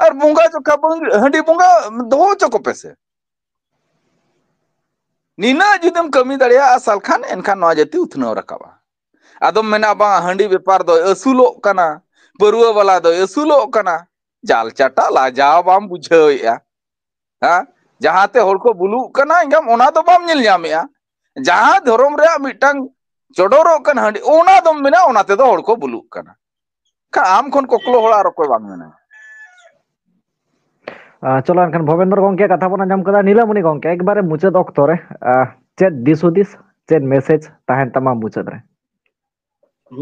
ᱟᱨ ᱵᱚᱸᱜᱟ ᱡᱚᱠᱷᱟ ᱵᱟᱝ, ᱦᱟᱺᱰᱤ ᱵᱚᱸᱜᱟ ᱫᱚᱦᱚ ᱦᱚᱪᱚ ᱠᱚᱯᱮ ᱥᱮ᱾ ᱱᱤᱱᱟᱹᱜ ᱡᱩᱫᱤᱢ ᱠᱟᱹᱢᱤ ᱫᱟᱲᱮᱭᱟᱜᱼᱟ ᱥᱟᱞᱠᱷᱟᱱ, ᱮᱱᱠᱷᱟᱱ ᱱᱚᱣᱟ ᱡᱟᱹᱛᱤ ᱩᱛᱱᱟᱹᱣ ᱨᱟᱠᱟᱵᱼᱟ᱾ ᱟᱫᱚᱢ ᱢᱮᱱᱟ, "ᱵᱟᱝ, ᱦᱟᱺᱰᱤ ᱵᱮᱯᱟᱨ ᱫᱚᱭ ᱟᱹᱥᱩᱞᱚᱜ ᱠᱟᱱᱟ, ᱯᱟᱹᱨᱣᱟᱹ ᱵᱟᱞᱟ ᱫᱚᱭ ᱟᱹᱥᱩᱞᱚᱜ ᱠᱟᱱᱟ", ᱡᱟᱞ ᱪᱟᱴᱟ ᱞᱟᱡᱟᱣ ᱵᱟᱢ ᱵᱩᱡᱷᱟᱹᱣᱮᱫᱼᱟ᱾ ᱦᱮᱸ? ᱡᱟᱦᱟᱸᱛᱮ ᱦᱚᱲ ᱠᱚ ᱵᱩᱞᱩᱜ ᱠᱟᱱᱟ, ᱮᱱᱠᱷᱟᱱ ᱚᱱᱟ ᱫᱚ ᱵᱟᱢ ᱧᱮᱞ ᱧᱟᱢᱮᱫᱼᱟ᱾ ᱡᱟᱦᱟᱸ ᱫᱷᱚᱨᱚᱢ ᱨᱮᱭᱟᱜ ᱢᱤᱫᱴᱟᱝ ᱪᱚᱰᱚᱨᱚᱜ ᱠᱟᱱ ᱦᱟᱺᱰᱤ, ᱚᱱᱟ ᱫᱚᱢ ᱢᱮᱱᱟ ᱚᱱᱟ ᱛᱮᱫᱚ ᱦᱚᱲ ᱠᱚ ᱵᱩᱞᱩᱜ ᱠᱟᱱᱟ᱾ ᱠᱷᱟᱱ ᱟᱢ ᱠᱷᱚᱱ ᱠᱚᱠᱞᱚ ᱦᱚᱲ ᱟᱨ ᱚᱠᱚᱭ ᱵᱟᱝ ᱢᱮᱱᱟᱭᱟ᱾ ᱟᱸ, ᱪᱚᱞᱚ ᱮᱱᱠᱷᱟᱱ ᱵᱷᱚᱵᱮᱱᱫᱨᱚ ᱜᱚᱝᱠᱮ ᱠᱟᱛᱷᱟ ᱵᱚᱱ ᱟᱸᱡᱚᱢ ᱠᱮᱫᱟ᱾ ᱱᱤᱞᱟᱢᱚᱱᱤ ᱜᱚᱝᱠᱮ, ᱮᱠᱵᱟᱨᱮ ᱢᱩᱪᱟᱹᱫ ᱚᱠᱛᱚ ᱨᱮ, ᱟᱸ, ᱪᱮᱫ ᱫᱤᱥ ᱦᱩᱫᱤᱥ, ᱪᱮᱫ ᱢᱮᱥᱮᱡᱽ ᱛᱟᱦᱮᱱ ᱛᱟᱢᱟ ᱢᱩᱪᱟᱹᱫ ᱨᱮ?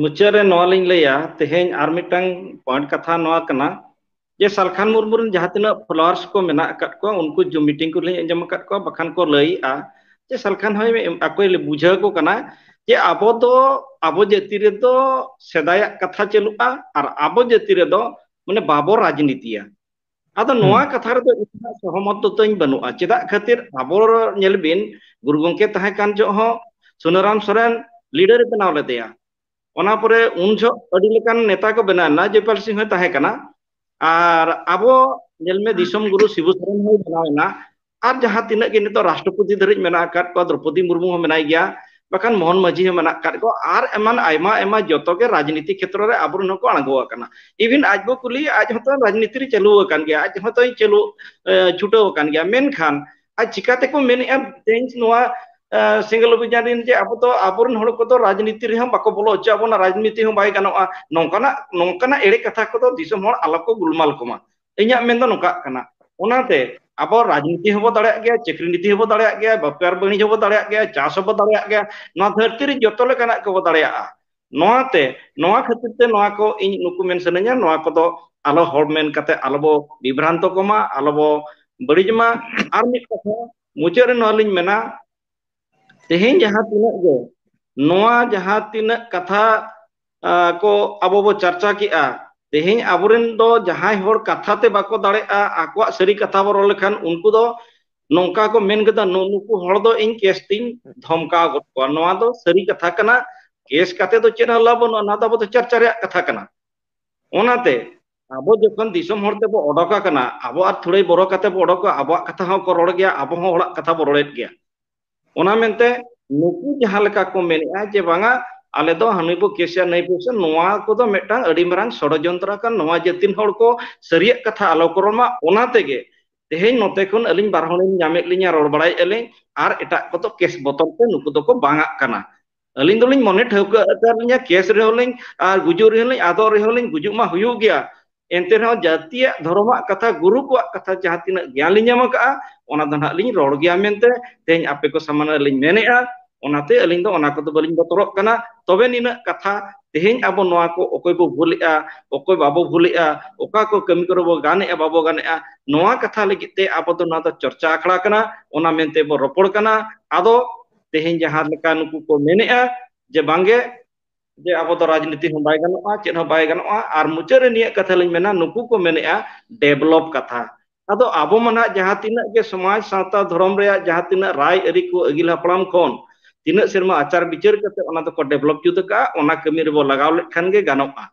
ᱢᱩᱪᱟᱹᱫ ᱨᱮ ᱱᱚᱣᱟ ᱞᱤᱧ ᱞᱟᱹᱭᱟ, ᱛᱮᱦᱮᱧ ᱟᱨ ᱢᱤᱫᱴᱟᱝ ᱯᱚᱭᱮᱱᱴ ᱠᱟᱛᱷᱟ ᱱᱚᱣᱟ ᱠᱟᱱᱟ ᱡᱮ ᱥᱟᱞᱠᱷᱟᱱ ᱢᱩᱨᱢᱩ ᱨᱮᱱ ᱡᱟᱦᱟᱸ ᱛᱤᱱᱟᱹᱜ ᱯᱷᱚᱞᱳᱣᱟᱨᱥ ᱠᱚ ᱢᱮᱱᱟᱜ ᱟᱠᱟᱫ ᱠᱚᱣᱟ, ᱩᱱᱠᱩ ᱡᱩᱢ ᱢᱤᱴᱤᱝ ᱠᱚᱞᱤᱧ ᱟᱸᱡᱚᱢ ᱟᱠᱟᱫ ᱠᱚᱣᱟ, ᱵᱟᱠᱷᱟᱱ ᱠᱚ ᱞᱟᱹᱭᱮᱜᱼᱟ ᱡᱮ ᱥᱟᱞᱠᱷᱟᱱ ᱦᱚᱸᱭ ᱟᱠᱚᱭ ᱵᱩᱡᱷᱟᱹᱣ ᱟᱠᱚ ᱠᱟᱱᱟ ᱡᱮ ᱟᱵᱚ ᱫᱚ, ᱟᱵᱚ ᱡᱟᱹᱛᱤ ᱨᱮᱫᱚ ᱥᱮᱫᱟᱭᱟᱜ ᱠᱟᱛᱷᱟ ᱪᱟᱹᱞᱩᱜᱼᱟ ᱟᱨ ᱟᱵᱚ ᱡᱟᱹᱛᱤ ᱨᱮᱫᱚ ᱢᱟᱱᱮ ᱵᱟᱵᱚ ᱨᱟᱡᱽᱱᱤᱛᱤᱭᱟ᱾ ᱟᱫᱚ ᱱᱚᱣᱟ ᱦᱩᱸ᱾ ᱠᱟᱛᱷᱟ ᱨᱮᱫᱚ ᱤᱧᱟᱹᱜ ᱥᱚᱦᱚᱢᱚᱛ ᱫᱚ ᱛᱟᱹᱧ ᱵᱟᱹᱱᱩᱜᱼᱟ᱾ ᱪᱮᱫᱟᱜ ᱠᱷᱟᱹᱛᱤᱨ ᱟᱵᱚ ᱧᱮᱞ ᱵᱤᱱ, ᱜᱩᱨᱩ ᱜᱚᱢᱠᱮ ᱛᱟᱦᱮᱸ ᱠᱟᱱ ᱡᱚᱦᱚᱜ ᱦᱚᱸ ᱥᱩᱱᱟᱹᱨᱟᱢ ᱥᱚᱨᱮᱱ ᱞᱤᱰᱟᱨ ᱮ ᱵᱮᱱᱟᱣ ᱞᱮᱫᱮᱭᱟ᱾ ᱚᱱᱟ ᱯᱚᱨᱮ ᱩᱱ ᱡᱚᱦᱚᱜ ᱟᱹᱰᱤ ᱞᱮᱠᱟᱱ ᱱᱮᱛᱟ ᱠᱚ ᱵᱮᱱᱟᱣ ᱮᱱᱟ, ᱡᱚᱭᱯᱟᱞ ᱥᱤᱝ ᱦᱚᱸᱭ ᱛᱟᱦᱮᱸ ᱠᱟᱱᱟ᱾ ᱟᱨ ᱟᱵᱚ ᱧᱮᱞ ᱢᱮ, ᱫᱤᱥᱚᱢ ᱜᱩᱨᱩ ᱥᱤᱵᱩ ᱥᱚᱨᱮᱱ ᱦᱚᱸᱭ ᱵᱮᱱᱟᱣ ᱮᱱᱟ᱾ ᱟᱨ ᱡᱟᱦᱟᱸ ᱛᱤᱱᱟᱹᱜ ᱜᱮ ᱱᱤᱛᱚᱜ ᱨᱟᱥᱴᱨᱚᱯᱚᱛᱤ ᱫᱷᱟᱹᱨᱤᱡ ᱢᱮᱱᱟᱜ ᱟᱠᱟᱫ ᱠᱚᱣᱟ, ᱫᱨᱚᱯᱚᱫᱤ ᱢᱩᱨᱢᱩ ᱦᱚᱸ ᱢᱮᱱᱟᱭ ᱜᱮᱭᱟ, ᱵᱟᱠᱷᱟᱱ ᱢᱳᱦᱚᱱ ᱢᱟᱹᱡᱷᱤ ᱦᱚᱸ ᱢᱮᱱᱟᱜ ᱟᱠᱟᱫ ᱠᱚᱣᱟ, ᱟᱨ ᱮᱢᱟᱱ ᱟᱭᱢᱟ ᱟᱭᱢᱟ ᱡᱚᱛᱚ ᱜᱮ ᱨᱟᱡᱽᱱᱤᱛᱤ ᱠᱷᱮᱛᱨᱚ ᱨᱮ ᱟᱵᱚᱨᱮᱱ ᱦᱚᱸᱠᱚ ᱟᱬᱜᱚ ᱟᱠᱟᱱᱟ᱾ ᱤᱵᱷᱤᱱ ᱟᱡ ᱵᱚ ᱠᱩᱞᱤ, ᱟᱡ ᱦᱚᱸᱛᱚ ᱨᱟᱡᱽᱱᱤᱛᱤ ᱨᱮ ᱪᱟᱹᱞᱩ ᱟᱠᱟᱱ ᱜᱮᱭᱟ, ᱟᱡ ᱦᱚᱸᱛᱚᱭ ᱪᱟᱹᱞᱩ, ᱮ, ᱪᱷᱩᱴᱟᱹᱣ ᱟᱠᱟᱱ ᱜᱮᱭᱟ᱾ ᱢᱮᱱᱠᱷᱟᱱ ᱟᱡ ᱪᱤᱠᱟᱹ ᱛᱮᱠᱚ ᱢᱮᱱᱮᱫᱼᱟ ᱛᱮᱦᱮᱧ ᱱᱚᱣᱟ, ᱮ, ᱥᱮᱸᱜᱮᱞ ᱚᱵᱷᱤᱡᱟᱱ ᱨᱮᱱ ᱡᱮ ᱟᱵᱚ ᱫᱚ ᱟᱵᱚᱨᱮᱱ ᱦᱚᱲ ᱠᱚᱫᱚ ᱨᱟᱡᱽᱱᱤᱛᱤ ᱨᱮᱦᱚᱸ ᱵᱟᱠᱚ ᱵᱚᱞᱚ ᱦᱚᱪᱚ ᱟᱵᱚᱱᱟ, ᱨᱟᱡᱽᱱᱤᱛᱤ ᱦᱚᱸ ᱵᱟᱭ ᱜᱟᱱᱚᱜᱼᱟ, ᱱᱚᱝᱠᱟᱱᱟᱜ, ᱱᱚᱝᱠᱟᱱᱟᱜ ᱮᱲᱮ ᱠᱟᱛᱷᱟ ᱠᱚᱫᱚ ᱫᱤᱥᱚᱢ ᱦᱚᱲ ᱟᱞᱚ ᱠᱚ ᱜᱩᱞᱢᱟᱞ ᱠᱚᱢᱟ᱾ ᱤᱧᱟᱹᱜ ᱢᱮᱱ ᱫᱚ ᱱᱚᱝᱠᱟᱜ ᱠᱟᱱᱟ, ᱚᱱᱟᱛᱮ ᱟᱵᱚ ᱨᱟᱡᱽᱱᱤᱛᱤ ᱦᱚᱸᱵᱚ ᱫᱟᱲᱮᱭᱟᱜ ᱜᱮᱭᱟ, ᱪᱟᱹᱠᱨᱤ ᱱᱤᱛᱤ ᱦᱚᱸᱵᱚ ᱫᱟᱲᱮᱭᱟᱜ ᱜᱮᱭᱟ, ᱵᱮᱯᱟᱨ ᱵᱟᱹᱱᱤᱡᱽ ᱦᱚᱸᱵᱚ ᱫᱟᱲᱮᱭᱟᱜ ᱜᱮᱭᱟ, ᱪᱟᱥ ᱦᱚᱸᱵᱚ ᱫᱟᱲᱮᱭᱟᱜ ᱜᱮᱭᱟ, ᱱᱚᱣᱟ ᱫᱷᱟᱹᱨᱛᱤ ᱨᱮ ᱡᱚᱛᱚ ᱞᱮᱠᱟᱱᱟᱜ ᱜᱮᱵᱚ ᱫᱟᱲᱮᱭᱟᱜᱼᱟ᱾ ᱱᱚᱣᱟᱛᱮ, ᱱᱚᱣᱟ ᱠᱷᱟᱹᱛᱤᱨ ᱛᱮ ᱱᱚᱣᱟ ᱠᱚ ᱤᱧ ᱱᱩᱠᱩ ᱢᱮᱱ ᱥᱟᱱᱟᱧᱟ, ᱱᱚᱣᱟ ᱠᱚᱫᱚ ᱟᱞᱚ ᱦᱚᱲ ᱢᱮᱱ ᱠᱟᱛᱮ ᱟᱞᱚ ᱵᱚ ᱵᱤᱵᱷᱨᱟᱱᱛᱚ ᱠᱚᱢᱟ, ᱟᱞᱚ ᱵᱚ ᱵᱟᱹᱲᱤᱡ ᱢᱟ᱾ ᱟᱨ ᱢᱤᱫ ᱠᱟᱛᱷᱟ ᱢᱩᱪᱟᱹᱫ ᱨᱮ ᱱᱚᱣᱟ ᱞᱤᱧ ᱢᱮᱱᱟ, ᱛᱮᱦᱮᱧ ᱡᱟᱦᱟᱸ ᱛᱤᱱᱟᱹᱜ ᱜᱮ ᱱᱚᱣᱟ ᱡᱟᱦᱟᱸ ᱛᱤᱱᱟᱹᱜ ᱠᱟᱛᱷᱟ, ᱟ, ᱠᱚ ᱟᱵᱚ ᱵᱚ ᱪᱟᱨᱪᱟ ᱠᱮᱜᱼᱟ, ᱛᱮᱦᱮᱧ ᱟᱵᱚᱨᱮᱱ ᱫᱚ ᱡᱟᱦᱟᱸᱭ ᱦᱚᱲ ᱠᱟᱛᱷᱟ ᱛᱮ ᱵᱟᱠᱚ ᱫᱟᱲᱮᱭᱟᱜᱼᱟ, ᱟᱠᱚᱣᱟᱜ ᱥᱟᱹᱨᱤ ᱠᱟᱛᱷᱟ ᱵᱚ ᱨᱚᱲ ᱞᱮᱠᱷᱟᱱ ᱩᱱᱠᱩ ᱫᱚ ᱱᱚᱝᱠᱟ ᱠᱚ ᱢᱮᱱ ᱠᱮᱫᱟ, "ᱱᱩ-, ᱱᱩᱠᱩ ᱦᱚᱲ ᱫᱚ ᱤᱧ ᱠᱮᱥ ᱛᱤᱧ ᱫᱷᱚᱢᱠᱟᱣ ᱜᱚᱫ ᱠᱚᱣᱟ᱾" ᱱᱚᱣᱟ ᱫᱚ ᱥᱟᱹᱨᱤ ᱠᱟᱛᱷᱟ ᱠᱟᱱᱟ᱾ ᱠᱮᱥ ᱠᱟᱛᱮ ᱫᱚ ᱪᱮᱫ ᱦᱚᱸ ᱞᱟᱵᱷ ᱵᱟᱹᱱᱩᱜᱼᱟ, ᱱᱚᱣᱟ ᱫᱚ ᱟᱵᱚ ᱫᱚ ᱪᱟᱨᱪᱟ ᱨᱮᱭᱟᱜ ᱠᱟᱛᱷᱟ ᱠᱟᱱᱟ᱾ ᱚᱱᱟᱛᱮ ᱟᱵᱚ ᱡᱚᱠᱷᱚᱱ ᱫᱤᱥᱚᱢ ᱦᱚᱲ ᱛᱮᱵᱚ ᱚᱰᱚᱠ ᱟᱠᱟᱱᱟ, ᱟᱵᱚ ᱟᱨ ᱛᱷᱩᱲᱟᱹᱭ ᱵᱚᱨᱚ ᱠᱟᱛᱮ ᱵᱚ ᱚᱰᱚᱠᱚᱜᱼᱟ, ᱟᱵᱚᱣᱟᱜ ᱠᱟᱛᱷᱟ ᱦᱚᱸ ᱠᱚ ᱨᱚᱲ ᱜᱮᱭᱟ, ᱟᱵᱚ ᱦᱚᱸ ᱦᱚᱲᱟᱜ ᱠᱟᱛᱷᱟ ᱵᱚ ᱨᱚᱲᱮᱫ ᱜᱮᱭᱟ᱾ ᱚᱱᱟ ᱢᱮᱱᱛᱮ ᱱᱩᱠᱩ ᱡᱟᱦᱟᱸ ᱞᱮᱠᱟ ᱠᱚ ᱢᱮᱱᱮᱫᱼᱟ ᱡᱮ ᱵᱟᱝᱟ, ᱟᱞᱮ ᱫᱚ ᱦᱟᱹᱱᱤ ᱵᱚ ᱠᱮᱥᱮᱭᱟ, ᱱᱟᱹᱭ ᱵᱚ ᱠᱮᱥᱮᱭᱟ, ᱱᱚᱣᱟ ᱠᱚᱫᱚ ᱢᱤᱫᱴᱟᱝ ᱟᱹᱰᱤ ᱢᱟᱨᱟᱝ ᱥᱚᱲᱚᱡᱚᱱᱛᱨᱚ ᱠᱟᱱ᱾ ᱱᱚᱣᱟ ᱡᱟᱹᱛᱤᱱ ᱦᱚᱲ ᱠᱚ ᱥᱟᱹᱨᱤᱭᱟᱜ ᱠᱟᱛᱷᱟ ᱟᱞᱚ ᱠᱚ ᱨᱚᱲ ᱢᱟ, ᱚᱱᱟ ᱛᱮᱜᱮ ᱛᱮᱦᱮᱧ ᱱᱚᱛᱮ ᱠᱷᱚᱱ ᱟᱹᱞᱤᱧ ᱵᱟᱨ ᱦᱚᱲᱤᱧ ᱧᱟᱢᱮᱫ ᱞᱤᱧᱟ, ᱨᱚᱲ ᱵᱟᱲᱟᱭᱮᱫᱼᱟ ᱞᱤᱧ, ᱟᱨ ᱮᱴᱟᱜ ᱠᱚᱫᱚ ᱠᱮᱥ ᱵᱚᱛᱚᱨ ᱛᱮ ᱱᱩᱠᱩ ᱫᱚᱠᱚ ᱵᱟᱝᱟᱜ ᱠᱟᱱᱟ᱾ ᱟᱹᱞᱤᱧ ᱫᱚᱞᱤᱧ ᱢᱚᱱᱮ ᱴᱷᱟᱹᱣᱠᱟᱹ ᱟᱠᱟᱫ ᱞᱤᱧᱟ, ᱠᱮᱥ ᱨᱮᱦᱚᱸ ᱞᱤᱧ ᱟᱨ ᱜᱩᱡᱩᱜ ᱨᱮᱦᱚᱸ ᱞᱤᱧ, ᱟᱫᱚᱜ ᱨᱮᱦᱚᱸ ᱞᱤᱧ, ᱜᱩᱡᱩᱜ ᱢᱟ ᱦᱩᱭᱩᱜ ᱜᱮᱭᱟ, ᱮᱱᱛᱮ ᱨᱮᱦᱚᱸ ᱡᱟᱹᱛᱤᱭᱟᱜ ᱫᱷᱚᱨᱚᱢᱟᱜ ᱠᱟᱛᱷᱟ, ᱜᱩᱨᱩ ᱠᱚᱣᱟᱜ ᱠᱟᱛᱷᱟ ᱡᱟᱦᱟᱸ ᱛᱤᱱᱟᱹᱜ ᱜᱮᱭᱟᱱ ᱞᱤᱧ ᱧᱟᱢ ᱟᱠᱟᱫᱼᱟ, ᱚᱱᱟ ᱫᱚ ᱱᱟᱦᱟᱜ ᱞᱤᱧ ᱨᱚᱲ ᱜᱮᱭᱟ ᱢᱮᱱᱛᱮ ᱛᱮᱦᱮᱧ ᱟᱯᱮ ᱠᱚ ᱥᱟᱢᱟᱝ ᱨᱮ ᱞᱤᱧ ᱢᱮᱱᱮᱫᱼᱟ᱾ ᱚᱱᱟᱛᱮ ᱟᱹᱞᱤᱧ ᱫᱚ ᱚᱱᱟ ᱠᱚᱫᱚ ᱵᱟᱹᱞᱤᱧ ᱵᱚᱛᱚᱨᱚᱜ ᱠᱟᱱᱟ᱾ ᱛᱚᱵᱮ ᱱᱤᱱᱟᱹᱜ ᱠᱟᱛᱷᱟ, ᱛᱮᱦᱮᱧ ᱟᱵᱚ ᱱᱚᱣᱟ ᱠᱚ ᱚᱠᱚᱭ ᱵᱚ ᱵᱷᱩᱞᱮᱜᱼᱟ, ᱚᱠᱚᱭ ᱵᱟᱵᱚ ᱵᱷᱩᱞᱮᱜᱼᱟ, ᱚᱠᱟ ᱠᱚ ᱠᱟᱹᱢᱤ ᱠᱚᱨᱮ ᱵᱚ ᱜᱟᱱᱮᱜᱼᱟ, ᱵᱟᱵᱚ ᱜᱟᱱᱮᱜᱼᱟ, ᱱᱚᱣᱟ ᱠᱟᱛᱷᱟ ᱞᱟᱹᱜᱤᱫ ᱛᱮ ᱟᱵᱚ ᱫᱚ ᱱᱚᱣᱟ ᱫᱚ ᱪᱚᱨᱪᱟ ᱟᱠᱷᱲᱟ ᱠᱟᱱᱟ, ᱚᱱᱟ ᱢᱮᱱᱛᱮ ᱵᱚ ᱨᱚᱯᱚᱲ ᱠᱟᱱᱟ᱾ ᱟᱫᱚ ᱛᱮᱦᱮᱧ ᱡᱟᱦᱟᱸ ᱞᱮᱠᱟ ᱱᱩᱠᱩ ᱠᱚ ᱢᱮᱱᱮᱜᱼᱟ ᱡᱮ ᱵᱟᱝᱜᱮ, ᱡᱮ ᱟᱵᱚ ᱫᱚ ᱨᱟᱡᱽᱱᱤᱛᱤ ᱦᱚᱸ ᱵᱟᱭ ᱜᱟᱱᱚᱜᱼᱟ, ᱪᱮᱫ ᱦᱚᱸ ᱵᱟᱭ ᱜᱟᱱᱚᱜᱼᱟ᱾ ᱟᱨ ᱢᱩᱪᱟᱹᱫ ᱨᱮ ᱱᱤᱭᱟᱹ ᱠᱟᱛᱷᱟ ᱞᱤᱧ ᱢᱮᱱᱟ, ᱱᱩᱠᱩ ᱠᱚ ᱢᱮᱱᱮᱜᱼᱟ ᱰᱮᱵᱷᱞᱚᱯ ᱠᱟᱛᱷᱟ᱾ ᱟᱫᱚ ᱟᱵᱚ ᱢᱟ ᱱᱟᱦᱟᱜ ᱡᱟᱦᱟᱸ ᱛᱤᱱᱟᱹᱜ ᱜᱮ ᱥᱚᱢᱟᱡᱽ, ᱥᱟᱶᱛᱟ, ᱫᱷᱚᱨᱚᱢ ᱨᱮᱭᱟᱜ ᱡᱟᱦᱟᱸ ᱛᱤᱱᱟᱹᱜ ᱨᱟᱭ ᱟᱹᱨᱤ ᱠᱚ ᱟᱹᱜᱤᱞ ᱦᱟᱯᱲᱟᱢ ᱠᱷᱚᱱ ᱛᱤᱱᱟᱹᱜ ᱥᱮᱨᱢᱟ ᱟᱪᱟᱨ ᱵᱤᱪᱟᱹᱨ ᱠᱟᱛᱮ ᱚᱱᱟ ᱫᱚᱠᱚ ᱰᱮᱵᱷᱞᱚᱯ ᱡᱩᱛ ᱟᱠᱟᱫᱼᱟ, ᱚᱱᱟ ᱠᱟᱹᱢᱤ ᱨᱮᱵᱚ ᱞᱟᱜᱟᱣ ᱞᱮᱠᱷᱟᱱ ᱜᱮ ᱜᱟᱱᱚᱜᱼᱟ᱾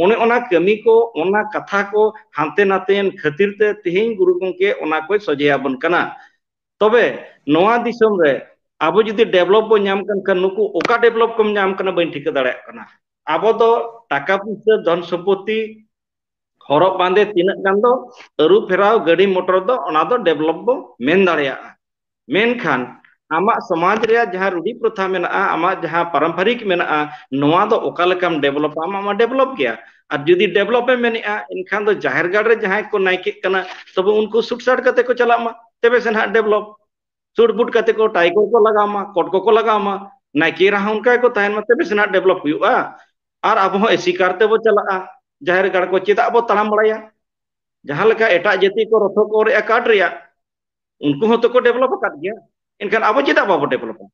ᱚᱱᱮ ᱚᱱᱟ ᱠᱟᱹᱢᱤ ᱠᱚ, ᱚᱱᱟ ᱠᱟᱛᱷᱟ ᱠᱚ ᱦᱟᱱᱛᱮ ᱱᱟᱛᱮᱭᱮᱱ ᱠᱷᱟᱹᱛᱤᱨ ᱛᱮ ᱛᱮᱦᱮᱧ ᱜᱩᱨᱩ ᱜᱚᱢᱠᱮ ᱚᱱᱟ ᱠᱚᱭ ᱥᱚᱡᱷᱮ ᱟᱵᱚᱱ ᱠᱟᱱᱟ᱾ ᱛᱚᱵᱮ ᱱᱚᱣᱟ ᱫᱤᱥᱚᱢ ᱨᱮ ᱟᱵᱚ ᱡᱩᱫᱤ ᱰᱮᱵᱷᱞᱚᱯ ᱵᱚᱱ ᱧᱟᱢ ᱠᱟᱱ ᱠᱷᱟᱱ, ᱱᱩᱠᱩ ᱚᱠᱟ ᱰᱮᱵᱷᱞᱚᱯ ᱠᱚᱢ ᱧᱟᱢ ᱠᱟᱱᱟ ᱵᱟᱹᱧ ᱴᱷᱤᱠᱟᱹ ᱫᱟᱲᱮᱭᱟᱜ ᱠᱟᱱᱟ᱾ ᱟᱵᱚ ᱫᱚ ᱴᱟᱠᱟ ᱯᱩᱭᱥᱟᱹ, ᱫᱷᱚᱱ ᱥᱚᱢᱯᱚᱛᱤ, ᱦᱚᱨᱚᱜ ᱵᱟᱸᱫᱮ ᱛᱤᱱᱟᱹᱜ ᱜᱟᱱ ᱫᱚ ᱟᱹᱨᱩ ᱯᱷᱮᱨᱟᱣ, ᱜᱟᱹᱰᱤ ᱢᱚᱴᱚᱨ ᱫᱚ ᱚᱱᱟ ᱫᱚ ᱰᱮᱵᱷᱞᱚᱯ ᱵᱚ ᱢᱮᱱ ᱫᱟᱲᱮᱭᱟᱜᱼᱟ᱾ ᱢᱮᱱᱠᱷᱟᱱ ᱟᱢᱟᱜ ᱥᱚᱢᱟᱡᱽ ᱨᱮᱭᱟᱜ ᱡᱟᱦᱟᱸ ᱨᱩᱰᱤ ᱯᱨᱚᱛᱷᱟ ᱢᱮᱱᱟᱜᱼᱟ, ᱟᱢᱟᱜ ᱡᱟᱦᱟᱸ ᱯᱟᱨᱚᱢᱯᱟᱨᱤᱠ ᱢᱮᱱᱟᱜᱼᱟ, ᱱᱚᱣᱟ ᱫᱚ ᱚᱠᱟ ᱞᱮᱠᱟᱢ ᱰᱮᱵᱷᱞᱚᱯᱟ? ᱟᱢᱟᱜ ᱢᱟ ᱰᱮᱵᱷᱞᱚᱯ ᱜᱮᱭᱟ᱾ ᱟᱨ ᱡᱩᱫᱤ ᱰᱮᱵᱷᱞᱚᱯ ᱮᱢ ᱢᱮᱱᱮᱜᱼᱟ, ᱮᱱᱠᱷᱟᱱ ᱫᱚ ᱡᱟᱦᱮᱨ ᱜᱟᱲ ᱨᱮ ᱡᱟᱦᱟᱸᱭ ᱠᱚ ᱱᱟᱭᱠᱮᱜ ᱠᱟᱱᱟ, ᱛᱚᱵᱮ ᱩᱱᱠᱩ ᱥᱩᱴ ᱥᱟᱴ ᱠᱟᱛᱮ ᱠᱚ ᱪᱟᱞᱟᱜ ᱢᱟ, ᱛᱚᱵᱮ ᱥᱮ ᱱᱟᱦᱟᱜ ᱰᱮᱵᱷᱞᱚᱯ᱾ ᱥᱩᱴ ᱵᱩᱴ ᱠᱟᱛᱮ ᱠᱚ ᱴᱟᱭ ᱠᱚᱠᱚ ᱞᱟᱜᱟᱣ ᱢᱟ, ᱠᱚᱴ ᱠᱚᱠᱚ ᱞᱟᱜᱟᱣ ᱢᱟ, ᱱᱟᱭᱠᱮ ᱮᱨᱟ ᱦᱚᱸ ᱚᱱᱠᱟ ᱜᱮᱠᱚ ᱛᱟᱦᱮᱱ ᱢᱟ, ᱛᱚᱵᱮ ᱥᱮᱱᱟᱜ develop ᱦᱩᱭᱩᱜᱼᱟ᱾ ᱟᱨ ᱟᱵᱚ ᱦᱚᱸ ᱮᱥᱤ ᱠᱟᱨ ᱛᱮᱵᱚ ᱪᱟᱞᱟᱜᱼᱟ, ᱡᱟᱦᱮᱨ ᱜᱟᱲ ᱠᱚ ᱪᱮᱫᱟᱜ ᱵᱚ ᱛᱟᱲᱟᱢ ᱵᱟᱲᱟᱭᱟ? ᱡᱟᱦᱟᱸ ᱞᱮᱠᱟ ᱮᱴᱟᱜ ᱡᱟᱹᱛᱤ ᱠᱚ ᱨᱚᱛᱷᱚ ᱠᱚ ᱚᱨᱮᱜᱼᱟ ᱠᱟᱴ ᱨᱮᱭᱟᱜ, ᱩᱱᱠᱩ ᱦᱚᱸᱛᱚ ᱠᱚ develop ᱟᱠᱟᱫ ᱜᱮᱭᱟ᱾ ᱮᱱᱠᱷᱟᱱ ᱟᱵᱚ ᱪᱮᱫᱟᱜ ᱵᱟᱵᱚ developᱟ?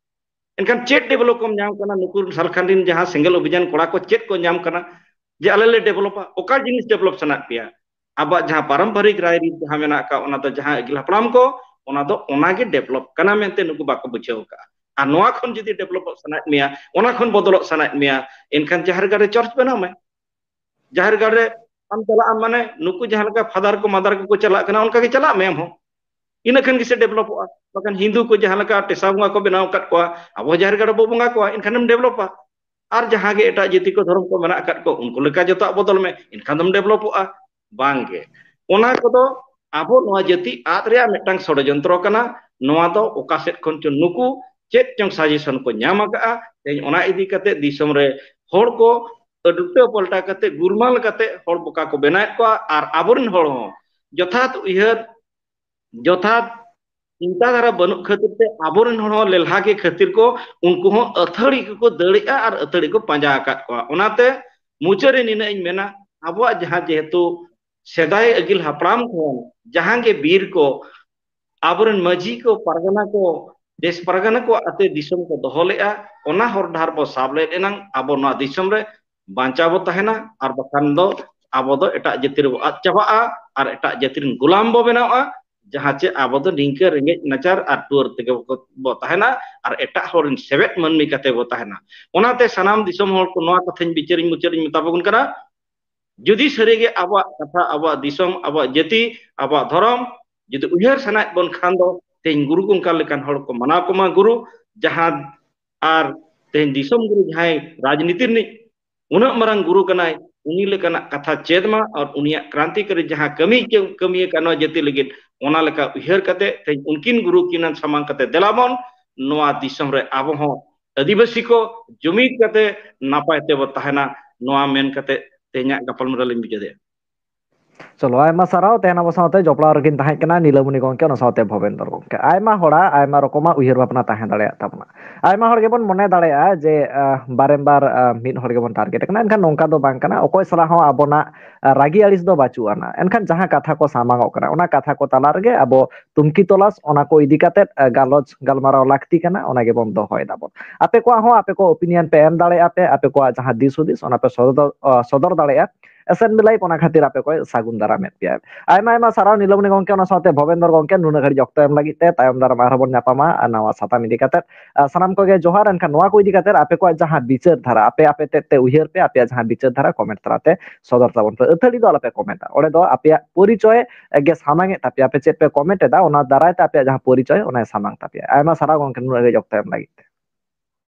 ᱮᱱᱠᱷᱟᱱ ᱪᱮᱫ develop ᱠᱚᱢ ᱧᱟᱢ ᱠᱟᱱᱟ? ᱱᱩᱠᱩ ᱥᱟᱞᱠᱷᱟᱱ ᱨᱤᱱ ᱡᱟᱦᱟᱸ ᱥᱮᱸᱜᱮᱞ ᱚᱵᱷᱤᱡᱟᱱ ᱠᱚᱲᱟ ᱠᱚ ᱪᱮᱫ ᱠᱚ ᱧᱟᱢ ᱠᱟᱱᱟ ᱡᱮ ᱟᱞᱮ ᱞᱮ developᱟ? ᱚᱠᱟ ᱡᱤᱱᱤᱥ develop ᱥᱟᱱᱟᱭᱮᱫ ᱯᱮᱭᱟ? ᱟᱵᱚᱣᱟᱜ ᱡᱟᱦᱟᱸ ᱯᱟᱨᱚᱢᱯᱚᱨᱤᱠ ᱨᱟᱭᱨᱤᱛ ᱡᱟᱦᱟᱸ ᱢᱮᱱᱟᱜ ᱟᱠᱟᱫ, ᱚᱱᱟ ᱫᱚ ᱡᱟᱦᱟᱸ ᱟᱹᱜᱤᱞ ᱦᱟᱯᱲᱟᱢ ᱠᱚ, ᱚᱱᱟ ᱫᱚ ᱚᱱᱟᱜᱮ develop ᱠᱟᱱᱟ ᱢᱮᱱᱛᱮ ᱱᱩᱠᱩ ᱵᱟᱠᱚ ᱵᱩᱡᱷᱟᱹᱣ ᱟᱠᱟᱫᱼᱟ᱾ ᱟᱨ ᱱᱚᱣᱟ ᱠᱷᱚᱱ ᱡᱩᱫᱤ developᱚᱜ ᱥᱟᱱᱟᱭᱮᱫ ᱢᱮᱭᱟ, ᱚᱱᱟ ᱠᱷᱚᱱ ᱵᱚᱫᱚᱞᱚᱜ ᱥᱟᱱᱟᱭᱮᱫ ᱢᱮᱭᱟ, ᱮᱱᱠᱷᱟᱱ ᱡᱟᱦᱮᱨ ᱜᱟᱲ ᱨᱮ church ᱵᱮᱱᱟᱣ ᱢᱮ᱾ ᱡᱟᱦᱮᱨ ᱜᱟᱲ ᱨᱮ ᱟᱢ ᱪᱟᱞᱟᱜ ᱟᱢ, ᱢᱟᱱᱮ ᱱᱩᱠᱩ ᱡᱟᱦᱟᱸ ᱞᱮᱠᱟ father ᱠᱚ mother ᱠᱚᱠᱚ ᱪᱟᱞᱟᱜ ᱠᱟᱱᱟ, ᱚᱱᱠᱟ ᱜᱮ ᱪᱟᱞᱟᱜ ᱢᱮ ᱟᱢ ᱦᱚᱸ᱾ ᱤᱱᱟᱹ ᱠᱷᱟᱱ ᱜᱮᱥᱮ developᱚᱜᱼᱟ᱾ ᱵᱟᱠᱷᱟᱱ ᱦᱤᱱᱫᱩ ᱠᱚ ᱡᱟᱦᱟᱸ ᱞᱮᱠᱟ ᱴᱮᱥᱟ ᱵᱚᱸᱜᱟ ᱠᱚ ᱵᱮᱱᱟᱣ ᱟᱠᱟᱫ ᱠᱚᱣᱟ, ᱟᱵᱚ ᱡᱟᱦᱮᱨ ᱜᱟᱲ ᱨᱮᱵᱚ ᱵᱚᱸᱜᱟ ᱠᱚᱣᱟ, ᱮᱱᱠᱷᱟᱱᱮᱢ developᱟ᱾ ᱟᱨ ᱡᱟᱦᱟᱸ ᱜᱮ ᱮᱴᱟᱜ ᱡᱟᱹᱛᱤ ᱠᱚ ᱫᱷᱚᱨᱚᱢ ᱠᱚ ᱢᱮᱱᱟᱜ ᱟᱠᱟᱫ ᱠᱚ, ᱩᱱᱠᱩ ᱞᱮᱠᱟ ᱡᱚᱛᱚᱣᱟᱜ ᱵᱚᱫᱚᱞ ᱢᱮ, ᱮᱱᱠᱷᱟᱱ ᱫᱚᱢ developᱚᱜᱼᱟ? ᱵᱟᱝ ᱜᱮ᱾ ᱚᱱᱟ ᱠᱚᱫᱚ ᱟᱵᱚ ᱱᱚᱣᱟ ᱡᱟᱹᱛᱤ ᱟᱫ ᱨᱮᱭᱟᱜ ᱢᱤᱫᱴᱟᱝ ᱥᱚᱲᱚᱡᱚᱱᱛᱨᱚ ᱠᱟᱱᱟ᱾ ᱱᱚᱣᱟ ᱫᱚ ᱚᱠᱟ ᱥᱮᱫ ᱠᱷᱚᱱ ᱪᱚ ᱱᱩᱠᱩ ᱪᱮᱫ ᱪᱚᱝ suggestion ᱠᱚ ᱧᱟᱢ ᱟᱠᱟᱫᱼᱟ᱾ ᱛᱮᱦᱮᱧ ᱚᱱᱟ ᱤᱫᱤ ᱠᱟᱛᱮ ᱫᱤᱥᱚᱢ ᱨᱮ ᱦᱚᱲ ᱠᱚ ᱩᱞᱴᱟᱹ ᱯᱟᱞᱴᱟ ᱠᱟᱛᱮ, ᱜᱩᱨᱢᱟᱞ ᱠᱟᱛᱮ ᱦᱚᱲ ᱵᱚᱠᱟ ᱠᱚ ᱵᱮᱱᱟᱣᱮᱫ ᱠᱚᱣᱟ᱾ ᱟᱨ ᱟᱵᱚᱨᱮᱱ ᱦᱚᱲ ᱦᱚᱸ ᱡᱚᱛᱷᱟᱛ ᱩᱭᱦᱟᱹᱨ, ᱡᱚᱛᱷᱟᱛ ᱪᱤᱱᱛᱟᱹ ᱫᱷᱟᱨᱟ ᱵᱟᱹᱱᱩᱜ ᱠᱷᱟᱹᱛᱤᱨ ᱛᱮ ᱟᱵᱚᱨᱮᱱ ᱦᱚᱲ ᱦᱚᱸ ᱞᱮᱞᱦᱟ ᱜᱮ ᱠᱷᱟᱹᱛᱤᱨ ᱠᱚ, ᱩᱱᱠᱩ ᱦᱚᱸ ᱟᱹᱛᱷᱟᱹᱲᱤ ᱜᱮᱠᱚ ᱫᱟᱹᱲᱮᱜᱼᱟ ᱟᱨ ᱟᱹᱛᱷᱟᱹᱲᱤ ᱠᱚ ᱯᱟᱸᱡᱟ ᱟᱠᱟᱫ ᱠᱚᱣᱟ᱾ ᱚᱱᱟᱛᱮ ᱢᱩᱪᱟᱹᱫ ᱨᱮ ᱱᱤᱱᱟᱹᱜ ᱤᱧ ᱢᱮᱱᱟ, ᱟᱵᱚᱣᱟᱜ ᱡᱟᱦᱟᱸ ᱡᱮᱦᱮᱛᱩ ᱥᱮᱫᱟᱭ ᱟᱹᱜᱤᱞ ᱦᱟᱯᱲᱟᱢ ᱠᱷᱚᱱ ᱡᱟᱦᱟᱸ ᱜᱮ ᱵᱤᱨ ᱠᱚ, ᱟᱵᱚᱨᱮᱱ ᱢᱟᱹᱡᱷᱤ ᱠᱚ, ᱯᱟᱨᱜᱟᱱᱟ ᱠᱚ, ᱫᱮᱥ ᱯᱟᱨᱜᱟᱱᱟ ᱠᱚ ᱟᱛᱮ ᱫᱤᱥᱚᱢ ᱠᱚ ᱫᱚᱦᱚ ᱞᱮᱫᱼᱟ, ᱚᱱᱟ ᱦᱚᱨ ᱰᱟᱦᱟᱨ ᱵᱚ ᱥᱟᱵ ᱞᱮᱫ ᱮᱱᱟᱝ ᱟᱵᱚ ᱱᱚᱣᱟ ᱫᱤᱥᱚᱢ ᱨᱮ ᱵᱟᱧᱪᱟᱣ ᱵᱚ ᱛᱟᱦᱮᱱᱟ, ᱟᱨ ᱵᱟᱠᱷᱟᱱ ᱫᱚ ᱟᱵᱚ ᱫᱚ ᱮᱴᱟᱜ ᱡᱟᱹᱛᱤ ᱨᱮᱵᱚ ᱟᱫ ᱪᱟᱵᱟᱜᱼᱟ ᱟᱨ ᱮᱴᱟᱜ ᱡᱟᱹᱛᱤ ᱨᱮᱱ ᱜᱩᱞᱟᱢ ᱵᱚ ᱵᱮᱱᱟᱣᱼᱟ, ᱡᱟᱦᱟᱸ ᱪᱮ ᱟᱵᱚ ᱫᱚ ᱱᱤᱝᱠᱟᱹ ᱨᱮᱸᱜᱮᱡ ᱱᱟᱪᱟᱨ ᱟᱨ ᱴᱩᱣᱟᱹᱨ ᱛᱮᱜᱮ ᱵᱚ, ᱵᱚ ᱛᱟᱦᱮᱱᱟ ᱟᱨ ᱮᱴᱟᱜ ᱦᱚᱲ ᱨᱮᱱ ᱥᱮᱵᱮᱫ ᱢᱟᱹᱱᱢᱤ ᱠᱟᱛᱮ ᱵᱚ ᱛᱟᱦᱮᱱᱟ᱾ ᱚᱱᱟᱛᱮ ᱥᱟᱱᱟᱢ ᱫᱤᱥᱚᱢ ᱦᱚᱲ ᱠᱚ ᱱᱚᱣᱟ ᱠᱟᱛᱷᱟᱧ ᱵᱤᱪᱟᱹᱨᱤᱧ ᱢᱩᱪᱟᱹᱫ ᱤᱧ ᱢᱮᱛᱟ ᱵᱚᱱ ᱠᱟᱱᱟ, ᱡᱩᱫᱤ ᱥᱟᱹᱨᱤᱜᱮ ᱟᱵᱚᱣᱟᱜ ᱠᱟᱛᱷᱟ, ᱟᱵᱚᱣᱟᱜ ᱫᱤᱥᱚᱢ, ᱟᱵᱚᱣᱟᱜ ᱡᱟᱹᱛᱤ, ᱟᱵᱚᱣᱟᱜ ᱫᱷᱚᱨᱚᱢ ᱡᱩᱫᱤ ᱩᱭᱦᱟᱹᱨ ᱥᱟᱱᱟᱭᱮᱫ ᱵᱚᱱ ᱠᱷᱟᱱ ᱫᱚ ᱛᱮᱦᱮᱧ ᱜᱩᱨᱩ ᱜᱚᱝᱠᱟ ᱞᱮᱠᱟᱱ ᱦᱚᱲ ᱠᱚ ᱢᱟᱱᱟᱣ ᱠᱚᱢᱟ ᱜᱩᱨᱩ, ᱡᱟᱦᱟᱸ ᱟᱨ ᱛᱮᱦᱮᱧ ᱫᱤᱥᱚᱢ ᱜᱩᱨᱩ ᱡᱟᱦᱟᱸᱭ ᱨᱟᱡᱽᱱᱤᱛᱤ ᱨᱤᱱᱤᱡ ᱩᱱᱟᱹᱜ ᱢᱟᱨᱟᱝ ᱜᱩᱨᱩ ᱠᱟᱱᱟᱭ, ᱩᱱᱤ ᱞᱮᱠᱟᱱᱟᱜ ᱠᱟᱛᱷᱟ ᱪᱮᱫ ᱢᱟ ᱟᱨ ᱩᱱᱤᱭᱟᱜ ᱠᱨᱟᱱᱛᱤᱠᱟᱨᱤ ᱡᱟᱦᱟᱸ ᱠᱟᱹᱢᱤ ᱠᱮ-, ᱠᱟᱹᱢᱤ ᱟᱠᱟᱫ ᱱᱚᱣᱟ ᱡᱟᱹᱛᱤ ᱞᱟᱹᱜᱤᱫ, ᱚᱱᱟ ᱞᱮᱠᱟ ᱩᱭᱦᱟᱹᱨ ᱠᱟᱛᱮ ᱛᱮᱦᱮᱧ ᱩᱱᱠᱤᱱ ᱜᱩᱨᱩ ᱠᱤᱱ ᱥᱟᱢᱟᱝ ᱠᱟᱛᱮ ᱫᱮᱞᱟ ᱵᱚᱱ ᱱᱚᱣᱟ ᱫᱤᱥᱚᱢ ᱨᱮ ᱟᱵᱚ ᱦᱚᱸ ᱟᱹᱫᱤᱵᱟᱹᱥᱤ ᱠᱚ ᱡᱩᱢᱤᱫ ᱠᱟᱛᱮ ᱱᱟᱯᱟᱭ ᱛᱮᱵᱚ ᱛᱟᱦᱮᱱᱟ᱾ ᱱᱚᱣᱟ ᱢᱮᱱ ᱠᱟᱛᱮ ᱛᱮᱦᱮᱧᱟᱜ ᱜᱟᱯᱟᱞᱢᱟᱨᱟᱣ ᱞᱤᱧ ᱢᱩᱪᱟᱹᱫᱮᱜᱼᱟ᱾ ᱪᱚᱞᱚ, ᱟᱭᱢᱟ ᱥᱟᱨᱦᱟᱣ᱾ ᱛᱮᱦᱮᱧ ᱟᱵᱚ ᱥᱟᱶᱛᱮ ᱡᱚᱯᱲᱟᱣ ᱨᱮᱠᱤᱱ ᱛᱟᱦᱮᱸ ᱠᱟᱱᱟ ᱱᱤᱞᱟᱢᱚᱱᱤ ᱜᱚᱢᱠᱮ, ᱚᱱᱟ ᱥᱟᱶᱛᱮ ᱵᱷᱚᱵᱮᱱᱫᱚᱨ ᱜᱚᱢᱠᱮ᱾ ᱟᱭᱢᱟ ᱦᱚᱲᱟᱜ ᱟᱭᱢᱟ ᱨᱚᱠᱚᱢᱟᱜ ᱩᱭᱦᱟᱹᱨ ᱵᱷᱟᱵᱽᱱᱟ ᱛᱟᱦᱮᱸ ᱫᱟᱲᱮᱭᱟᱜ ᱛᱟᱵᱚᱱᱟ᱾ ᱟᱭᱢᱟ ᱦᱚᱲ ᱜᱮᱵᱚᱱ ᱢᱚᱱᱮ ᱫᱟᱲᱮᱭᱟᱜᱼᱟ ᱡᱮ, ᱟᱦ, ᱵᱟᱨᱮᱢᱵᱟᱨ, ᱟᱦ, ᱢᱤᱫ ᱦᱚᱲ ᱜᱮᱵᱚᱱ ᱴᱟᱨᱜᱮᱴ ᱠᱟᱱᱟ᱾ ᱮᱱᱠᱷᱟᱱ ᱱᱚᱝᱠᱟ ᱫᱚ ᱵᱟᱝ ᱠᱟᱱᱟ᱾ ᱚᱠᱚᱭ ᱥᱟᱞᱟᱜ ᱦᱚᱸ ᱟᱵᱚᱱᱟᱜ, ᱟᱦ, ᱨᱟᱹᱜᱤ ᱟᱹᱲᱤᱥ ᱫᱚ ᱵᱟᱹᱪᱩᱜ ᱟᱱᱟ᱾ ᱮᱱᱠᱷᱟᱱ ᱡᱟᱦᱟᱸ ᱠᱟᱛᱷᱟ ᱠᱚ ᱥᱟᱢᱟᱝᱚᱜ ᱠᱟᱱᱟ, ᱚᱱᱟ ᱠᱟᱛᱷᱟ ᱠᱚ ᱛᱟᱞᱟ ᱨᱮᱜᱮ ᱟᱵᱚ ᱛᱩᱢᱠᱤ ᱛᱚᱞᱟᱥ, ᱚᱱᱟ ᱠᱚ ᱤᱫᱤ ᱠᱟᱛᱮᱫ, ᱟᱦ, ᱜᱟᱞᱚᱪ ᱜᱟᱞᱢᱟᱨᱟᱣ ᱞᱟᱹᱠᱛᱤ ᱠᱟᱱᱟ, ᱚᱱᱟ ᱜᱮᱵᱚᱱ ᱫᱚᱦᱚᱭ ᱫᱟᱵᱚᱱ᱾ ᱟᱯᱮ ᱠᱚᱣᱟᱜ ᱦᱚᱸ ᱟᱯᱮ ᱠᱚ ᱚᱯᱤᱱᱤᱭᱚᱱ ᱯᱮ ᱮᱢ ᱫᱟᱲᱮᱭᱟᱜᱼᱟ ᱯᱮ, ᱟᱯᱮ ᱠᱚᱣᱟᱜ ᱡᱟᱦᱟᱸ ᱫᱤᱥ ᱦᱩᱫᱤᱥ, ᱚᱱᱟ ᱯᱮ ᱥᱚᱫᱚᱨ, ᱟᱦ, ᱥᱚᱫᱚᱨ ᱫᱟᱲᱮᱭᱟᱜᱼᱟ᱾ ᱮᱥ ᱮᱱ ᱵᱤ ᱞᱟᱭᱤᱵᱷ ᱚᱱᱟ ᱠᱷᱟᱹᱛᱤᱨ ᱟᱯᱮ ᱠᱚ ᱥᱟᱹᱜᱩᱱ ᱫᱟᱨᱟᱢᱮᱫ ᱯᱮᱭᱟ᱾ ᱟᱭᱢᱟ ᱟᱭᱢᱟ ᱥᱟᱨᱦᱟᱣ ᱱᱤᱞᱚᱢᱚᱱᱤ ᱜᱚᱢᱠᱮ, ᱚᱱᱟ ᱥᱟᱶᱛᱮ ᱵᱷᱚᱵᱮᱱᱫᱚᱨ ᱜᱚᱢᱠᱮ, ᱱᱩᱱᱟᱹᱜ ᱜᱷᱟᱹᱲᱤᱡ ᱚᱠᱛᱚ ᱮᱢ ᱞᱟᱹᱜᱤᱫ ᱛᱮ᱾ ᱛᱟᱭᱚᱢ ᱫᱟᱨᱟᱢ ᱟᱨᱦᱚᱸ ᱵᱚᱱ ᱧᱟᱯᱟᱢᱟ ᱟᱨ ᱱᱟᱣᱟ ᱥᱟᱛᱟᱢ ᱤᱫᱤ ᱠᱟᱛᱮᱫ᱾ ᱟᱨ ᱥᱟᱱᱟᱢ ᱠᱚᱜᱮ ᱡᱚᱦᱟᱨ᱾ ᱮᱱᱠᱷᱟᱱ ᱱᱚᱣᱟ ᱠᱚ ᱤᱫᱤ ᱠᱟᱛᱮᱫ ᱟᱯᱮ ᱠᱚᱣᱟᱜ ᱡᱟᱦᱟᱸ ᱵᱤᱪᱟᱹᱨ ᱫᱷᱟᱨᱟ, ᱟᱯᱮ ᱟᱯᱮ ᱛᱮᱫ ᱛᱮ ᱩᱭᱦᱟᱹᱨ ᱯᱮ, ᱟᱯᱮᱭᱟᱜ ᱡᱟᱦᱟᱸ ᱵᱤᱪᱟᱹᱨ ᱫᱷᱟᱨᱟ ᱠᱚᱢᱮᱱᱴ ᱛᱟᱞᱟᱛᱮ ᱥᱚᱫᱚᱨ ᱛᱟᱵᱚᱱ ᱯᱮ᱾ ᱟᱹᱛᱷᱟᱹᱲᱤ ᱫᱚ ᱟᱞᱚᱯᱮ ᱠᱚᱢᱮᱱᱴᱟ, ᱚᱸᱰᱮ ᱫᱚ ᱟᱯᱮᱭᱟᱜ ᱯᱚᱨᱤᱪᱚᱭ ᱜᱮ ᱥᱟᱢᱟᱝ ᱮᱫ ᱛᱟᱯᱮᱭᱟ᱾ ᱟᱯᱮ ᱪᱮᱫ ᱯᱮ ᱠᱚᱢᱮᱱᱴ ᱮᱫᱟ, ᱚᱱᱟ ᱫᱟᱨᱟᱭ ᱛᱮ ᱟᱯᱮᱭᱟᱜ ᱡᱟᱦᱟᱸ ᱯᱚᱨᱤᱪᱚᱭ, ᱚᱱᱟᱭ ᱥᱟᱢᱟᱝ ᱛᱟᱯᱮᱭᱟ᱾ ᱟᱭᱢᱟ ᱥᱟᱨᱦᱟᱣ ᱜᱚᱢᱠᱮ, ᱱᱩᱱᱟᱹᱜ ᱜᱷᱟᱹᱲᱤᱡ ᱚᱠᱛᱚ ᱮᱢ ᱞᱟᱹᱜᱤᱫ ᱛᱮ᱾